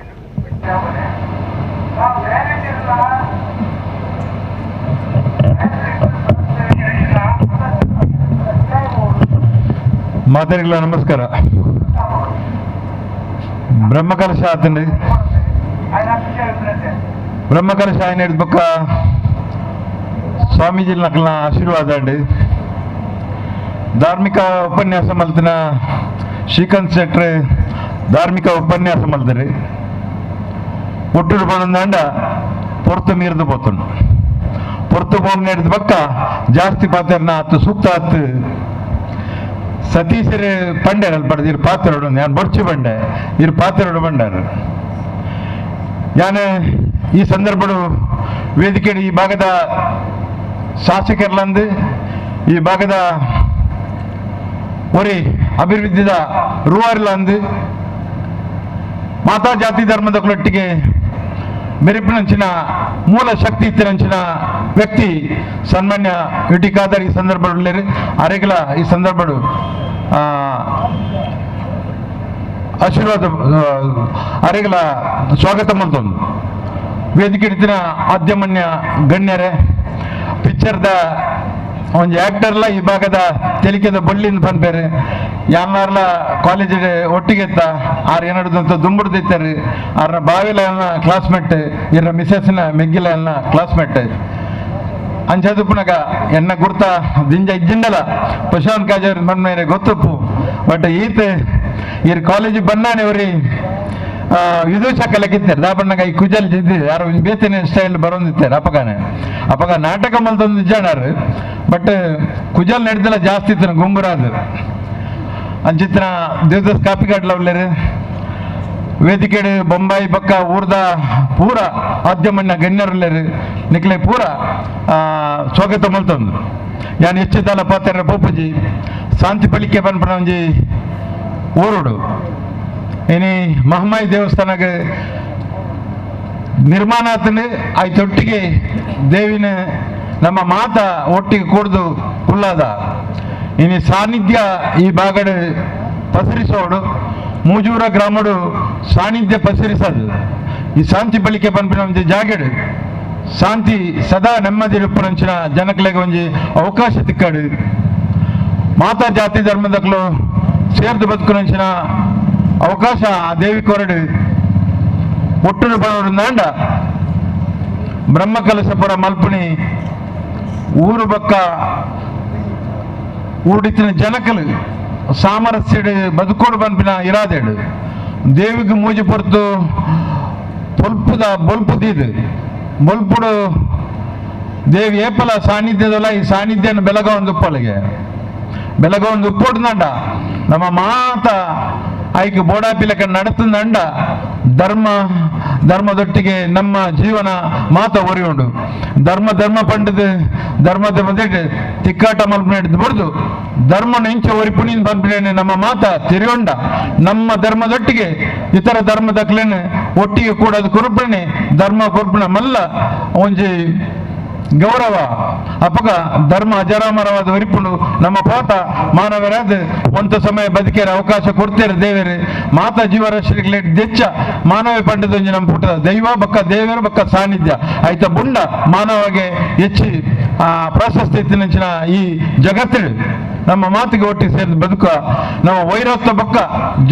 ಮಾತಾಡಿಗಳ ನಮಸ್ಕಾರ. ಬ್ರಹ್ಮಕಲಶ ಆತಂడి ಬ್ರಹ್ಮಕಲಶ ఆయన ಪಕ್ಕ ಸ್ವಾಮೀಜಿ ನಕಲ್ನ ಆಶೀರ್ವಾದ ಅಂడి. ಧಾರ್ಮಿಕ ಉಪನ್ಯಾಸ ಮಲ್ತಿನ ಶ್ರೀಕಾಂತ್ ಶೆಟ್ರೆ ಧಾರ್ಮಿಕ ಉಪನ್ಯಾಸ ಮಲ್ತಾರೆ. ಒಟ್ಟು ಬಂದಂಡ ಪೊರ್ತು ಮೀರ್ದು ಪೋತುಂಡು ಪೊರ್ತು ಪೋನ್ ಪಕ್ಕ ಜಾಸ್ತಿ ಪಾತ್ರನ ಆತು ಸೂಕ್ತ ಆತು ಸತೀಶರು ಪಂಡ್ಯಾರ ಅಲ್ಲಿ ಪಡೆದು ಇರು ಪಾತ್ರೋಡು ನಾನು ಬೊಡ್ಚಿ ಬಂಡೆ ಇರು ಪಾತ್ರೋಡು ಬಂಡಾರು. ನಾನು ಈ ಸಂದರ್ಭಡು ವೇದಿಕೆ ಈ ಭಾಗದ ಶಾಸಕರ್ಲಂದು ಈ ಭಾಗದ ಒರಿ ಅಭಿವೃದ್ಧಿದ ರೂವಾರಿಲಂದು ಮಾತಾ ಜಾತಿ ಧರ್ಮದ ಕುಲೊಟ್ಟಿಗೆ ಮೆರುಪಿನಂಚಿನ ಮೂಲ ಶಕ್ತಿ ಇತ್ತಿನಂಚಿನ ವ್ಯಕ್ತಿ ಸನ್ಮಾನ್ಯ ಯುಟಿ ಖಾದರ್ ಈ ಸಂದರ್ಭ ಅರೆಗಲ ಈ ಸಂದರ್ಭಡು ಆಶೀರ್ವಾದ ಅರೆಗಲ ಸ್ವಾಗತ ಮಲ್ತೊಂದು ವೇದಿಕೆ ಇತ್ತಿನ ಆದ್ಯಮಾನ್ಯ ಗಣ್ಯರೇ ಪಿಕ್ಚರ್ದ ಒಂಜಿ ಆಕ್ಟರ್ಲ ಈ ಭಾಗದ ತೆಲಿಕೆದ ಬಳ್ಳಿಂದ ಪನ್ಪೇರು ಯಾರ್ನಾರ್ಲ ಕಾಲೇಜ್ ಒಟ್ಟಿಗೆ ಇತ್ತ ಆರ್ ಏನಾಡುದಂತ ದುಂಬುಡ್ದಿತ್ತಾರೆ ಆರ್ನ ಬಾವಿಲ ಕ್ಲಾಸ್ಮೇಟ್ ಇರ ಮಿಸಸ್ನ ಮೆಗ್ಗಿಲ ಎಲ್ಲ ಕ್ಲಾಸ್ಮೇಟ್ ಅಂಚದುಪ್ಪುನಗ ಎನ್ನ ಗುರ್ತ ದಿಂಜ ಇಜ್ಜಿಂಡಲ ಪ್ರಶಾಂತ್ ಕಾಜರ್ ಮನ್ಮೇರೆ ಗೊತ್ತಪ್ಪು ಬಟ್ ಈತ ಇರ್ ಕಾಲೇಜ್ ಬನ್ನಾನೆ ಅವ್ರಿ ವಿದೂಷಕ ಲೆಕ್ಕಿತ್ತಾರೆ ದಾಪಣ್ಣಗ ಈ ಕುಜಲ್ ಜಿದ್ದಿ ಯಾರು ಬೇತಿನ ಸ್ಟೈಲ್ ಬರೋಂದಿತ್ತಾರೆ ಅಪಗಾನೆ ಅಪಗ ನಾಟಕ ಮಲ್ತೊಂದು ಇಜ್ಜಾಣಾರು ಬಟ್ ಕುಜಲ್ ನಡೆದಿಲ್ಲ ಜಾಸ್ತಿ ಇತ್ತು ಗುಂಬುರಾದು ಅಂಚಿತ್ರ ದೇವದಾಸ್ ಕಾಪಿಗಾಡ್ಲ ಉಳ್ಳೇರು ವೇದಿಕೆ ಬೊಂಬಾಯಿ ಪಕ್ಕ ಊರ್ದ ಪೂರ ಆದ್ಯಮಣ್ಣ ಗಣ್ಯರುಳ್ಳೇರು ನಿಕ್ಲೆ ಪೂರ ಸ್ವಾಗತ ಮಲ್ತೊಂದು ಯಾನ್ ಹೆಚ್ಚಿದ್ದಲ್ಲ ಪಾತ್ರ ಪೋಪುಜಿ ಶಾಂತಿ ಪಳಿಕೆ ಪನ್ಪನ ಒಂಜಿ ಊರುಡು ಇನಿ ಮಹಮ್ಮಾಯಿ ದೇವಸ್ಥಾನಕ್ಕೆ ನಿರ್ಮಾಣ ಆತನ ಆಯ್ತೊಟ್ಟಿಗೆ ದೇವಿನ ನಮ್ಮ ಮಾತ ಒಟ್ಟಿಗೆ ಕೂಡ್ದು ಕುಲ್ಲಾದ ಇನಿ ಸಾನ್ನಿಧ್ಯ ಈ ಭಾಗಡು ಪಸರಿಸೋಡು ಮೂಜೂರ ಗ್ರಾಮಡು ಸಾನ್ನಿಧ್ಯ ಪಸರಿಸದು ಈ ಶಾಂತಿ ಬಳಿಕೆ ಪನ್ಪಿನ ಒಂಜಿ ಜಾಗೆಡು ಶಾಂತಿ ಸದಾ ನೆಮ್ಮದಿ ಇಪ್ಪುನಂಚಿನ ಜನಕ್ಲೆಗ್ ಒಂಜಿ ಅವಕಾಶ ತಿಕ್ಕಾಡು ಮಾತಾ ಜಾತಿ ಧರ್ಮದಕ್ಲು ಸೇರ್ದು ಬದುಕುನಂಚಿನ ಅವಕಾಶ ಆ ದೇವಿ ಕೊರಡು ಒಟ್ಟುನು ಬರೋಡು ನಾಂಡ ಬ್ರಹ್ಮಕಲಶಪುರ ಮಲ್ಪುಣಿ ಊರು ಬಕ್ಕ ಊಡಿತ್ತಿನ ಜನಕಲು ಸಾಮರಸ್ಯಡು ಬದುಕೋಡು ಪನ್ಪಿನ ಇರಾದೇಡು ದೇವಿಗೆ ಮೂಜಿ ಪೊರ್ತು ಪೊಲ್ಪುದ ಬೊಲ್ಪು ದೀದು ಬೊಲ್ಪುಡು ದೇವಿ ಏಪಲ ಸಾನ್ನಿಧ್ಯದಲ್ಲ ಈ ಸಾನ್ನಿಧ್ಯನ ಬೆಳಗಾವೊಂದು ಉಪ್ಪಲಿಗೆ ಬೆಳಗಾವೊಂದು ಉಪ್ಪೋಡು ನಮ್ಮ ಮಾತ ಐಕ್ ಬೋಡಾಪಿಲಕ ನಡತಂಡ ಧರ್ಮ ಧರ್ಮದೊಟ್ಟಿಗೆ ನಮ್ಮ ಜೀವನ ಮಾತ ಒರಿಯುಂಡು ಧರ್ಮ ಧರ್ಮ ಪಂಡದು ಧರ್ಮದ ಮಧ್ಯೆ ತಿಕ್ಕಾಟ ಮಲ್ಪನೆ ಬಡ್ದು ಧರ್ಮ ನೆಂಚ ಒರಿಪುಣಿನ ಪನ್ಪಿನ ನಮ್ಮ ಮಾತ ತಿರಿಯೊಂಡ ನಮ್ಮ ಧರ್ಮದೊಟ್ಟಿಗೆ ಇತರ ಧರ್ಮದಕ್ಲೇನೆ ಒಟ್ಟಿಗೆ ಕೂಡ ಅದು ಕುರುಪಣೆ ಧರ್ಮ ಕೊರ್ಪಣ ಮಲ್ಲ ಒಂಜಿ ಗೌರವ ಅಪಗ ಧರ್ಮ ಅಜರಾಮರವಾದ ಒರಿಪುಂಡು ನಮ್ಮ ಪಾತ ಮಾನವರಾದ ಒಂತ ಸಮಯ ಬದುಕೇರ ಅವಕಾಶ ಕೊಡ್ತೇರೆ ದೇವೇರು ಮಾತಾ ಜೀವರಾಶಿಗಳಿಗೆ ದೆಚ್ಚ ಮಾನವ ಪಂಡದೊಂಜಿ ನಮ್ಮ ಪುಟ್ಟದ ದೈವ ಬಕ್ಕ ದೇವರ ಬಕ್ಕ ಸಾನ್ನಿಧ್ಯ ಆಯ್ತ ಬುಂಡ ಮಾನವಗೆ ಹೆಚ್ಚಿ ಆ ಪ್ರಾಶಸ್ತ್ಯ ಇತ್ತಿನಂಚಿನ ಈ ಜಗತ್ತು ನಮ್ಮ ಮಾತಿಗೆ ಒಟ್ಟಿಗೆ ಸೇರಿದ ಬದುಕ ನಮ್ಮ ವೈರತ್ವ ಬಕ್ಕ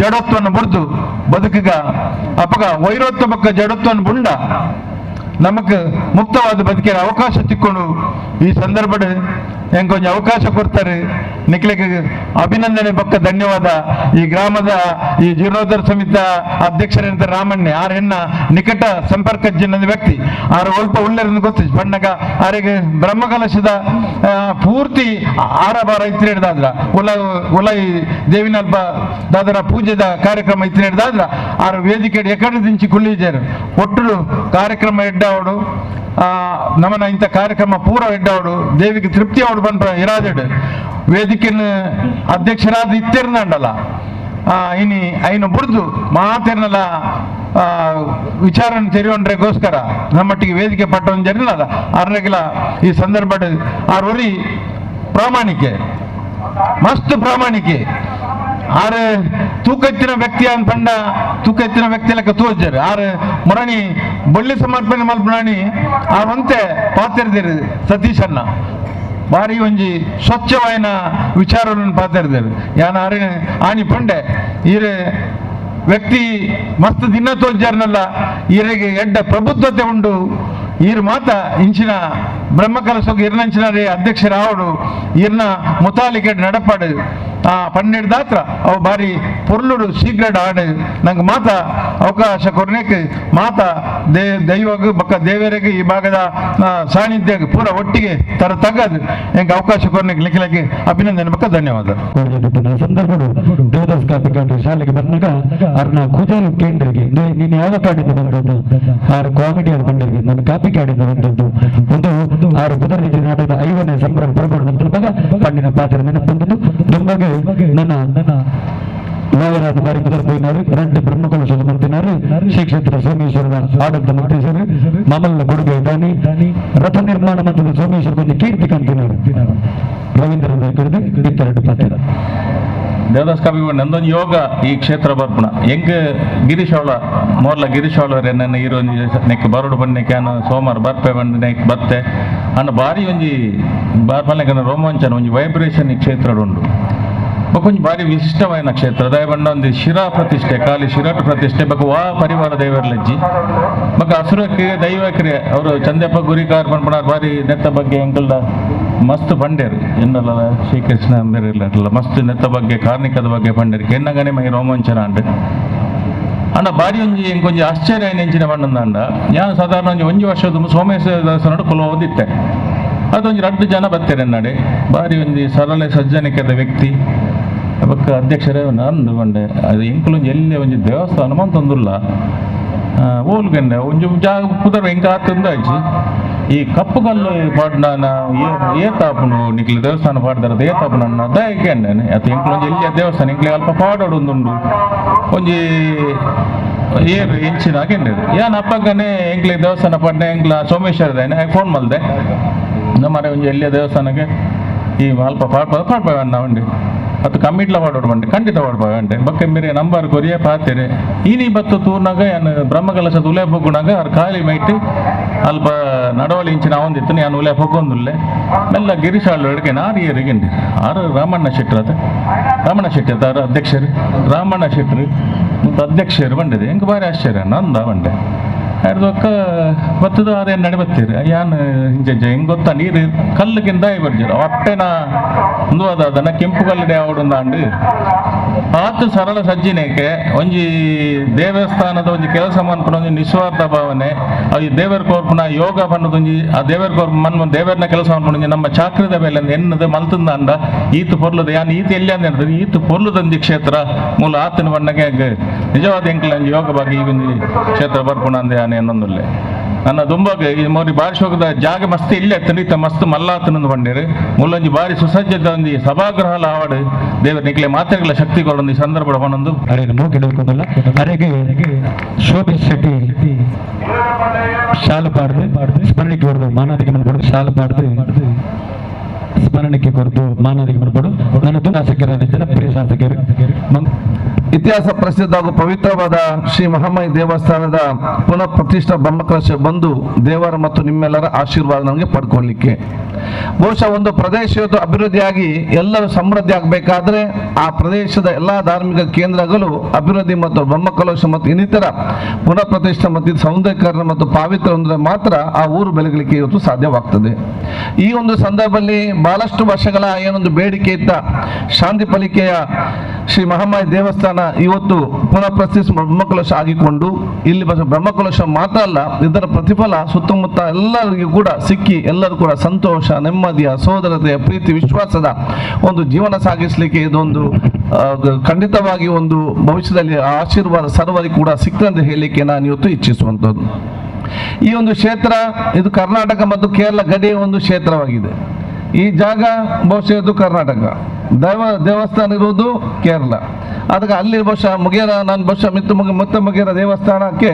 ಜಡತ್ವವನ್ನು ಬುಡ್ದು ಬದುಕುಗ ಅಪಗ ವೈರತ್ವ ಬಕ್ಕ ಜಡತ್ವವನ್ನು ಬುಂಡ ನಮಕ್ ಮುಕ್ತವಾದ ಬದುಕಿನ ಅವಕಾಶ ತಿಕ್ಕೊಂಡು ಈ ಸಂದರ್ಭ ಎಂಕೊಂಚ ಅವಕಾಶ ಕೊಡ್ತಾರೆ ನಿಕ್ಲಿಗೆ ಅಭಿನಂದನೆ ಬಕ್ಕ ಧನ್ಯವಾದ. ಈ ಗ್ರಾಮದ ಈ ಜೀರ್ಣೋದ್ಧಾರ ಸಮಿತಿ ಅಧ್ಯಕ್ಷರಂತ ರಾಮಣ್ಣೆ ಆರ್ ಹೆಣ್ಣ ನಿಕಟ ಸಂಪರ್ಕ ಜಿನ್ನದ ವ್ಯಕ್ತಿ ಆರು ಅಲ್ಪ ಉಳ್ಳರಿಂದ ಗೊತ್ತು ಬಣ್ಣಗ ಆರಿಗೆ ಬ್ರಹ್ಮಕಲಶದ ಪೂರ್ತಿ ಆರಬಾರ ಇತ್ತು ಹಿಡ್ದಾದ್ರ ಉಲ ಉಲೈ ದೇವಿನಲ್ಪ ದಾದರ ಪೂಜೆದ ಕಾರ್ಯಕ್ರಮ ಇತ್ತು ಹಿಡ್ದಾದ್ರ ಆರು ವೇದಿಕೆ ಎಕಡೆ ದಿಂಚಿ ಕುಳ್ಳಿಜಾರು ಒಟ್ಟು ಕಾರ್ಯಕ್ರಮ ಎಡ್ಡಾವಡು ನಮ್ಮನ ಇಂಥ ಕಾರ್ಯಕ್ರಮ ಪೂರ ಎಡ್ಡಾವಡು ದೇವಿಗೆ ತೃಪ್ತಿ ಅವಡು ಬಂದ ಇರಾದೆಡು ವೇದಿಕೆನ ಅಧ್ಯಕ್ಷರಾದ ಇತ್ತಿರ್ನಂಡಲ್ಲ ಇನಿ ಐನು ಬುಡ್ದು ಮಾತಿರ್ನಲ್ಲ ವಿಚಾರನ ತೆರೆಯೋನ್ರೆಗೋಸ್ಕರ ನಮ್ಮಟ್ಟಿಗೆ ವೇದಿಕೆ ಪಟ್ಟೊಂದು జరిగినಲ್ಲ ಅರ್ನಗಿಲ ಈ ಸಂದರ್ಭ ಆರು ಪ್ರಾಮಾಣಿಕೆ ಮಸ್ತ್ ಪ್ರಾಮಾಣಿಕೆ ಆರು ತೂಕ ಎತ್ತಿನ ವ್ಯಕ್ತಿ ಅನ್ಪಂಡ ತೂಕ ಎತ್ತಿನ ವ್ಯಕ್ತಿ ಲೆಕ್ಕ ತೋಜಾರು ಆರು ಮುರಣಿ ಬಳ್ಳಿ ಸಮರ್ಪಣೆ ಮಲ್ಪಣಿ ಆರಂತೆ ಪಾತಿರ್ದಿರು ಸತೀಶಣ್ಣ ಭಾರಿ ಒಂಜಿ ಸ್ವಚ್ಛವಾಯಿನ ವಿಚಾರವನ್ನು ಪಾತಿರ್ದಿರು ಯಾನ ಆರಿನ ಆನಿ ಪಂಡೆ ಈರೆ ವ್ಯಕ್ತಿ ಮಸ್ತ್ ದಿನ ತೋಜಾರ್ನಲ್ಲ ಈರೆಗೆ ಎಡ್ಡ ಪ್ರಬುದ್ಧತೆ ಉಂಡು ಈರು ಮಾತ ಇಂಚಿನ ಬ್ರಹ್ಮಕಲಶಕ್ಕೆ ಇರ್ನಂಚಿನ ರೇ ಅಧ್ಯಕ್ಷರಾವಡು ಈರ್ನ ಮುತಾಲಿಕೆ ನಡಪಾಡು ಆ ಪನ್ನೆರಡು ದಾತ್ರ ಅವು ಭಾರಿ ಪೊರ್ಲುಡು ಶೀಘ್ರ ಆಡು ನಂಗೆ ಮಾತ ಅವಕಾಶ ಕೊರ್ನೇಕ್ ಮಾತ ದೈವಗ್ ಬಕ್ಕ ದೇವರಿಗೆ ಈ ಭಾಗದ ಸಾನ್ನಿಧ್ಯ ಪೂರ ಒಟ್ಟಿಗೆ ತರ ತಗ್ಗದು ಎಂಗೆ ಅವಕಾಶ ಕೊರ್ನೇಕ್ ಲಿಖಿಲಕ್ಕೆ ಅಭಿನಂದನೆ ಬಕ್ಕ ಧನ್ಯವಾದ. ಸಂದರ್ಭ ದೇವದಾಸ್ ಕಾಪಿಕಾಡು ಶಾಲೆಗೆ ಬಂದಾಗ ಅರ್ನ ಕುಜಲ್ ಕೇಂದ್ರಿಗೆ ನೀನು ಯಾವ ಕಾಡಿಂದ ಬಂದದ್ದು ಆರು ಕಾಮಿಡಿಯರ್ ಬಂದಿರಿಗೆ ನಾನು ಕಾಪಿ ಕಾಡಿಂದ ಬಂದದ್ದು ಒಂದು ಆರು ಬುಧರ ನಾಟಕದ 5ನೇ ಸಂಭ್ರಮ ಪರಪಡುವಂತ ಪಣ್ಣಿನ ಪಾತ್ರ ನೆನಪೊಂದು ದುಂಬಗೆ ನನ್ನ ನಾಗರಾಜ ಬಾರಿ ಪೋಯಿನಾರು ಎರಡು ಬ್ರಹ್ಮಕಲಶದ ಮಂತಿನಾರು ಶ್ರೀ ಕ್ಷೇತ್ರ ಸೋಮೇಶ್ವರದ ಆಡಳಿತ ಮಂತ್ರಿಸರು ಮಾಮಲ್ಲ ಕೊಡುಗೆ ದಾನಿ ರಥ ನಿರ್ಮಾಣ ಮತ್ತು ಸೋಮೇಶ್ವರ ಕೊಂಚ ಕೀರ್ತಿ ಕಾಣ್ತಿನಾರು ರವೀಂದ್ರ ಇತ್ತೆರಡು ಪಾತ್ರ. ದೇವದಾಸ್ ಕಾಪಿ ನಂದೊಂದು ಯೋಗ ಈ ಕ್ಷೇತ್ರ ಬರ್ಪಣ ಎಂಗ್ ಗಿರೀಶ್ ಅವಳ ಮೋರ್ಲ ಗಿರೀಶ್ ಅವಳವರೇ ನನ್ನ ಈರು ನೆಕ್ ಬರೋಡು ಬನ್ನಿಕ್ಕೆ ಅನ್ನ ಸೋಮವಾರ ಬರ್ಪೆ ಬಂದು ನೆಕ್ ಬತ್ತೆ ಅನ್ನ ಭಾರಿ ಒಂಜಿ ಬಾರ್ಪಲ್ನೆಕ್ ರೋಮಾಂಚನ ಒಂಜಿ ವೈಬ್ರೇಷನ್ ಈ ಕ್ಷೇತ್ರ ಉಂಡು ಬೊಕೊಂಜಿ ಭಾರಿ ವಿಶಿಷ್ಟವಾದ ಕ್ಷೇತ್ರ ದಯಬಂಡ ಒಂದು ಶಿರಾ ಪ್ರತಿಷ್ಠೆ ಖಾಲಿ ಶಿರಾಟ ಪ್ರತಿಷ್ಠೆ ಬೊಕ ವಾ ಪರಿವಾರ ದೇವರ್ಲಜ್ಜಿ ಬೊಕ ಅಸುರಕ್ಕೆ ದೈವಕ್ರಿಯೆ ಅವರು ಚಂದಪ್ಪ ಗುರಿಕಾರ್ ಪನ್ಪಣ ಭಾರಿ ನೆತ್ತ ಬಗ್ಗೆ ಎಂಕಲ್ದ ಮಸ್ತ್ ಪಂಡೇರು ಎನ್ನಲ್ಲ ಶ್ರೀಕೃಷ್ಣ ಮೇರೆಲ್ಲ ಮಸ್ತ್ ನೆತ್ತ ಬಗ್ಗೆ ಕಾರ್ಣಿಕದ ಬಗ್ಗೆ ಪಂಡೇರು ಕೆನ್ನಗನೆ ಮೈ ರೋಮಾಂಚನ ಅಂಡ್ ಅಂಡ ಭಾರಿ ಒಂಜಿ ಎಂಕೊಂಜಿ ಆಶ್ಚರ್ಯ ನೆಂಚಿನ ಬಣ್ಣಂದ ಯಾನು ಸಾಧಾರಣ ಒಂಜಿ ಒಂಜಿ ವರ್ಷದ ಸೋಮೇಶ್ವರ ದಾಸನೋಡು ಕುಲ ಓದಿತ್ತೆ ಅದೊಂಜಿ ರಡ್ಡು ಜನ ಬತ್ತೇನೆ ನಡೆ ಭಾರಿ ಒಂಜಿ ಸರಳ ಸಜ್ಜನಿಕದ ವ್ಯಕ್ತಿ ಬೊಕ್ಕ ಅಧ್ಯಕ್ಷರೇ ನಂದು ಬಂಡೆ ಅದು ಎಂಕುಲೊಂಜಿ ಎಲ್ಲೇ ಒಂಜಿ ದೇವಸ್ಥಾನ ಮಂತೊಂದುಲ್ಲ ಓಲ್ಗಂಡೆ ಒಂಜಿ ಜಾಗ ಪುದರ್ ಎಂಕ ಆತಂದು ಆಯ್ಚಿ ಈ ಕಪ್ಪು ಕಲ್ಲು ಪಾಡ್ನಾನ ಏತಾಪುಂಡು ನಿಕ್ಲು ದೇವಸ್ಥಾನ ಪಾಡ್ದಾರ ಏತಾಪುಂಡು ಅಣ್ಣ ದಯಕ್ಕೆ ಅಂಡೇನೆ ಅದು ಎಂಕುಲೊಂಜಿ ಎಲ್ಲಿಯ ದೇವಸ್ಥಾನ ಎಂಕ್ಲೆ ಅಲ್ಪ ಪಾಡೋಡು ಒಂದುಂಡು ಒಂಜಿ ಏರು ಎಂಚಿನ ಹಾಗೆಂಡೇರು ಯಾನ್ ಅಪ್ಪಗನೆ ಎಂಕ್ಲೆ ದೇವಸ್ಥಾನ ಪಾಡ್ನೆ ಎಂಕ್ಲ ಸೋಮೇಶ್ವರದೇನೆ ಫೋನ್ ಮಲ್ದೆ ನಮ್ಮನೆ ಒಂಜಿ ಎಲ್ಲಿಯ ದೇವಸ್ಥಾನಕ್ಕೆ ಈ ಅಲ್ಪ ಪಾಡ್ಪ ಪಾಡ್ಪ ಅಣ್ಣ ಉಂಡು ಅದು ಕಮ್ಮಿಟ್ಲ ಪಾಡೋಡು ಬಂಡೆ ಖಂಡಿತ ಪಾಡ್ಪ ಅಂಡೆ ಬೊಕ್ಕ ಮೇರೆ ನಂಬರ್ ಕೊರಿಯೇ ಪಾತೇರೆ ಈನಿ ಬತ್ತು ತೂರ್ನಾಗ ಯಾನ್ ಬ್ರಹ್ಮಕಲಶ ಉಲೆ ಪೊಗ್ಗುನಾಗ ಅವ್ರ ಖಾಲಿ ಮೈಟ್ ಅಲ್ಪ ನಡವಳಿ ಇಂಚಿನ ಅವಂದಿತ್ತು ಯಾನ್ ಉಲೆ ಪೊಗ್ಗೊಂದುಲ್ಲೆ ಮೆಲ್ಲ ಗಿರೀಶಾಳು ಅಡುಗೆ ನಾರು ಏರಿಗೆಂಡಿ ಆರು ರಾಮಣ್ಣ ಶೆಟ್ಟರು ಅದ ರಾಮಣ್ಣ ಶೆಟ್ಟಿ ಅದ ಆರು ಅಧ್ಯಕ್ಷರು ರಾಮಣ್ಣ ಶೆಟ್ಟರು ಮತ್ತು ಅಧ್ಯಕ್ಷರು ಬಂಡಿದೆ ಹೆಂಗೆ ಭಾರಿ ಆಶ್ಚರ್ಯ ನಂದ ಬಂಡೆ ಅರ್ಧಕ್ಕ ಬತ್ತದ ಅದೇನು ನಡೆ ಬತ್ತೀರಿ ಯಾನ್ ಹಿಂಜ ಹೆಂಗೆ ಗೊತ್ತಾ ನೀರು ಕಲ್ಲುಗಿಂದ ಬರ್ಜಿರ ಹೊಟ್ಟೆನ ಒಂದು ಅದನ್ನ ಕೆಂಪು ಕಲ್ಲಡೆ ಆವಡುಂದಾಂಡು ಆತು ಸರಳ ಸಜ್ಜಿನೇಕೆ ಒಂಜಿ ದೇವಸ್ಥಾನದ ಒಂಜಿ ಕೆಲಸ ಮನ್ಪುನ ಒಂಜಿ ನಿಸ್ವಾರ್ಥ ಭಾವನೆ ಈ ದೇವರ ಕೋರ್ಪುನ ಯೋಗ ಪನ್ನದೊಂಜಿ ಆ ದೇವರ ಕೋರ್ಪು ಮನ್ ದೇವರನ್ನ ಕೆಲಸ ಮನ್ಪುನ ನಮ್ಮ ಚಾಕ್ರದ ಮೇಲೆ ಎನ್ನದು ಮಲ್ತಂದ ಈತು ಪೊರ್ಲದ ಯಾನ್ ಈತ ಎಲ್ಲಿ ಅಂದ ಈತು ಪೊರ್ಲದೊಂಜಿ ಕ್ಷೇತ್ರ ಮೂಲ ಆತನ ಬಣ್ಣಗೆ ನಿಜವಾದ ಎಂಕಲ ಒಂಜಿ ಯೋಗ ಬಗ್ಗೆ ಈ ಒಂಜಿ ಕ್ಷೇತ್ರ ಬರ್ಪುಣ ಅಂದೆ ಯಾನ್ ಎನ್ನೊಂದುಲ್ಲೆ. ನನ್ನ ದುಂಬಾಗ ಈ ಮೋರಿ ಬಾರಿ ಶೋಕದ ಜಾಗ ಮಸ್ತ್ ಇಲ್ಲ ತನಿತ ಮಸ್ತ್ ಮಲ್ಲಾತನಂದು ಬಂಡೇರು ಮುಲ್ಲೊಂಜಿ ಬಾರಿ ಸುಸಜ್ಜಿತ ಒಂಜಿ ಸಭಾಗೃಹ ಆವಡು ದೇವರ ನಿಕ್ಲೆ ಮಾತೆಗಳ ಶಕ್ತಿ ಕೊಡೊಂದು ಈ ಸಂದರ್ಭ ಪನೊಂದು ಅರೆ ಮೂಕೆ ಹಿಡ್ಕೊಂಡಲ್ಲ ಅರೆಗೆ ಶೋಭೇಶ್ ಶೆಟ್ಟಿ ಶಾಲು ಪಾಡ್ದು ಸ್ಮರಣಿಕೆ ಕೊಡ್ದು ಮಾನಾದಿಗೆ ಮಲ್ಪಡು ಶಾಲು ಪಾಡ್ದು ಸ್ಮರಣಿಕೆ ಕೊರದು ಮಾನಾದಿಗೆ ಮಲ್ಪಡು ನನ್ನ ಶಾಸಕರ ಜನಪ್ರಿಯ ಶಾಸಕರು. ಇತಿಹಾಸ ಪ್ರಸಿದ್ಧ ಹಾಗೂ ಪವಿತ್ರವಾದ ಶ್ರೀ ಮಹಾಮಾಯಿ ದೇವಸ್ಥಾನದ ಪುನಃ ಪ್ರತಿಷ್ಠಾ ಬ್ರಹ್ಮಕಲಶ ಬಂದು ದೇವರ ಮತ್ತು ನಿಮ್ಮೆಲ್ಲರ ಆಶೀರ್ವಾದ ನಮಗೆ ಪಡ್ಕೊಳ್ಳಿಕ್ಕೆ, ಬಹುಶಃ ಒಂದು ಪ್ರದೇಶ ಇವತ್ತು ಅಭಿವೃದ್ಧಿಯಾಗಿ ಎಲ್ಲರೂ ಸಮೃದ್ಧಿ ಆಗಬೇಕಾದ್ರೆ ಆ ಪ್ರದೇಶದ ಎಲ್ಲ ಧಾರ್ಮಿಕ ಕೇಂದ್ರಗಳು ಅಭಿವೃದ್ಧಿ ಮತ್ತು ಬ್ರಹ್ಮಕಲಶ ಮತ್ತು ಇನ್ನಿತರ ಪುನಃ ಪ್ರತಿಷ್ಠೆ ಮತ್ತು ಸೌಂದರ್ಯೀಕರಣ ಮತ್ತು ಪಾವಿತ್ರ್ಯ ಅಂದರೆ ಮಾತ್ರ ಆ ಊರು ಬೆಳಗಲಿಕ್ಕೆ ಇವತ್ತು ಸಾಧ್ಯವಾಗ್ತದೆ. ಈ ಒಂದು ಸಂದರ್ಭದಲ್ಲಿ ಬಹಳಷ್ಟು ವರ್ಷಗಳ ಏನೊಂದು ಬೇಡಿಕೆ ಇದ್ದ ಶಾಂತಿ ಪಲಿಕೆಯ ಶ್ರೀ ಮಹಾಮಾಯಿ ದೇವಸ್ಥಾನ ಇವತ್ತು ಪುನಃ ಪ್ರತಿಷ್ಠೆ ಬ್ರಹ್ಮಕಲಶ ಆಗಿಕೊಂಡು ಇಲ್ಲಿ ಬ್ರಹ್ಮಕಲಶ ಮಾತ್ರ ಅಲ್ಲ, ಇದರ ಪ್ರತಿಫಲ ಸುತ್ತಮುತ್ತ ಎಲ್ಲರಿಗೂ ಕೂಡ ಸಿಕ್ಕಿ ಎಲ್ಲರೂ ಕೂಡ ಸಂತೋಷ, ನೆಮ್ಮದಿಯ, ಸೋದರತೆಯ, ಪ್ರೀತಿ, ವಿಶ್ವಾಸದ ಒಂದು ಜೀವನ ಸಾಗಿಸಲಿಕ್ಕೆ ಇದೊಂದು ಖಂಡಿತವಾಗಿ ಒಂದು ಭವಿಷ್ಯದಲ್ಲಿ ಆಶೀರ್ವಾದ ಸರ್ವರಿಗೂ ಕೂಡ ಸಿಕ್ತಂತ ಹೇಳಲಿಕ್ಕೆ ನಾನು ಇವತ್ತು ಇಚ್ಛಿಸುವಂಥದ್ದು. ಈ ಒಂದು ಕ್ಷೇತ್ರ ಇದು ಕರ್ನಾಟಕ ಮತ್ತು ಕೇರಳ ಗಡಿಯ ಒಂದು ಕ್ಷೇತ್ರವಾಗಿದೆ. ಈ ಜಾಗ ಬಹುಶಃ ಇದು ಕರ್ನಾಟಕ, ದೇವಸ್ಥಾನ ಇರುವುದು ಕೇರಳ. ಅದಕ್ಕೆ ಅಲ್ಲಿ ಬಹುಶಃ ಮುಗೇರ, ನಾನು ಬಹುಶಃ ಮಿತ್ತ ಮುಗೇರ ದೇವಸ್ಥಾನಕ್ಕೆ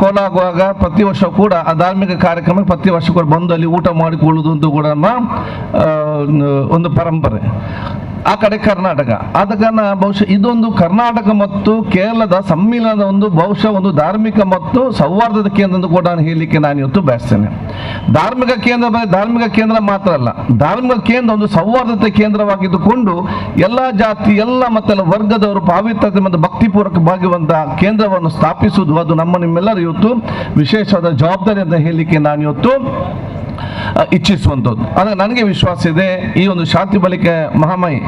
ಕೋಲ ಆಗುವಾಗ ಪ್ರತಿ ವರ್ಷ ಕೂಡ ಆ ಧಾರ್ಮಿಕ ಕಾರ್ಯಕ್ರಮ ಪ್ರತಿ ವರ್ಷ ಕೂಡ ಬಂದು ಅಲ್ಲಿ ಊಟ ಮಾಡಿಕೊಳ್ಳುವುದು ಅಂತ ಕೂಡ ನಮ್ಮ ಒಂದು ಪರಂಪರೆ. ಆ ಕಡೆ ಕರ್ನಾಟಕ ಆದ ಕಾರಣ ಬಹುಶಃ ಇದೊಂದು ಕರ್ನಾಟಕ ಮತ್ತು ಕೇರಳದ ಸಮ್ಮಿಲನದ ಒಂದು ಬಹುಶಃ ಒಂದು ಧಾರ್ಮಿಕ ಮತ್ತು ಸೌಹಾರ್ದದ ಕೇಂದ್ರ ಅಂತ ಕೂಡ ನಾನು ಹೇಳಲಿಕ್ಕೆ ನಾನು ಇವತ್ತು ಬಯಸ್ತೇನೆ. ಧಾರ್ಮಿಕ ಕೇಂದ್ರ ಬರೀ ಧಾರ್ಮಿಕ ಕೇಂದ್ರ ಮಾತ್ರ ಅಲ್ಲ, ಧಾರ್ಮಿಕ ಕೇಂದ್ರ ಒಂದು ಸೌಹಾರ್ದತೆ ಕೇಂದ್ರವಾಗಿದ್ದುಕೊಂಡು ಎಲ್ಲ ಜಾತಿ ಎಲ್ಲ ಮತ್ತೆಲ್ಲ ವರ್ಗದವರು ಪಾವಿತ್ರತೆ ಮತ್ತು ಭಕ್ತಿಪೂರ್ವಕ ಭಾಗಿರುವಂತಹ ಕೇಂದ್ರವನ್ನು ಸ್ಥಾಪಿಸುವುದು ಅದು ನಮ್ಮ ನಿಮ್ಮೆಲ್ಲರೂ ಇವತ್ತು ವಿಶೇಷವಾದ ಜವಾಬ್ದಾರಿ ಅಂತ ಹೇಳಲಿಕ್ಕೆ ನಾನು ಇವತ್ತು ಇಚ್ಛಿಸುವಂಥದ್ದು. ಆದರೆ ನನಗೆ ವಿಶ್ವಾಸ ಇದೆ ಈ ಒಂದು ಶಾಂತಿ ಬಳಿಕೆ ಮಹಾಮಾಯಿ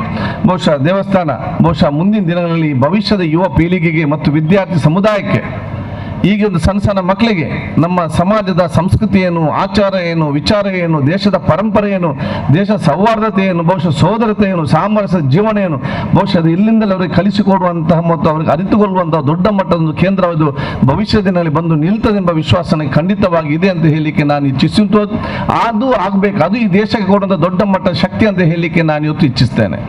ಬಹುಶಃ ದೇವಸ್ಥಾನ ಬಹುಶಃ ಮುಂದಿನ ದಿನಗಳಲ್ಲಿ ಭವಿಷ್ಯದ ಯುವ ಪೀಳಿಗೆಗೆ ಮತ್ತು ವಿದ್ಯಾರ್ಥಿ ಸಮುದಾಯಕ್ಕೆ, ಈಗ ಒಂದು ಸಣ್ಣ ಸಣ್ಣ ಮಕ್ಕಳಿಗೆ ನಮ್ಮ ಸಮಾಜದ ಸಂಸ್ಕೃತಿ ಏನು, ಆಚಾರ ಏನು, ವಿಚಾರ ಏನು, ದೇಶದ ಪರಂಪರೆ ಏನು, ದೇಶದ ಸೌಹಾರ್ದತೆ ಏನು, ಬಹುಶಃ ಸೋದರತೆ ಏನು, ಸಾಮರಸ್ಯ ಜೀವನ ಏನು, ಬಹುಶಃ ಅದು ಇಲ್ಲಿಂದಲೇ ಅವರಿಗೆ ಕಲಿಸಿಕೊಡುವಂತಹ ಮತ್ತು ಅವರಿಗೆ ಅರಿತುಕೊಳ್ಳುವಂತಹ ದೊಡ್ಡ ಮಟ್ಟದ ಒಂದು ಕೇಂದ್ರ ಇದು ಭವಿಷ್ಯ ದಿನದಲ್ಲಿ ಬಂದು ನಿಲ್ತದೆ ಎಂಬ ವಿಶ್ವಾಸ ನನಗೆ ಖಂಡಿತವಾಗಿ ಇದೆ ಅಂತ ಹೇಳಲಿಕ್ಕೆ ನಾನು ಇಚ್ಛಿಸುವಂಥದ್ದು. ಅದು ಆಗಬೇಕು, ಅದು ಈ ದೇಶಕ್ಕೆ ಕೊಡುವಂಥ ದೊಡ್ಡ ಮಟ್ಟದ ಶಕ್ತಿ ಅಂತ ಹೇಳಲಿಕ್ಕೆ ನಾನು ಇವತ್ತು ಇಚ್ಛಿಸ್ತೇನೆ.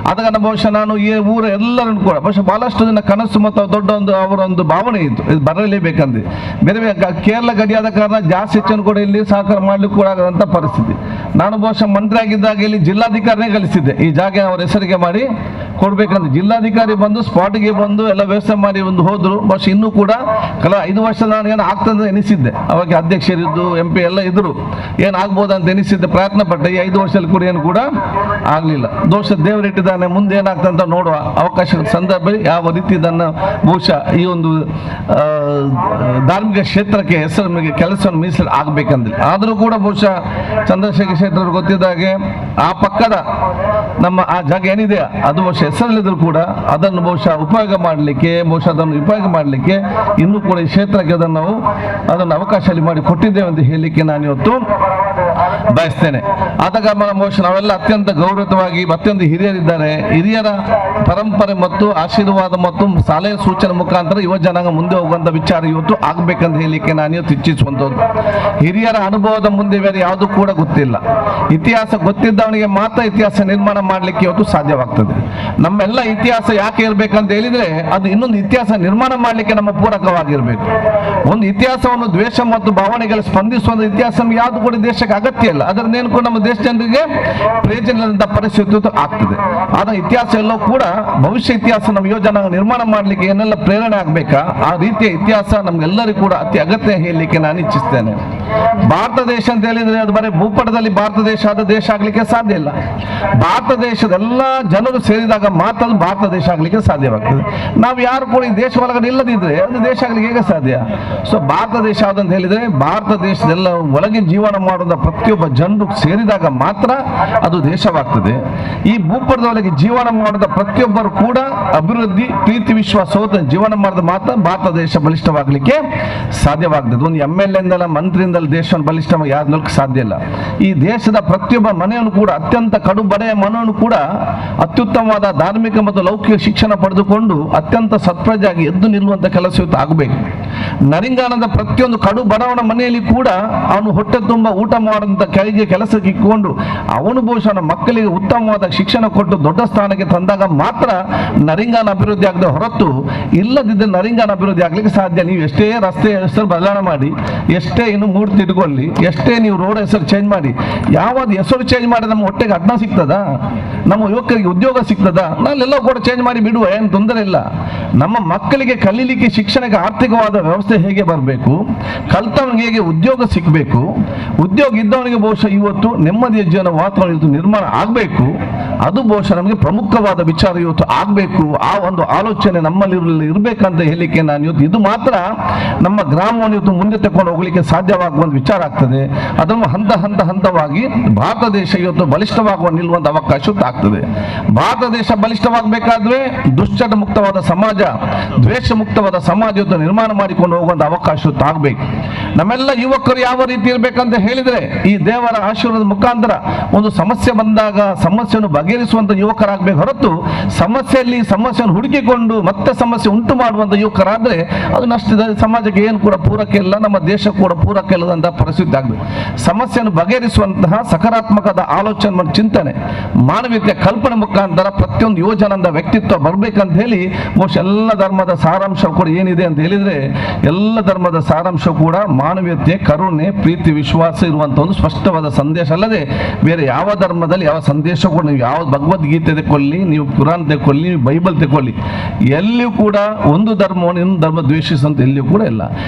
ಆದ ಕಾರಣ ಬಹುಶಃ ನಾನು ಈ ಊರ ಎಲ್ಲರನ್ನು ಕೂಡ ಬಹುಶಃ ಭಾಳಷ್ಟು ದಿನ ಕನಸು ಮತ್ತು ದೊಡ್ಡ ಒಂದು ಅವರ ಒಂದು ಭಾವನೆ ಇತ್ತು, ಇದು ಬರಲೇಬೇಕಂದ್ರೆ ಬೇರೆ ಬೇರೆ ಕೇರಳ ಗಡಿಯಾದ ಕಾರಣ ಜಾಸ್ತಿ ಹೆಚ್ಚನ್ನು ಕೂಡ ಇಲ್ಲಿ ಸಹಕಾರ ಮಾಡಲಿಕ್ಕೆ ಕೂಡ ಆಗದಂಥ ಪರಿಸ್ಥಿತಿ. ನಾನು ಬಹುಶಃ ಮಂತ್ರಿ ಆಗಿದ್ದಾಗ ಇಲ್ಲಿ ಜಿಲ್ಲಾಧಿಕಾರಿನೇ ಕಲಿಸಿದ್ದೆ, ಈ ಜಾಗ ಅವರ ಹೆಸರಿಗೆ ಮಾಡಿ ಕೊಡಬೇಕಂತ. ಜಿಲ್ಲಾಧಿಕಾರಿ ಬಂದು ಸ್ಪಾಟ್ಗೆ ಬಂದು ಎಲ್ಲ ವ್ಯವಸ್ಥೆ ಮಾಡಿ ಒಂದು ಹೋದರು. ಬಹುಶಃ ಇನ್ನೂ ಕೂಡ ಕೆಲ 5 ವರ್ಷ ನಾನು ಏನು ಆಗ್ತದೆ ಎನಿಸಿದ್ದೆ, ಅವಾಗ ಅಧ್ಯಕ್ಷರಿದ್ದು ಎಂ ಪಿ ಎಲ್ಲ ಇದ್ದರು, ಏನಾಗ್ಬೋದು ಅಂತ ಎನಿಸಿದ್ದೆ, ಪ್ರಯತ್ನ ಪಟ್ಟೆ. ಈ 5 ವರ್ಷದಲ್ಲಿ ಕೂಡ ಏನು ಕೂಡ ಆಗಲಿಲ್ಲ. ದೋಷ ದೇವರಿಟ್ಟಿದ್ದಾನೆ, ಮುಂದೆ ಏನಾಗ್ತಂತ ನೋಡುವ ಅವಕಾಶದ ಸಂದರ್ಭದಲ್ಲಿ ಯಾವ ರೀತಿ ಇದನ್ನು ಬಹುಶಃ ಈ ಒಂದು ಧಾರ್ಮಿಕ ಕ್ಷೇತ್ರಕ್ಕೆ ಹೆಸರು ಕೆಲಸವನ್ನು ಮೀಸಲು ಆಗಬೇಕಂದ್ರೆ. ಆದರೂ ಕೂಡ ಬಹುಶಃ ಚಂದ್ರಶೇಖರ್ ಶೆಟ್ಟರ್ ಗೊತ್ತಿದ್ದಾಗೆ ಆ ಪಕ್ಕದ ನಮ್ಮ ಆ ಜಾಗ ಏನಿದೆ ಅದು ಬಹುಶಃ ಹೆಸರಲ್ಲಿದ್ದರೂ ಕೂಡ ಅದನ್ನು ಬಹುಶಃ ಉಪಯೋಗ ಮಾಡಲಿಕ್ಕೆ, ಬಹುಶಃ ಅದನ್ನು ಉಪಯೋಗ ಮಾಡಲಿಕ್ಕೆ ಇನ್ನೂ ಕೂಡ ಈ ಕ್ಷೇತ್ರಕ್ಕೆ ಅದನ್ನು ನಾವು ಅದನ್ನು ಅವಕಾಶ ಅಲ್ಲಿ ಮಾಡಿ ಕೊಟ್ಟಿದ್ದೇವೆ ಅಂತ ಹೇಳಲಿಕ್ಕೆ ನಾನು ಇವತ್ತು ಬಯಸ್ತೇನೆ. ಆದ ಕಾರಣ ಬಹುಶಃ ನಾವೆಲ್ಲ ಅತ್ಯಂತ ಗೌರವವಾಗಿ ಅತ್ಯಂತ ಹಿರಿಯರಿದ್ದಾರೆ, ಹಿರಿಯರ ಪರಂಪರೆ ಮತ್ತು ಆಶೀರ್ವಾದ ಮತ್ತು ಸಲಹೆ ಸೂಚನೆ ಮುಖಾಂತರ ಯುವ ಜನಾಂಗ ಮುಂದೆ ಹೋಗುವಂಥ ವಿಚಾರ ಇವತ್ತು ಆಗಬೇಕಂತ ಹೇಳಲಿಕ್ಕೆ ನಾನು ಇವತ್ತು ಇಚ್ಛಿಸುವಂಥದ್ದು. ಹಿರಿಯರ ಅನುಭವದ ಮುಂದೆ ಬೇರೆ ಯಾವುದು ಕೂಡ ಗೊತ್ತಿಲ್ಲ. ಇತಿಹಾಸ ಗೊತ್ತಿದ್ದವನಿಗೆ ಮಾತ್ರ ಇತಿಹಾಸ ನಿರ್ಮಾಣ ಮಾಡಲಿಕ್ಕೆ ಇವತ್ತು ಸಾಧ್ಯವಾಗ್ತದೆ. ನಮ್ಮೆಲ್ಲ ಇತಿಹಾಸ ಯಾಕೆ ಇರಬೇಕಂತ ಹೇಳಿದ್ರೆ ಅದು ಇನ್ನೊಂದು ಇತಿಹಾಸ ನಿರ್ಮಾಣ ಮಾಡಲಿಕ್ಕೆ ನಮ್ಮ ಪೂರಕವಾಗಿರಬೇಕು. ಒಂದು ಇತಿಹಾಸವನ್ನು ದ್ವೇಷ ಮತ್ತು ಭಾವನೆಗಳು ಸ್ಪಂದಿಸುವಂಥ ಇತಿಹಾಸ ಯಾವುದು ಕೂಡ ದೇಶಕ್ಕೆ ಅಗತ್ಯ ಇಲ್ಲ. ಅದರಿಂದ ಕೂಡ ನಮ್ಮ ದೇಶ ಜನರಿಗೆ ಪ್ರಯೋಜನ ಇಲ್ಲದಂಥ ಪರಿಸ್ಥಿತಿ ಆಗ್ತದೆ. ಆದರೆ ಇತಿಹಾಸ ಎಲ್ಲವೂ ಕೂಡ ಭವಿಷ್ಯ ಇತಿಹಾಸ ನಮ್ಮ ಯುವಜನಾಂಗ ನಿರ್ಮಾಣ ಮಾಡಲಿಕ್ಕೆ ಏನೆಲ್ಲ ಪ್ರೇರಣೆ ಆಗಬೇಕಾ ಆ ರೀತಿಯ ಇತಿಹಾಸ ನಮ್ಗೆಲ್ಲರಿಗೂ ಕೂಡ ಅತಿ ಅಗತ್ಯ ಹೇಳಲಿಕ್ಕೆ ನಾನು ಇಚ್ಛಿಸ್ತೇನೆ. ಭಾರತ ದೇಶ ಅಂತ ಹೇಳಿದ್ರೆ ಅದು ಬರೀ ಭೂಪಟದಲ್ಲಿ ಭಾರತ ದೇಶ ಆದ ದೇಶ ಆಗಲಿಕ್ಕೆ ಸಾಧ್ಯ ಇಲ್ಲ. ಭಾರತ ದೇಶದ ಎಲ್ಲ ಜನರು ಸೇರಿದಾಗ ಮಾತ್ರ ಅದು ಭಾರತ ದೇಶ ಆಗಲಿಕ್ಕೆ ಸಾಧ್ಯವಾಗ್ತದೆ. ನಾವು ಯಾರು ಕೂಡ ಈ ದೇಶ ಒಳಗಡೆ ಇಲ್ಲದಿದ್ರೆ ಅದು ದೇಶ ಆಗಲಿಕ್ಕೆ ಹೇಗೆ ಸಾಧ್ಯ? ಸೊ ಭಾರತ ದೇಶ ಯಾವ್ದಂತ ಹೇಳಿದ್ರೆ ಭಾರತ ದೇಶದೆಲ್ಲ ಒಳಗೆ ಜೀವನ ಮಾಡುವಂಥ ಪ್ರತಿ ಪ್ರತಿಯೊಬ್ಬ ಜನರು ಸೇರಿದಾಗ ಮಾತ್ರ ಅದು ದೇಶವಾಗ್ತದೆ. ಈ ಭೂಪಟದೊಳಗೆ ಜೀವನ ಮಾಡಿದ ಪ್ರತಿಯೊಬ್ಬರು ಕೂಡ ಅಭಿವೃದ್ಧಿ, ಪ್ರೀತಿ, ವಿಶ್ವಾಸ ಜೀವನ ಮಾಡಿದ ಮಾತ್ರ ಭಾರತ ದೇಶ ಬಲಿಷ್ಠವಾಗಲಿಕ್ಕೆ ಸಾಧ್ಯವಾಗ್ತದೆ. ಒಂದು M L ಎಂದಲ್ಲ, ಮಂತ್ರಿಯಿಂದಲೇ ದೇಶವನ್ನು ಬಲಿಷ್ಠವಾಗಿ ಯಾರು ಸಾಧ್ಯ ಇಲ್ಲ. ಈ ದೇಶದ ಪ್ರತಿಯೊಬ್ಬ ಮನೆಯನ್ನು ಕೂಡ, ಅತ್ಯಂತ ಕಡು ಬಡೆಯ ಮನೆಯನ್ನು ಕೂಡ ಅತ್ಯುತ್ತಮವಾದ ಧಾರ್ಮಿಕ ಮತ್ತು ಲೌಕಿಕ ಶಿಕ್ಷಣ ಪಡೆದುಕೊಂಡು ಅತ್ಯಂತ ಸತ್ಪ್ರಜೆಯಾಗಿ ಎದ್ದು ನಿಲ್ಲುವಂಥ ಕೆಲಸ ಇವತ್ತು ಆಗಬೇಕು. ನರಿಂಗಾನದ ಪ್ರತಿಯೊಂದು ಕಡು ಬಡವನ ಮನೆಯಲ್ಲಿ ಕೂಡ ಅವನು ಹೊಟ್ಟೆ ತುಂಬ ಊಟ ಮಾಡುವಂಥ ಕೆಳಗೆ ಕೆಲಸಕ್ಕೆ ಇಟ್ಕೊಂಡು ಅವನು ಬಹುಶಃ ಮಕ್ಕಳಿಗೆ ಉತ್ತಮವಾದ ಶಿಕ್ಷಣ ಕೊಟ್ಟು ದೊಡ್ಡ ಸ್ಥಾನಕ್ಕೆ ತಂದಾಗ ಮಾತ್ರ ನರಿಂಗಾನ ಅಭಿವೃದ್ಧಿ ಆಗದೆ ಹೊರತು ಇಲ್ಲದಿದ್ದರೆ ನರಿಂಗಾನ ಅಭಿವೃದ್ಧಿ ಆಗಲಿಕ್ಕೆ ಸಾಧ್ಯ. ನೀವು ಎಷ್ಟೇ ರಸ್ತೆ ಹೆಸರು ಬದಲಾವಣೆ ಮಾಡಿ, ಎಷ್ಟೇ ಇನ್ನು ಮೂರ್ತಿ ಇಟ್ಕೊಳ್ಳಿ, ಎಷ್ಟೇ ನೀವು ರೋಡ್ ಹೆಸರು ಚೇಂಜ್ ಮಾಡಿ, ಯಾವ್ದು ಹೆಸರು ಚೇಂಜ್ ಮಾಡಿ ನಮ್ಮ ಹೊಟ್ಟೆಗೆ ಅನ್ನ ಸಿಗ್ತದಾ? ನಮ್ಮ ಯುವಕರಿಗೆ ಉದ್ಯೋಗ ಸಿಗ್ತದಾ? ನಾನೆಲ್ಲ ಕೂಡ ಚೇಂಜ್ ಮಾಡಿ ಬಿಡುವ, ಏನು ತೊಂದರೆ ಇಲ್ಲ. ನಮ್ಮ ಮಕ್ಕಳಿಗೆ ಕಲೀಲಿಕ್ಕೆ ಶಿಕ್ಷಣಕ್ಕೆ ಆರ್ಥಿಕವಾದ ವ್ಯವಸ್ಥೆ ಹೇಗೆ ಬರಬೇಕು, ಕಲ್ತವನಿಗೆ ಹೇಗೆ ಉದ್ಯೋಗ ಸಿಗಬೇಕು, ಉದ್ಯೋಗ ಇದ್ದವನಿಗೆ ಬಹುಶಃ ಇವತ್ತು ನೆಮ್ಮದಿಯ ಜೀವನ ವಾತಾವರಣ ಇವತ್ತು ನಿರ್ಮಾಣ ಆಗಬೇಕು. ಅದು ಬಹುಶಃ ನಮಗೆ ಪ್ರಮುಖವಾದ ವಿಚಾರ ಇವತ್ತು ಆಗಬೇಕು. ಆ ಒಂದು ಆಲೋಚನೆ ನಮ್ಮಲ್ಲಿ ಇರಬೇಕಂತ ಹೇಳಲಿಕ್ಕೆ ನಾನು ಇವತ್ತು ಇದು ಮಾತ್ರ ನಮ್ಮ ಗ್ರಾಮವನ್ನು ಇವತ್ತು ಮುಂದೆ ತಗೊಂಡು ಹೋಗಲಿಕ್ಕೆ ಸಾಧ್ಯವಾಗುವ ಒಂದು ವಿಚಾರ ಆಗ್ತದೆ. ಅದನ್ನು ಹಂತ ಹಂತ ಹಂತವಾಗಿ ಭಾರತ ದೇಶ ಇವತ್ತು ಬಲಿಷ್ಠವಾಗುವ ನಿಲ್ಲುವಂಥ ಅವಕಾಶ ಆಗ್ತದೆ. ಭಾರತ ದೇಶ ಬಲಿಷ್ಠವಾಗಬೇಕಾದ್ರೆ ದುಶ್ಚಟ ಮುಕ್ತವಾದ ಸಮಾಜ, ದ್ವೇಷ ಮುಕ್ತವಾದ ಸಮಾಜ ಇವತ್ತು ನಿರ್ಮಾಣ ಮಾಡಿಕೊಂಡು ಹೋಗುವಂಥ ಅವಕಾಶ ಆಗಬೇಕು. ನಮ್ಮೆಲ್ಲ ಯುವಕರು ಯಾವ ರೀತಿ ಇರಬೇಕಂತ ಹೇಳಿದ್ರೆ, ಈ ದೇವರ ಆಶೀರ್ವಾದದ ಮುಖಾಂತರ ಒಂದು ಸಮಸ್ಯೆ ಬಂದಾಗ ಸಮಸ್ಯೆಯನ್ನು ಬಗೆಹರಿಸುವಂತ ಯುವಕರಾಗಬೇಕು ಹೊರತು ಸಮಸ್ಯೆಯಲ್ಲಿ ಸಮಸ್ಯೆಯನ್ನು ಹುಡುಕಿಕೊಂಡು ಮತ್ತೆ ಸಮಸ್ಯೆ ಉಂಟು ಮಾಡುವಂತ ಯುವಕರಾದ್ರೆ ಅದು ನಷ್ಟ, ಸಮಾಜಕ್ಕೆ ಏನು ಕೂಡ ಪೂರಕ ಇಲ್ಲ, ನಮ್ಮ ದೇಶ ಕೂಡ ಪೂರಕ ಇಲ್ಲದಂತಹ ಪರಿಸ್ಥಿತಿ ಆಗಬೇಕು. ಸಮಸ್ಯೆಯನ್ನು ಬಗೆಹರಿಸುವಂತಹ ಸಕಾರಾತ್ಮಕದ ಆಲೋಚನೆ ಮತ್ತು ಚಿಂತನೆ, ಮಾನವೀಯತೆಯ ಕಲ್ಪನೆ ಮುಖಾಂತರ ಪ್ರತಿಯೊಂದು ಯುವಜನದ ವ್ಯಕ್ತಿತ್ವ ಬರಬೇಕಂತ ಹೇಳಿ ಬಹುಶಃ ಎಲ್ಲ ಧರ್ಮದ ಸಾರಾಂಶ ಕೂಡ ಏನಿದೆ ಅಂತ ಹೇಳಿದ್ರೆ, ಎಲ್ಲ ಧರ್ಮದ ಸಾರಾಂಶ ಕೂಡ ಮಾನವೀಯತೆ, ಕರುಣೆ, ಪ್ರೀತಿ, ವಿಶ್ವಾಸ ಇರುವಂಥ ಒಂದು ಸ್ಪಷ್ಟವಾದ ಸಂದೇಶ ಅಲ್ಲದೆ ಬೇರೆ ಯಾವ ಧರ್ಮದಲ್ಲಿ ಯಾವ ಸಂದೇಶ ಕೂಡ ನೀವು ಯಾವ ಭಗವದ್ಗೀತೆ ತಗೊಳ್ಳಿ, ನೀವು ಕುರಾನ್ ತಗೊಳ್ಳಿ, ನೀವು ಬೈಬಲ್ ತಗೊಳ್ಳಿ, ಎಲ್ಲಿಯೂ ಕೂಡ ಒಂದು ಧರ್ಮವನ್ನು ಇನ್ನೊಂದು ಧರ್ಮ ದ್ವೇಷಿಸುವಂತ ಎಲ್ಲಿಯೂ ಕೂಡ ಇಲ್ಲ.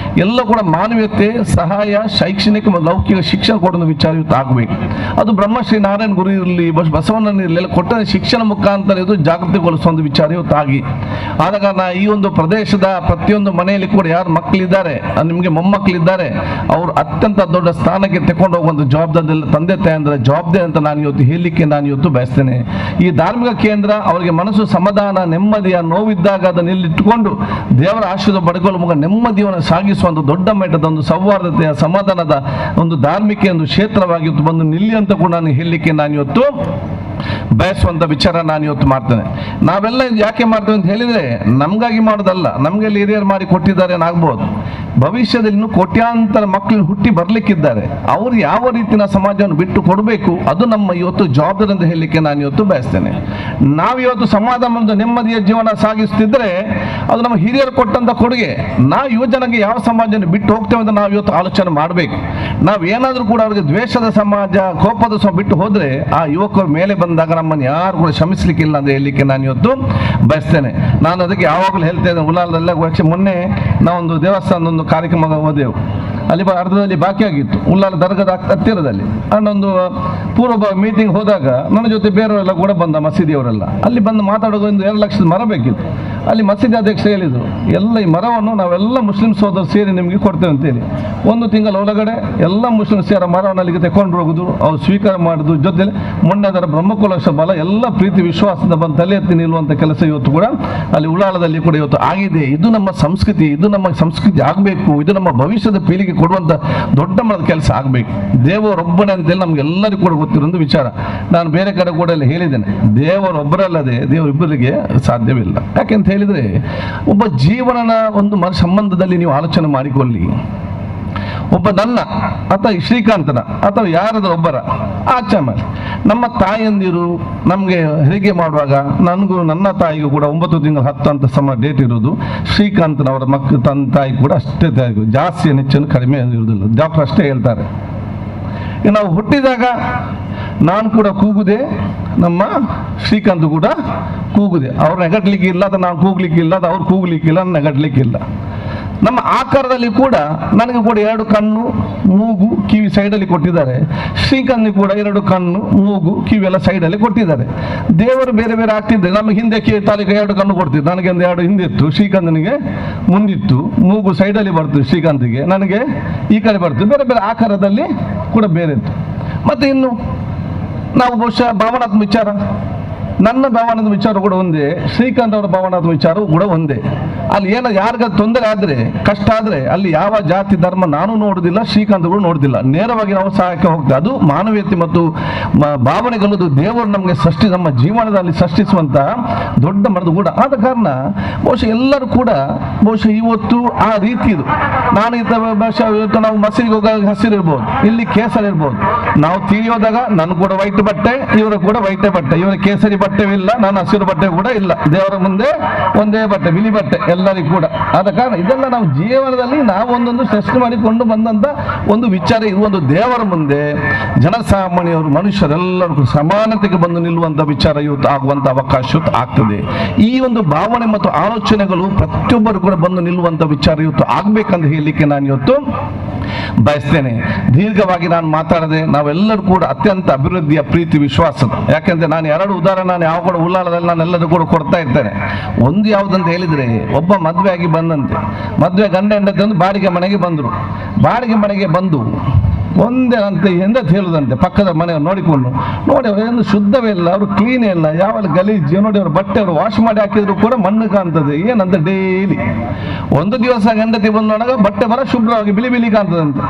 ಎಲ್ಲ ಕೂಡ ಮಾನವೀಯತೆ, ಸಹಾಯ, ಶೈಕ್ಷಣಿಕ ಮತ್ತು ಲೌಕಿಕ ಶಿಕ್ಷಣ ಕೊಡುವ ವಿಚಾರ ಇವತ್ತು ಆಗಬೇಕು. ಅದು ಬ್ರಹ್ಮಶ್ರೀ ನಾರಾಯಣ ಗುರು ಇರಲಿ, ಬಸವಣ್ಣನ ಇರಲಿ, ಎಲ್ಲ ಕೊಟ್ಟ ಶಿಕ್ಷಣ ಮುಖಾಂತರ ಇದು ಜಾಗೃತಿಗೊಳಿಸುವ ಒಂದು ವಿಚಾರ ಇವತ್ತಾಗಿ. ಆದ ಕಾರಣ ಈ ಒಂದು ಪ್ರದೇಶದ ಪ್ರತಿಯೊಂದು ಮನೆಯಲ್ಲಿ ಕೂಡ ಯಾರು ಮಕ್ಕಳಿದ್ದಾರೆ, ನಿಮಗೆ ಮೊಮ್ಮಕ್ಕಳಿದ್ದಾರೆ, ಅವರು ಅತ್ಯಂತ ದೊಡ್ಡ ಸ್ಥಾನಕ್ಕೆ ತಗೊಂಡು ಹೋಗುವಂಥ ಜವಾಬ್ದಾರಿ ತಂದೆ ತಾಯಂದ್ರ ಜವಾಬ್ದಾರಿ ಅಂತ ನಾನು ಇವತ್ತು ಹೇಳಲಿಕ್ಕೆ ನಾನು ಇವತ್ತು ಬಯಸ್ತೇನೆ. ಈ ಧಾರ್ಮಿಕ ಕೇಂದ್ರ ಅವರಿಗೆ ಮನಸ್ಸು ಸಮಾಧಾನ, ನೆಮ್ಮದಿಯ ನೋವಿದ್ದಾಗ ಅದನ್ನು ಇಲ್ಲಿಟ್ಟುಕೊಂಡು ದೇವರ ಆಶೀರ್ವಾದ ಪಡ್ಕೊಳ್ಳುವ ಮೂಲಕ ನೆಮ್ಮದಿಯನ್ನು ಸಾಗಿಸುವ ಒಂದು ದೊಡ್ಡ ಮಟ್ಟದ ಒಂದು ಸೌಹಾರ್ದತೆಯ ಸಮಾಧಾನದ ಒಂದು ಧಾರ್ಮಿಕ ಒಂದು ಕ್ಷೇತ್ರವಾಗಿ ಬಂದು ನಿಲ್ಲಿ ಅಂತ ಕೂಡ ನಾನು ಹೇಳಲಿಕ್ಕೆ ನಾನು ಇವತ್ತು ಬಯಸುವಂಥ ವಿಚಾರ ನಾನು ಇವತ್ತು ಮಾಡ್ತೇನೆ. ನಾವೆಲ್ಲ ಇದು ಯಾಕೆ ಮಾಡ್ತೇವೆ ಅಂತ ಹೇಳಿದರೆ ನಮಗಾಗಿ ಮಾಡೋದಲ್ಲ, ನಮಗೆಲ್ಲ ಹಿರಿಯರು ಮಾಡಿ ಕೊಟ್ಟಿದ್ದಾರೆ ಏನಾಗ್ಬೋದು. ಭವಿಷ್ಯದಲ್ಲಿ ಇನ್ನೂ ಕೋಟ್ಯಾಂತರ ಮಕ್ಕಳು ಹುಟ್ಟಿ ಬರಲಿಕ್ಕಿದ್ದಾರೆ, ಅವರು ಯಾವ ರೀತಿಯ ಸಮಾಜವನ್ನು ಬಿಟ್ಟು ಕೊಡಬೇಕು ಅದು ನಮ್ಮ ಇವತ್ತು ಜವಾಬ್ದಾರಿ ಅಂತ ಹೇಳಲಿಕ್ಕೆ ನಾನು ಇವತ್ತು ಬಯಸ್ತೇನೆ. ನಾವಿವತ್ತು ಸಮಾಧಾನ ಒಂದು ನೆಮ್ಮದಿಯ ಜೀವನ ಸಾಗಿಸ್ತಿದ್ರೆ ಅದು ನಮ್ಮ ಹಿರಿಯರು ಕೊಟ್ಟಂಥ ಕೊಡುಗೆ. ನಾವು ಯುವಜನಕ್ಕೆ ಯಾವ ಸಮಾಜವನ್ನು ಬಿಟ್ಟು ಹೋಗ್ತೇವೆ ಅಂತ ನಾವು ಇವತ್ತು ಆಲೋಚನೆ ಮಾಡಬೇಕು. ನಾವು ಏನಾದರೂ ಕೂಡ ಅವ್ರಿಗೆ ದ್ವೇಷದ ಸಮಾಜ, ಕೋಪದ ಸಮಾಜ ಬಿಟ್ಟು ಹೋದರೆ ಆ ಯುವಕರ ಮೇಲೆ ಬಂದಾಗ ನಮ್ಮನ್ನು ಯಾರು ಕೂಡ ಕ್ಷಮಿಸಲಿಕ್ಕಿಲ್ಲ ಅಂತ ಹೇಳಲಿಕ್ಕೆ ನಾನು ಇವತ್ತು ಬಯಸ್ತೇನೆ. ನಾನು ಅದಕ್ಕೆ ಯಾವಾಗಲೂ ಹೇಳ್ತೇನೆ, ಉಲಾಲದಲ್ಲ ಮೊನ್ನೆ ನಾವೊಂದು ದೇವಸ್ಥಾನದೊಂದು ಕಾರ್ಯಕ್ರಮ ಹೋದೆವು, ಅಲ್ಲಿ ಅರ್ಧದಲ್ಲಿ ಬಾಕಿ ಆಗಿತ್ತು, ಉಲ್ಲಾಲ ದರ್ಗದ ಹತ್ತಿರದಲ್ಲಿ. ನಾನೊಂದು ಪೂರ್ವ ಮೀಟಿಂಗ್ ಹೋದಾಗ ನನ್ನ ಜೊತೆ ಬೇರೆಯವರೆಲ್ಲ ಕೂಡ ಬಂದ, ಮಸೀದಿಯವರೆಲ್ಲ ಅಲ್ಲಿ ಬಂದು ಮಾತಾಡೋದು. ಒಂದು 2 ಲಕ್ಷದ ಮರ ಬೇಕಿತ್ತು. ಅಲ್ಲಿ ಮಸೀದಿ ಅಧ್ಯಕ್ಷ ಹೇಳಿದರು, ಎಲ್ಲ ಈ ಮರವನ್ನು ನಾವೆಲ್ಲ ಮುಸ್ಲಿಂ ಸೋದರು ಸೇರಿ ನಿಮಗೆ ಕೊಡ್ತೇವೆ ಅಂತೇಳಿ. 1 ತಿಂಗಳ ಒಳಗಡೆ ಎಲ್ಲ ಮುಸ್ಲಿಂ ಸೇರ ಮರವನ್ನು ಅಲ್ಲಿಗೆ ತಗೊಂಡು ಹೋಗುದು, ಅವ್ರು ಸ್ವೀಕಾರ ಮಾಡುದು. ಜೊತೆಲಿ ಮೊನ್ನೆ ಅದರ ಬ್ರಹ್ಮಕುಲಶ ಬಲ ಎಲ್ಲ ಪ್ರೀತಿ ವಿಶ್ವಾಸದಿಂದ ಬಂದು ತಲೆ ಎತ್ತಿ ನಿಲ್ಲುವಂಥ ಕೆಲಸ ಇವತ್ತು ಕೂಡ ಅಲ್ಲಿ ಉಳ್ಳಾಲದಲ್ಲಿ ಕೂಡ ಇವತ್ತು ಆಗಿದೆ. ಇದು ನಮ್ಮ ಸಂಸ್ಕೃತಿ, ಇದು ನಮ್ಮ ಸಂಸ್ಕೃತಿ ಆಗಬೇಕು, ಇದು ನಮ್ಮ ಭವಿಷ್ಯದ ಪೀಳಿಗೆ ಕೊಡುವಂಥ ದೊಡ್ಡ ಮಟ್ಟದ ಕೆಲಸ ಆಗಬೇಕು. ದೇವರೊಬ್ಬನೇ ಅಂತೇಳಿ ನಮಗೆಲ್ಲರಿಗೂ ಕೂಡ ಗೊತ್ತಿರೋ ವಿಚಾರ. ನಾನು ಬೇರೆ ಕಡೆ ಕೂಡ ಅಲ್ಲಿ ಹೇಳಿದ್ದೇನೆ, ದೇವರೊಬ್ಬರಲ್ಲದೆ ದೇವರಿಬ್ಬರಿಗೆ ಸಾಧ್ಯವಿಲ್ಲ. ಯಾಕೆಂತ ಹೇಳಿದರೆ ಒಬ್ಬ ಜೀವನದ ಒಂದು ಸಂಬಂಧದಲ್ಲಿ ನೀವು ಆಲೋಚನೆ ಮಾಡಿಕೊಳ್ಳಿ. ಒಬ್ಬ ನನ್ನ ಅಥವಾ ಶ್ರೀಕಾಂತನ ಅಥವಾ ಯಾರಾದರೂ ಒಬ್ಬರ ಆಚೆ ಮೇಲೆ ನಮ್ಮ ತಾಯಂದಿರು ನಮಗೆ ಹೆರಿಗೆ ಮಾಡುವಾಗ ನನಗೂ ನನ್ನ ತಾಯಿಗೂ ಕೂಡ 9 ತಿಂಗಳು 10 ಅಂತ ಸಮ ಡೇಟ್ ಇರೋದು. ಶ್ರೀಕಾಂತನವರ ಮಕ್ಕಳು ತನ್ನ ತಾಯಿ ಕೂಡ ಅಷ್ಟೇ ತಾಯಿಗೂ ಜಾಸ್ತಿ ಹೆಚ್ಚನ್ನು ಕಡಿಮೆ ಇರೋದಿಲ್ಲ, ಡಾಕ್ಟರ್ ಅಷ್ಟೇ ಹೇಳ್ತಾರೆ. ನಾವು ಹುಟ್ಟಿದಾಗ ನಾನು ಕೂಡ ಕೂಗುದೆ, ನಮ್ಮ ಶ್ರೀಕಾಂತ್ ಕೂಡ ಕೂಗುದೆ. ಅವ್ರು ನೆಗಡ್ಲಿಕ್ಕೆ ಇಲ್ಲ, ಅಥವಾ ನಾನು ಕೂಗ್ಲಿಕ್ಕಿಲ್ಲ, ಅಥವಾ ಅವ್ರು ಕೂಗ್ಲಿಕ್ಕಿಲ್ಲ, ನಾನು ನೆಗಡ್ಲಿಕ್ಕಿಲ್ಲ. ನಮ್ಮ ಆಕಾರದಲ್ಲಿ ಕೂಡ ನನಗೆ ಕೂಡ 2 ಕಣ್ಣು, ಮೂಗು, ಕಿವಿ ಸೈಡಲ್ಲಿ ಕೊಟ್ಟಿದ್ದಾರೆ. ಶ್ರೀಕಾಂತ್ ಕೂಡ 2 ಕಣ್ಣು, ಮೂಗು, ಕಿವಿ ಎಲ್ಲ ಸೈಡಲ್ಲಿ ಕೊಟ್ಟಿದ್ದಾರೆ. ದೇವರು ಬೇರೆ ಬೇರೆ ಆಗ್ತಿದ್ದೆ. ನಮಗೆ ಹಿಂದೆ ತಾಲೂಕು 2 ಕಣ್ಣು ಕೊಡ್ತಿದ್ದು, ನನಗೆ ಒಂದು 2 ಹಿಂದಿತ್ತು, ಶ್ರೀಕಾಂತನಿಗೆ ಮುಂದಿತ್ತು, ಮೂಗು ಸೈಡಲ್ಲಿ ಬರ್ತಿತ್ತು ಶ್ರೀಕಾಂತಿಗೆ, ನನಗೆ ಈ ಕಡೆ ಬರ್ತಿತ್ತು. ಬೇರೆ ಬೇರೆ ಆಕಾರದಲ್ಲಿ ಕೂಡ ಬೇರೆ ಇತ್ತು. ಮತ್ತು ಇನ್ನು ನಾವು ಬಹುಶಃ ಭಾವನಾತ್ಮಕ ವಿಚಾರ, ನನ್ನ ಭಾವನಾತ್ಮಕ ವಿಚಾರ ಕೂಡ ಒಂದೇ, ಶ್ರೀಕಾಂತ್ ಅವರ ಭಾವನಾತ್ಮಕ ವಿಚಾರವೂ ಕೂಡ ಒಂದೇ. ಅಲ್ಲಿ ಏನೋ ಯಾರಿಗಾದ್ರು ತೊಂದರೆ ಆದರೆ, ಕಷ್ಟ ಆದರೆ, ಅಲ್ಲಿ ಯಾವ ಜಾತಿ ಧರ್ಮ ನಾನು ನೋಡೋದಿಲ್ಲ, ಶ್ರೀಕಾಂತ್ ಕೂಡ ನೋಡೋದಿಲ್ಲ. ನೇರವಾಗಿ ನಾವು ಸಹಾಯಕ್ಕೆ ಹೋಗ್ತೇವೆ. ಅದು ಮಾನವೀಯತೆ ಮತ್ತು ಭಾವನೆಗಳು ದೇವರು ನಮಗೆ ಸೃಷ್ಟಿ, ನಮ್ಮ ಜೀವನದಲ್ಲಿ ಸೃಷ್ಟಿಸುವಂತಹ ದೊಡ್ಡ ಮರದ ಕೂಡ. ಆದ ಕಾರಣ ಬಹುಶಃ ಎಲ್ಲರೂ ಕೂಡ ಬಹುಶಃ ಇವತ್ತು ಆ ರೀತಿ ಇದು. ನಾನು ಇದ್ದ ಬಹುಶಃ ಇವತ್ತು ನಾವು ಮಸೀದಿಗೆ ಹೋಗಾಗ ಹಸಿರು ಇರ್ಬೋದು, ಇಲ್ಲಿ ಕೇಸರಿ ಇರ್ಬೋದು. ನಾವು ತಿಳಿಯೋದಾಗ ನಾನು ಕೂಡ ವೈಟ್ ಬಟ್ಟೆ, ಇವರು ಕೂಡ ವೈಟೇ ಬಟ್ಟೆ, ಇವರ ಕೇಸರಿ ಬಟ್ಟೆ ಇಲ್ಲ, ನಾನು ಹಸಿರು ಬಟ್ಟೆ ಕೂಡ ಇಲ್ಲ. ದೇವರ ಮುಂದೆ ಒಂದೇ ಬಟ್ಟೆ, ಬಿಳಿ ಬಟ್ಟೆ ಎಲ್ಲರಿಗೂ ಕೂಡ. ಆದ ಕಾರಣ ಇದೆಲ್ಲ ನಾವು ಜೀವನದಲ್ಲಿ ನಾವು ಒಂದೊಂದು ಸೃಷ್ಟಿ ಮಾಡಿಕೊಂಡು ಬಂದಂತ ಒಂದು ವಿಚಾರ. ಇದು ಒಂದು ದೇವರ ಮುಂದೆ ಜನಸಾಮಾನ್ಯರು, ಮನುಷ್ಯರೆಲ್ಲರೂ ಸಮಾನತೆಗೆ ಬಂದು ನಿಲ್ಲುವಂತ ವಿಚಾರ ಇವತ್ತು ಆಗುವಂತ ಅವಕಾಶ ಆಗ್ತದೆ. ಈ ಒಂದು ಭಾವನೆ ಮತ್ತು ಆಲೋಚನೆಗಳು ಪ್ರತಿಯೊಬ್ಬರು ಕೂಡ ಬಂದು ನಿಲ್ಲುವಂತ ವಿಚಾರ ಇವತ್ತು ಆಗ್ಬೇಕಂತ ಹೇಳಲಿಕ್ಕೆ ನಾನು ಇವತ್ತು ಬಯಸ್ತೇನೆ. ದೀರ್ಘವಾಗಿ ನಾನು ಮಾತಾಡದೆ, ನಾವೆಲ್ಲರೂ ಕೂಡ ಅತ್ಯಂತ ಅಭಿವೃದ್ಧಿಯ ಪ್ರೀತಿ ವಿಶ್ವಾಸದ, ಯಾಕೆಂದ್ರೆ ನಾನು ಎರಡು ಉದಾಹರಣೆ ನಾನು ಯಾವ ಕೂಡ ಉಲ್ಲಾಳದಲ್ಲಿ ನಾನು ಎಲ್ಲರೂ ಕೂಡ ಕೊಡ್ತಾ ಇರ್ತೇನೆ. ಒಂದು ಯಾವುದಂತ ಹೇಳಿದ್ರೆ, ಒಬ್ಬ ಮದುವೆ ಆಗಿ ಬಂದಂತೆ, ಮದುವೆ ಗಂಡ ಹೆಂಡತಿ ಒಂದು ಬಾಡಿಗೆ ಮನೆಗೆ ಬಂದರು. ಬಾಡಿಗೆ ಮನೆಗೆ ಬಂದು ಒಂದೇ ಅಂತ ಎಂದ ಹೇಳುದಂತೆ ಪಕ್ಕದ ಮನೆಯವ್ರು ನೋಡಿಕೊಂಡು, ನೋಡಿ ಅವರೇನು ಶುದ್ಧವೇ ಇಲ್ಲ, ಅವರು ಕ್ಲೀನೇ ಇಲ್ಲ, ಯಾವಾಗ ಗಲೀಜು, ನೋಡಿ ಅವ್ರ ಬಟ್ಟೆ ಅವರು ವಾಶ್ ಮಾಡಿ ಹಾಕಿದ್ರು ಕೂಡ ಮಣ್ಣು ಕಾಣ್ತದೆ ಏನಂತ ಡೈಲಿ. ಒಂದು ದಿವಸ ಹೆಂಡತಿ ಬಂದು ನೋಡಾಗ ಬಟ್ಟೆ ಬರ ಶುಭ್ರವಾಗಿ ಬಿಳಿ ಬಿಳಿ ಕಾಣ್ತದಂತೆ.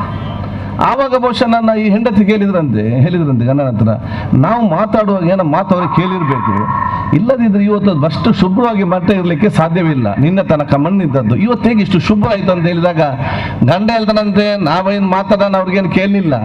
ಆವಾಗ ಬಹುಶಃ ನನ್ನ ಈ ಹೆಂಡತಿ ಹೇಳಿದ್ರಂತೆ ಗಂಡನ ಹತ್ರ, ನಾವು ಮಾತಾಡುವಾಗ ಏನೋ ಮಾತು ಅವ್ರಿಗೆ ಕೇಳಿರಬೇಕು, ಇಲ್ಲದಿದ್ದರೆ ಇವತ್ತು ಅದು ಅಷ್ಟು ಶುಭ್ರವಾಗಿ ಬಟ್ಟೆ ಇರಲಿಕ್ಕೆ ಸಾಧ್ಯವಿಲ್ಲ, ನಿನ್ನೆ ತನಕ ಮಣ್ಣಿದ್ದದ್ದು ಇವತ್ತು ಹೇಗೆ ಇಷ್ಟು ಶುಭ್ರ ಆಯಿತು ಅಂತ ಹೇಳಿದಾಗ ಗಂಡ ಹೇಳ್ತಾನಂತೆ, ನಾವೇನು ಮಾತಾಡೋಣ ಅವ್ರಿಗೇನು ಕೇಳಲಿಲ್ಲ,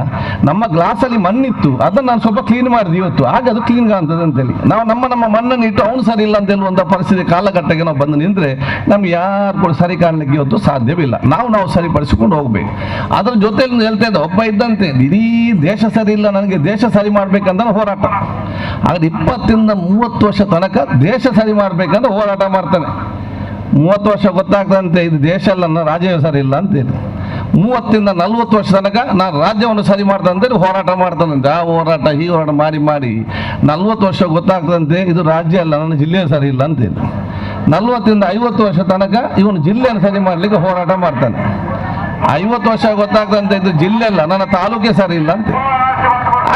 ನಮ್ಮ ಗ್ಲಾಸಲ್ಲಿ ಮಣ್ಣಿತ್ತು, ಅದನ್ನು ನಾನು ಸ್ವಲ್ಪ ಕ್ಲೀನ್ ಮಾಡಿದೆ ಇವತ್ತು, ಆಗ ಅದು ಕ್ಲೀನ್ ಕಾಣ್ತದೆ ಅಂತೇಳಿ. ನಾವು ನಮ್ಮ ನಮ್ಮ ಮಣ್ಣನ್ನು ಇಟ್ಟು ಅವನು ಸರಿ ಇಲ್ಲ ಅಂತ ಹೇಳುವಂಥ ಪರಿಸ್ಥಿತಿ ಕಾಲಘಟ್ಟಕ್ಕೆ ನಾವು ಬಂದು ನಿಂತರೆ ನಮ್ಗೆ ಯಾರು ಕೂಡ ಸರಿ ಕಾಣಲಿಕ್ಕೆ ಇವತ್ತು ಸಾಧ್ಯವಿಲ್ಲ. ನಾವು ನಾವು ಸರಿಪಡಿಸಿಕೊಂಡು ಹೋಗ್ಬೇಕು. ಅದರ ಜೊತೆಯಲ್ಲಿ ಹೇಳ್ತಾ ಇದ್ದ ಒಬ್ಬ ಇದ್ದಂತೆ, ಇಡೀ ದೇಶ ಸರಿ ಇಲ್ಲ, ನನಗೆ ದೇಶ ಸರಿ ಮಾಡ್ಬೇಕಂತ ಹೋರಾಟ. ಹಾಗಾದ್ರೆ 20 ರಿಂದ 30 ವರ್ಷ ತನಕ ದೇಶ ಸರಿ ಮಾಡ್ಬೇಕಂತ ಹೋರಾಟ ಮಾಡ್ತಾನೆ. 30 ವರ್ಷ ಗೊತ್ತಾಗ್ತದಂತೆ ಇದು ದೇಶ ಅಲ್ಲ, ನನ್ನ ರಾಜ್ಯವೇ ಸರಿ ಇಲ್ಲ ಅಂತೇಳಿ. 30 ರಿಂದ 40 ವರ್ಷ ತನಕ ನಾನು ರಾಜ್ಯವನ್ನು ಸರಿ ಮಾಡ್ತಾನಂತೇಳಿ ಹೋರಾಟ ಮಾಡ್ತಾನಂತೆ. ಆ ಹೋರಾಟ ಈ ಹೋರಾಟ ಮಾಡಿ ಮಾಡಿ 40 ವರ್ಷ ಗೊತ್ತಾಗ್ತದಂತೆ ಇದು ರಾಜ್ಯ ಅಲ್ಲ, ನನ್ನ ಜಿಲ್ಲೆಯೇ ಸರಿ ಇಲ್ಲ ಅಂತೇಳಿ. 40 ರಿಂದ 50 ವರ್ಷ ತನಕ ಇವನು ಜಿಲ್ಲೆಯನ್ನು ಸರಿ ಮಾಡಲಿಕ್ಕೆ ಹೋರಾಟ ಮಾಡ್ತಾನೆ. 50 ವರ್ಷ ಗೊತ್ತಾಗ್ತಂತೆ ಇದು ಜಿಲ್ಲೆ ಅಲ್ಲ, ನನ್ನ ತಾಲೂಕೇ ಸರಿ ಇಲ್ಲ ಅಂತ.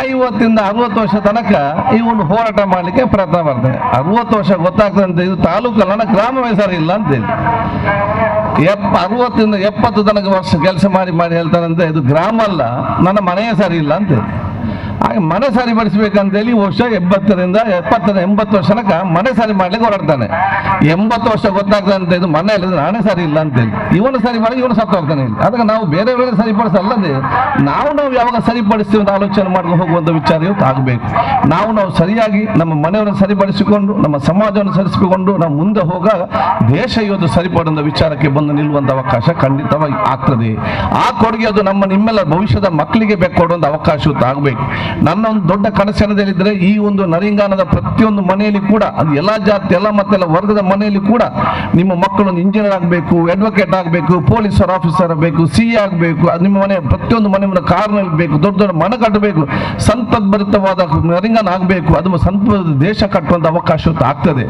50 ರಿಂದ 60 ವರ್ಷ ತನಕ ಇವನು ಹೋರಾಟ ಮಾಡಲಿಕ್ಕೆ ಪ್ರಯತ್ನ ಮಾಡ್ತಾನೆ. 60 ವರ್ಷ ಗೊತ್ತಾಗ್ತದಂತೆ ಇದು ತಾಲೂಕಲ್ಲ, ನನ್ನ ಗ್ರಾಮವೇ ಸರಿ ಇಲ್ಲ ಅಂತೇಳಿ. 60 ರಿಂದ 70 ತನಕ ವರ್ಷ ಕೆಲಸ ಮಾಡಿ ಮಾಡಿ ಹೇಳ್ತಾನಂತೆ ಇದು ಗ್ರಾಮ ಅಲ್ಲ, ನನ್ನ ಮನೆಯೇ ಸರಿ ಇಲ್ಲ ಅಂತೇಳಿ. ಹಾಗೆ ಮನೆ ಸರಿಪಡಿಸ್ಬೇಕಂತೇಳಿ ವರ್ಷ 80 ರಿಂದ 80 ವರ್ಷ ತನಕ ಮನೆ ಸರಿ ಮಾಡ್ಲಿಕ್ಕೆ ಹೋರಾಡ್ತಾನೆ. 80 ವರ್ಷ ಗೊತ್ತಾಗ್ತದಂತೆ ಇದು ಮನೆ ಅಲ್ಲ, ನಾನೇ ಸರಿ ಇಲ್ಲ ಅಂತೇಳಿ. ಇವನು ಸರಿ ಮಾಡಿ ಇವನು ಸತ್ತು ಹೋಗ್ತಾನೆ ಇಲ್ಲಿ. ಅದಕ್ಕೆ ನಾವು ಬೇರೆಯವರಿಗೆ ಸರಿಪಡಿಸಲ್ಲದೆ ನಾವು ನಾವು ಯಾವಾಗ ಸರಿಪಡಿಸ್ತೀವಿ ಅಂತ ಆಲೋಚನೆ ಮಾಡ್ಕೊಂಡು ಹೋಗುವಂಥ ವಿಚಾರ ಇವತ್ತು ಆಗಬೇಕು. ನಾವು ನಾವು ಸರಿಯಾಗಿ ನಮ್ಮ ಮನೆಯವರನ್ನು ಸರಿಪಡಿಸಿಕೊಂಡು, ನಮ್ಮ ಸಮಾಜವನ್ನು ಸರಿಸಿಕೊಂಡು ನಾವು ಮುಂದೆ ಹೋಗ ದೇಶ ಇವತ್ತು ಸರಿಪಡುವಂಥ ವಿಚಾರಕ್ಕೆ ಬಂದು ನಿಲ್ಲುವಂಥ ಅವಕಾಶ ಖಂಡಿತವಾಗಿ ಆಗ್ತದೆ. ಆ ಕೊಡುಗೆ ಅದು ನಮ್ಮ ನಿಮ್ಮೆಲ್ಲ ಭವಿಷ್ಯದ ಮಕ್ಕಳಿಗೆ ಬೇಕು ಕೊಡುವಂಥ ಅವಕಾಶ ಇವತ್ತು ಆಗಬೇಕು. ನನ್ನ ಒಂದು ದೊಡ್ಡ ಕನಸೇನದೇಳಿದ್ರೆ, ಈ ಒಂದು ನರಿಂಗಾನದ ಪ್ರತಿಯೊಂದು ಮನೆಯಲ್ಲಿ ಕೂಡ, ಅದು ಎಲ್ಲ ಜಾತಿ ಎಲ್ಲ ಮತ್ತೆಲ್ಲ ವರ್ಗದ ಮನೆಯಲ್ಲಿ ಕೂಡ ನಿಮ್ಮ ಮಕ್ಕಳು ಒಂದು ಇಂಜಿನಿಯರ್ ಆಗಬೇಕು, ಅಡ್ವೊಕೇಟ್ ಆಗಬೇಕು, ಪೊಲೀಸರ್ ಆಫೀಸರ್ ಆಗಬೇಕು, ಸಿ ಎ ಆಗಬೇಕು, ಅದು ನಿಮ್ಮ ಮನೆ ಪ್ರತಿಯೊಂದು ಮನೆ ಮುಂದೆ ಕಾರ್ನಲ್ಲಿ ಬೇಕು, ದೊಡ್ಡ ದೊಡ್ಡ ಮನೆ ಕಟ್ಟಬೇಕು, ಸಂಪದ್ಭರಿತವಾದ ನರಿಂಗಾನ ಆಗಬೇಕು, ಅದು ಸಂತ ದೇಶ ಕಟ್ಟುವಂಥ ಅವಕಾಶ ಆಗ್ತದೆ.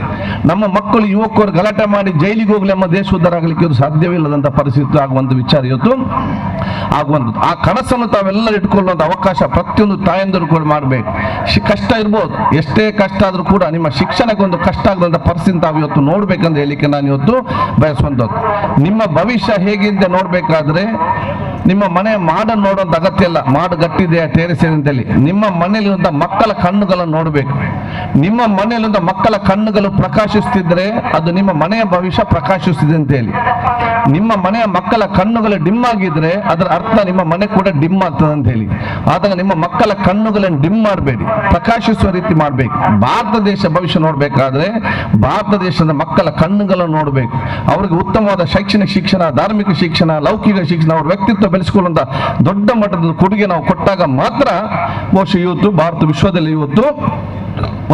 ನಮ್ಮ ಮಕ್ಕಳು ಯುವಕರು ಗಲಾಟೆ ಮಾಡಿ ಜೈಲಿಗೆ ಹೋಗಲಿ, ನಮ್ಮ ದೇಶ ಉದ್ಧಾರ ಆಗಲಿಕ್ಕೆ ಇದು ಸಾಧ್ಯವಿಲ್ಲದಂಥ ಪರಿಸ್ಥಿತಿ ಆಗುವಂಥ ವಿಚಾರ ಇವತ್ತು ಆಗುವಂಥದ್ದು. ಆ ಕನಸನ್ನು ತಾವೆಲ್ಲ ಇಟ್ಕೊಳ್ಳುವಂಥ ಅವಕಾಶ ಪ್ರತಿಯೊಂದು ತಾಯಂದಿರು ಕೂಡ ಮಾಡಬೇಕು. ಕಷ್ಟ ಇರ್ಬೋದು, ಎಷ್ಟೇ ಕಷ್ಟ ಆದರೂ ಕೂಡ ನಿಮ್ಮ ಶಿಕ್ಷಣಕ್ಕೆ ಒಂದು ಕಷ್ಟ ಆಗದಂಥ ಪರಿಸ್ಥಿತಿ ತಾವು ಇವತ್ತು ನೋಡ್ಬೇಕಂತ ಹೇಳಿಕ್ಕೆ ನಾನು ಇವತ್ತು ಬಯಸುವಂಥದ್ದು. ನಿಮ್ಮ ಭವಿಷ್ಯ ಹೇಗಿದೆ ನೋಡಬೇಕಾದ್ರೆ ನಿಮ್ಮ ಮನೆ ಮಾಡನ್ನು ನೋಡುವಂಥ ಅಗತ್ಯ ಇಲ್ಲ, ಮಾಡು ಗಟ್ಟಿದೆ ಟೇರಿಸಿದೆ ಅಂತೇಳಿ. ನಿಮ್ಮ ಮನೆಯಲ್ಲಿರುವಂಥ ಮಕ್ಕಳ ಕಣ್ಣುಗಳನ್ನು ನೋಡಬೇಕು. ನಿಮ್ಮ ಮನೆಯಲ್ಲಿರುವಂಥ ಮಕ್ಕಳ ಕಣ್ಣುಗಳು ಪ್ರಕಾಶಿಸ್ತಿದ್ರೆ ಅದು ನಿಮ್ಮ ಮನೆಯ ಭವಿಷ್ಯ ಪ್ರಕಾಶಿಸ್ತಿದೆ ಅಂತೇಳಿ. ನಿಮ್ಮ ಮನೆಯ ಮಕ್ಕಳ ಕಣ್ಣುಗಳು ಡಿಮ್ ಆಗಿದ್ರೆ ಅದರ ಅರ್ಥ ನಿಮ್ಮ ಮನೆ ಕೂಡ ಡಿಮ್ ಆಗ್ತದೆ ಅಂತ ಹೇಳಿ. ಆದಾಗ ನಿಮ್ಮ ಮಕ್ಕಳ ಕಣ್ಣುಗಳನ್ನು ಡಿಮ್ ಮಾಡಬೇಡಿ, ಪ್ರಕಾಶಿಸುವ ರೀತಿ ಮಾಡಬೇಕು. ಭಾರತ ದೇಶ ಭವಿಷ್ಯ ನೋಡಬೇಕಾದ್ರೆ ಭಾರತ ದೇಶದ ಮಕ್ಕಳ ಕಣ್ಣುಗಳನ್ನು ನೋಡಬೇಕು. ಅವ್ರಿಗೆ ಉತ್ತಮವಾದ ಶೈಕ್ಷಣಿಕ ಶಿಕ್ಷಣ, ಧಾರ್ಮಿಕ ಶಿಕ್ಷಣ, ಲೌಕಿಕ ಶಿಕ್ಷಣ, ಅವ್ರ ವ್ಯಕ್ತಿತ್ವ ಬೆಳೆಸಿಕೊಳ್ಳುವಂತ ದೊಡ್ಡ ಮಟ್ಟದ ಕೊಡುಗೆ ನಾವು ಕೊಟ್ಟಾಗ ಮಾತ್ರ ಬಹುಶಃ ಇವತ್ತು ಭಾರತ ವಿಶ್ವದಲ್ಲಿ ಇವತ್ತು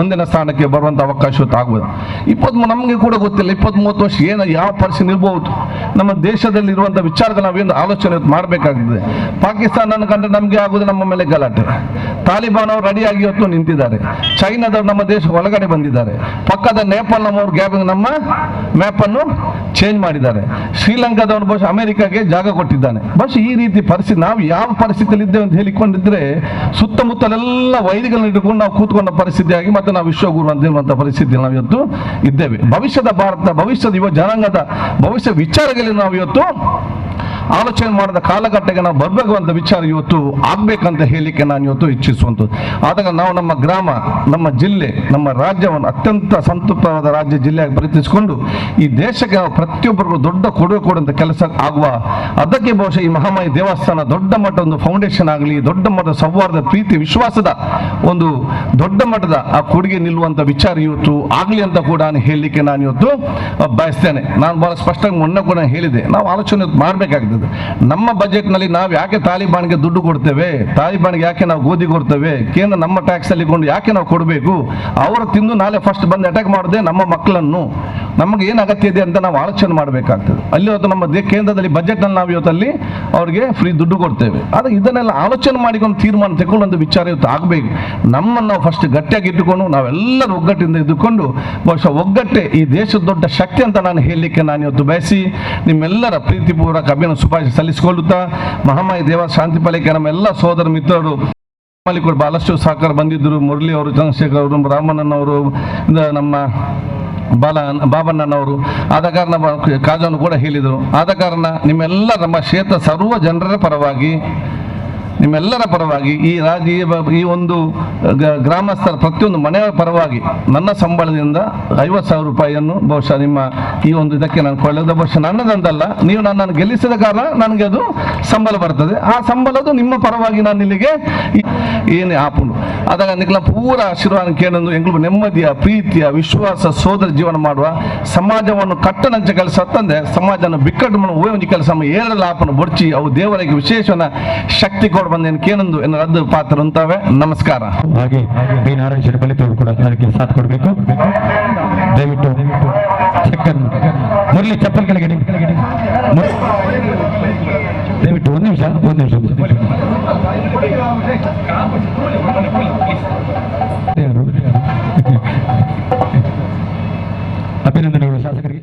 ಒಂದಿನ ಸ್ಥಾನಕ್ಕೆ ಬರುವಂಥ ಅವಕಾಶ ಆಗ್ಬೋದು. 23 ನಮಗೆ ಕೂಡ ಗೊತ್ತಿಲ್ಲ, 20-30 ವರ್ಷ ಏನು ಯಾವ ಪರಿಸ್ಥಿತಿ ಇರ್ಬೋದು. ನಮ್ಮ ದೇಶದಲ್ಲಿ ಇರುವಂಥ ವಿಚಾರಗಳು ನಾವೇನು ಆಲೋಚನೆ ಮಾಡಬೇಕಾಗ್ತದೆ. ಪಾಕಿಸ್ತಾನ ಕಂಡ್ರೆ ನಮಗೆ ಆಗೋದು ನಮ್ಮ ಮೇಲೆ ಗಲಾಟೆ. ತಾಲಿಬಾನ್ ಅವರು ರೆಡಿಯಾಗಿ ಇವತ್ತು ನಿಂತಿದ್ದಾರೆ. ಚೈನಾದವರು ನಮ್ಮ ದೇಶ ಒಳಗಡೆ ಬಂದಿದ್ದಾರೆ. ಪಕ್ಕದ ನೇಪಾಲ್ ನಮ್ಮವ್ರು ಗ್ಯಾಪ್ ನಮ್ಮ ಮ್ಯಾಪನ್ನು ಚೇಂಜ್ ಮಾಡಿದ್ದಾರೆ. ಶ್ರೀಲಂಕಾದವನು ಬಹುಶಃ ಅಮೆರಿಕಾಗೆ ಜಾಗ ಕೊಟ್ಟಿದ್ದಾನೆ. ಬಹುಶಃ ಈ ರೀತಿ ಪರಿಸ್ಥಿತಿ ನಾವು ಯಾವ ಪರಿಸ್ಥಿತಿಯಲ್ಲಿ ಇದ್ದೇವೆ ಅಂತ ಹೇಳಿಕೊಂಡಿದ್ರೆ ಸುತ್ತಮುತ್ತಲೆಲ್ಲ ವೈದಿಗಳನ್ನು ಇಟ್ಟುಕೊಂಡು ನಾವು ಕೂತ್ಕೊಂಡ ಪರಿಸ್ಥಿತಿಯಾಗಿ ಮತ್ತೆ ನಾವು ವಿಶ್ವಗುರು ಅಂತ ಹೇಳುವಂಥ ಪರಿಸ್ಥಿತಿಯಲ್ಲಿ ನಾವು ಇವತ್ತು ಇದ್ದೇವೆ. ಭವಿಷ್ಯದ ಭಾರತ, ಭವಿಷ್ಯದ ಯುವ ಜನಾಂಗದ ಭವಿಷ್ಯ ವಿಚಾರಗಳಲ್ಲಿ ನಾವು ಇವತ್ತು ಆಲೋಚನೆ ಮಾಡಿದ ಕಾಲಘಟ್ಟಕ್ಕೆ ನಾವು ಬರಬೇಕು ಅಂತ ವಿಚಾರ ಇವತ್ತು ಆಗ್ಬೇಕಂತ ಹೇಳಲಿಕ್ಕೆ ನಾನು ಇವತ್ತು ಇಚ್ಛಿಸುವಂಥದ್ದು. ಆದಾಗ ನಾವು ನಮ್ಮ ಗ್ರಾಮ, ನಮ್ಮ ಜಿಲ್ಲೆ, ನಮ್ಮ ರಾಜ್ಯವನ್ನು ಅತ್ಯಂತ ಸಂತೃಪ್ತವಾದ ರಾಜ್ಯ ಜಿಲ್ಲೆಯಾಗಿ ಪರಿಚಯಿಸಿಕೊಂಡು ಈ ದೇಶಕ್ಕೆ ನಾವು ಪ್ರತಿಯೊಬ್ಬರಿಗೂ ದೊಡ್ಡ ಕೊಡುಗೆ ಕೊಡುವಂಥ ಕೆಲಸ ಆಗುವ ಅದಕ್ಕೆ ಬಹುಶಃ ಈ ಮಹಾಮಾಯಿ ದೇವಸ್ಥಾನ ದೊಡ್ಡ ಮಟ್ಟದ ಒಂದು ಫೌಂಡೇಶನ್ ಆಗಲಿ, ದೊಡ್ಡ ಮಟ್ಟದ ಸೌಹಾರ್ದ, ಪ್ರೀತಿ, ವಿಶ್ವಾಸದ ಒಂದು ದೊಡ್ಡ ಮಟ್ಟದ ಆ ಕೊಡುಗೆ ನಿಲ್ಲುವಂಥ ವಿಚಾರ ಇವತ್ತು ಆಗಲಿ ಅಂತ ಕೂಡ ನಾನು ಹೇಳಲಿಕ್ಕೆ ನಾನು ಇವತ್ತು ಬಯಸ್ತೇನೆ. ನಾನು ಬಹಳ ಸ್ಪಷ್ಟವಾಗಿ ಮೊನ್ನೆ ಕೂಡ ಹೇಳಿದೆ, ನಾವು ಆಲೋಚನೆ ಮಾಡಬೇಕಾಗ್ತದೆ. ನಮ್ಮ ಬಜೆಟ್ನಲ್ಲಿ ನಾವು ಯಾಕೆ ತಾಲಿಬಾನ್ಗೆ ದುಡ್ಡು ಕೊಡ್ತೇವೆ, ತಾಲಿಬಾನ್ಗೆ ಯಾಕೆ ನಾವು ಗೋಧಿ ಕೊಡ್ತೇವೆ, ಕೇಂದ್ರ ನಮ್ಮ ಟ್ಯಾಕ್ಸ್ ಅಲ್ಲಿ ಕೊಂಡು ಯಾಕೆ ನಾವು ಕೊಡಬೇಕು? ಅವರು ತಿಂದು ನಾಳೆ ಫಸ್ಟ್ ಬಂದು ಅಟ್ಯಾಕ್ ಮಾಡದೆ ನಮ್ಮ ಮಕ್ಕಳನ್ನು, ನಮಗೆ ಏನು ಅಗತ್ಯ ಇದೆ ಅಂತ ನಾವು ಆಲೋಚನೆ ಮಾಡಬೇಕಾಗ್ತದೆ. ಅಲ್ಲಿ ಇವತ್ತು ನಮ್ಮ ಕೇಂದ್ರದಲ್ಲಿ ಬಜೆಟ್ನಲ್ಲಿ ನಾವು ಇವತ್ತಲ್ಲಿ ಅವ್ರಿಗೆ ಫ್ರೀ ದುಡ್ಡು ಕೊಡ್ತೇವೆ. ಆದರೆ ಇದನ್ನೆಲ್ಲ ಆಲೋಚನೆ ಮಾಡಿಕೊಂಡು ತೀರ್ಮಾನ ತಗೊಳ್ಳುವಂಥ ವಿಚಾರ ಇವತ್ತು ಆಗಬೇಕು. ನಮ್ಮನ್ನು ನಾವು ಫಸ್ಟ್ ಗಟ್ಟಿಯಾಗಿ ಇಟ್ಟುಕೊಂಡು ನಾವೆಲ್ಲರೂ ಒಗ್ಗಟ್ಟಿಂದ ಇದ್ದುಕೊಂಡು ಬಹುಶಃ ಒಗ್ಗಟ್ಟೆ ಈ ದೇಶದ ದೊಡ್ಡ ಶಕ್ತಿ ಅಂತ ನಾನು ಹೇಳಲಿಕ್ಕೆ ನಾನು ಇವತ್ತು ಬಯಸಿ ನಿಮ್ಮೆಲ್ಲರ ಪ್ರೀತಿಪೂರ್ವಕ ಅಭಿನಂದನೆ ಶುಭಾಶಯ ಸಲ್ಲಿಸಿಕೊಳ್ಳುತ್ತಾ ಮಹಾಮಾಯಿ ದೇವ ಶಾಂತಿ ಪಾಲಿಕೆ ನಮ್ಮೆಲ್ಲ ಸೋದರ ಮಿತ್ರರು ಕೂಡ ಬಹಳಷ್ಟು ಸಹಕಾರ ಬಂದಿದ್ದರು. ಮುರಳಿ ಅವರು, ಚಂದ್ರಶೇಖರ್ ಅವರು, ರಾಮಣ್ಣನವರು, ನಮ್ಮ ಬಾಬಣ್ಣನವರು, ಆದ ಕಾರಣ ಕಾಜನ್ನು ಕೂಡ ಹೇಳಿದರು. ಆದ ಕಾರಣ ನಿಮ್ಮೆಲ್ಲ ನಮ್ಮ ಕ್ಷೇತ್ರ ಸರ್ವ ಜನರ ಪರವಾಗಿ, ನಿಮ್ಮೆಲ್ಲರ ಪರವಾಗಿ, ಈ ರಾಜ್ಯ ಈ ಒಂದು ಗ್ರಾಮಸ್ಥರ ಪ್ರತಿಯೊಂದು ಮನೆಯ ಪರವಾಗಿ ನನ್ನ ಸಂಬಳದಿಂದ 50,000 ರೂಪಾಯಿಯನ್ನು ಬಹುಶಃ ನಿಮ್ಮ ಈ ಒಂದು ಇದಕ್ಕೆ ನಾನು ಕೊಳ್ಳೋದು ಬಹುಶಃ ನನ್ನದಂತಲ್ಲ, ನೀವು ನನ್ನನ್ನು ಗೆಲ್ಲಿಸಿದ ಕಾರಣ ನನಗೆ ಅದು ಸಂಬಳ ಬರ್ತದೆ. ಆ ಸಂಬಳದು ನಿಮ್ಮ ಪರವಾಗಿ ನಾನು ಇಲ್ಲಿಗೆ ಏನು ಆಪುಂಡು ಆದಾಗ ನಿಕ್ಲ ಪೂರ ಆಶೀರ್ವಾದ ಕೇಳಲು ಎಂಗ್ಳು ನೆಮ್ಮದಿಯ ಪ್ರೀತಿಯ ವಿಶ್ವಾಸ ಸೋದರ ಜೀವನ ಮಾಡುವ ಸಮಾಜವನ್ನು ಕಟ್ಟನಂಚ ಕೆಲಸ ತಂದೆ ಸಮಾಜನ ಬಿಕ್ಕಟ್ಟು ಒಂಜಿ ಕೆಲಸ ಏರಲ್ಲ ಆಪನು ಬೊಡ್ಚಿ ಅವು ದೇವರಿಗೆ ವಿಶೇಷನ ಶಕ್ತಿ ಕೊಡು ಬಂದೇನು ಕೇನೊಂದು ಎನ್ನ ರದ್ದು ಪಾತ್ರ ಅಂತವೆ. ನಮಸ್ಕಾರ. ಹಾಗೆ ಬಿ ನಾರಾಯಣ ಶೆಟ್ಟಿ ಬಲಿತವರು ಕೂಡ ಅದಕ್ಕೆ ಸಾಥ್ ಕೊಡಬೇಕು. ದಯವಿಟ್ಟು ಚಕ್ಕರ್ ಮುರಳಿ ಚಪ್ಪಲ್ ಕೆಳಗೆ ದಯವಿಟ್ಟು ಒಂದು ನಿಮಿಷ ಒಂದು ನಿಮಿಷ ಅಭಿನಂದನೆಗಳು ಶಾಸಕರಿಗೆ.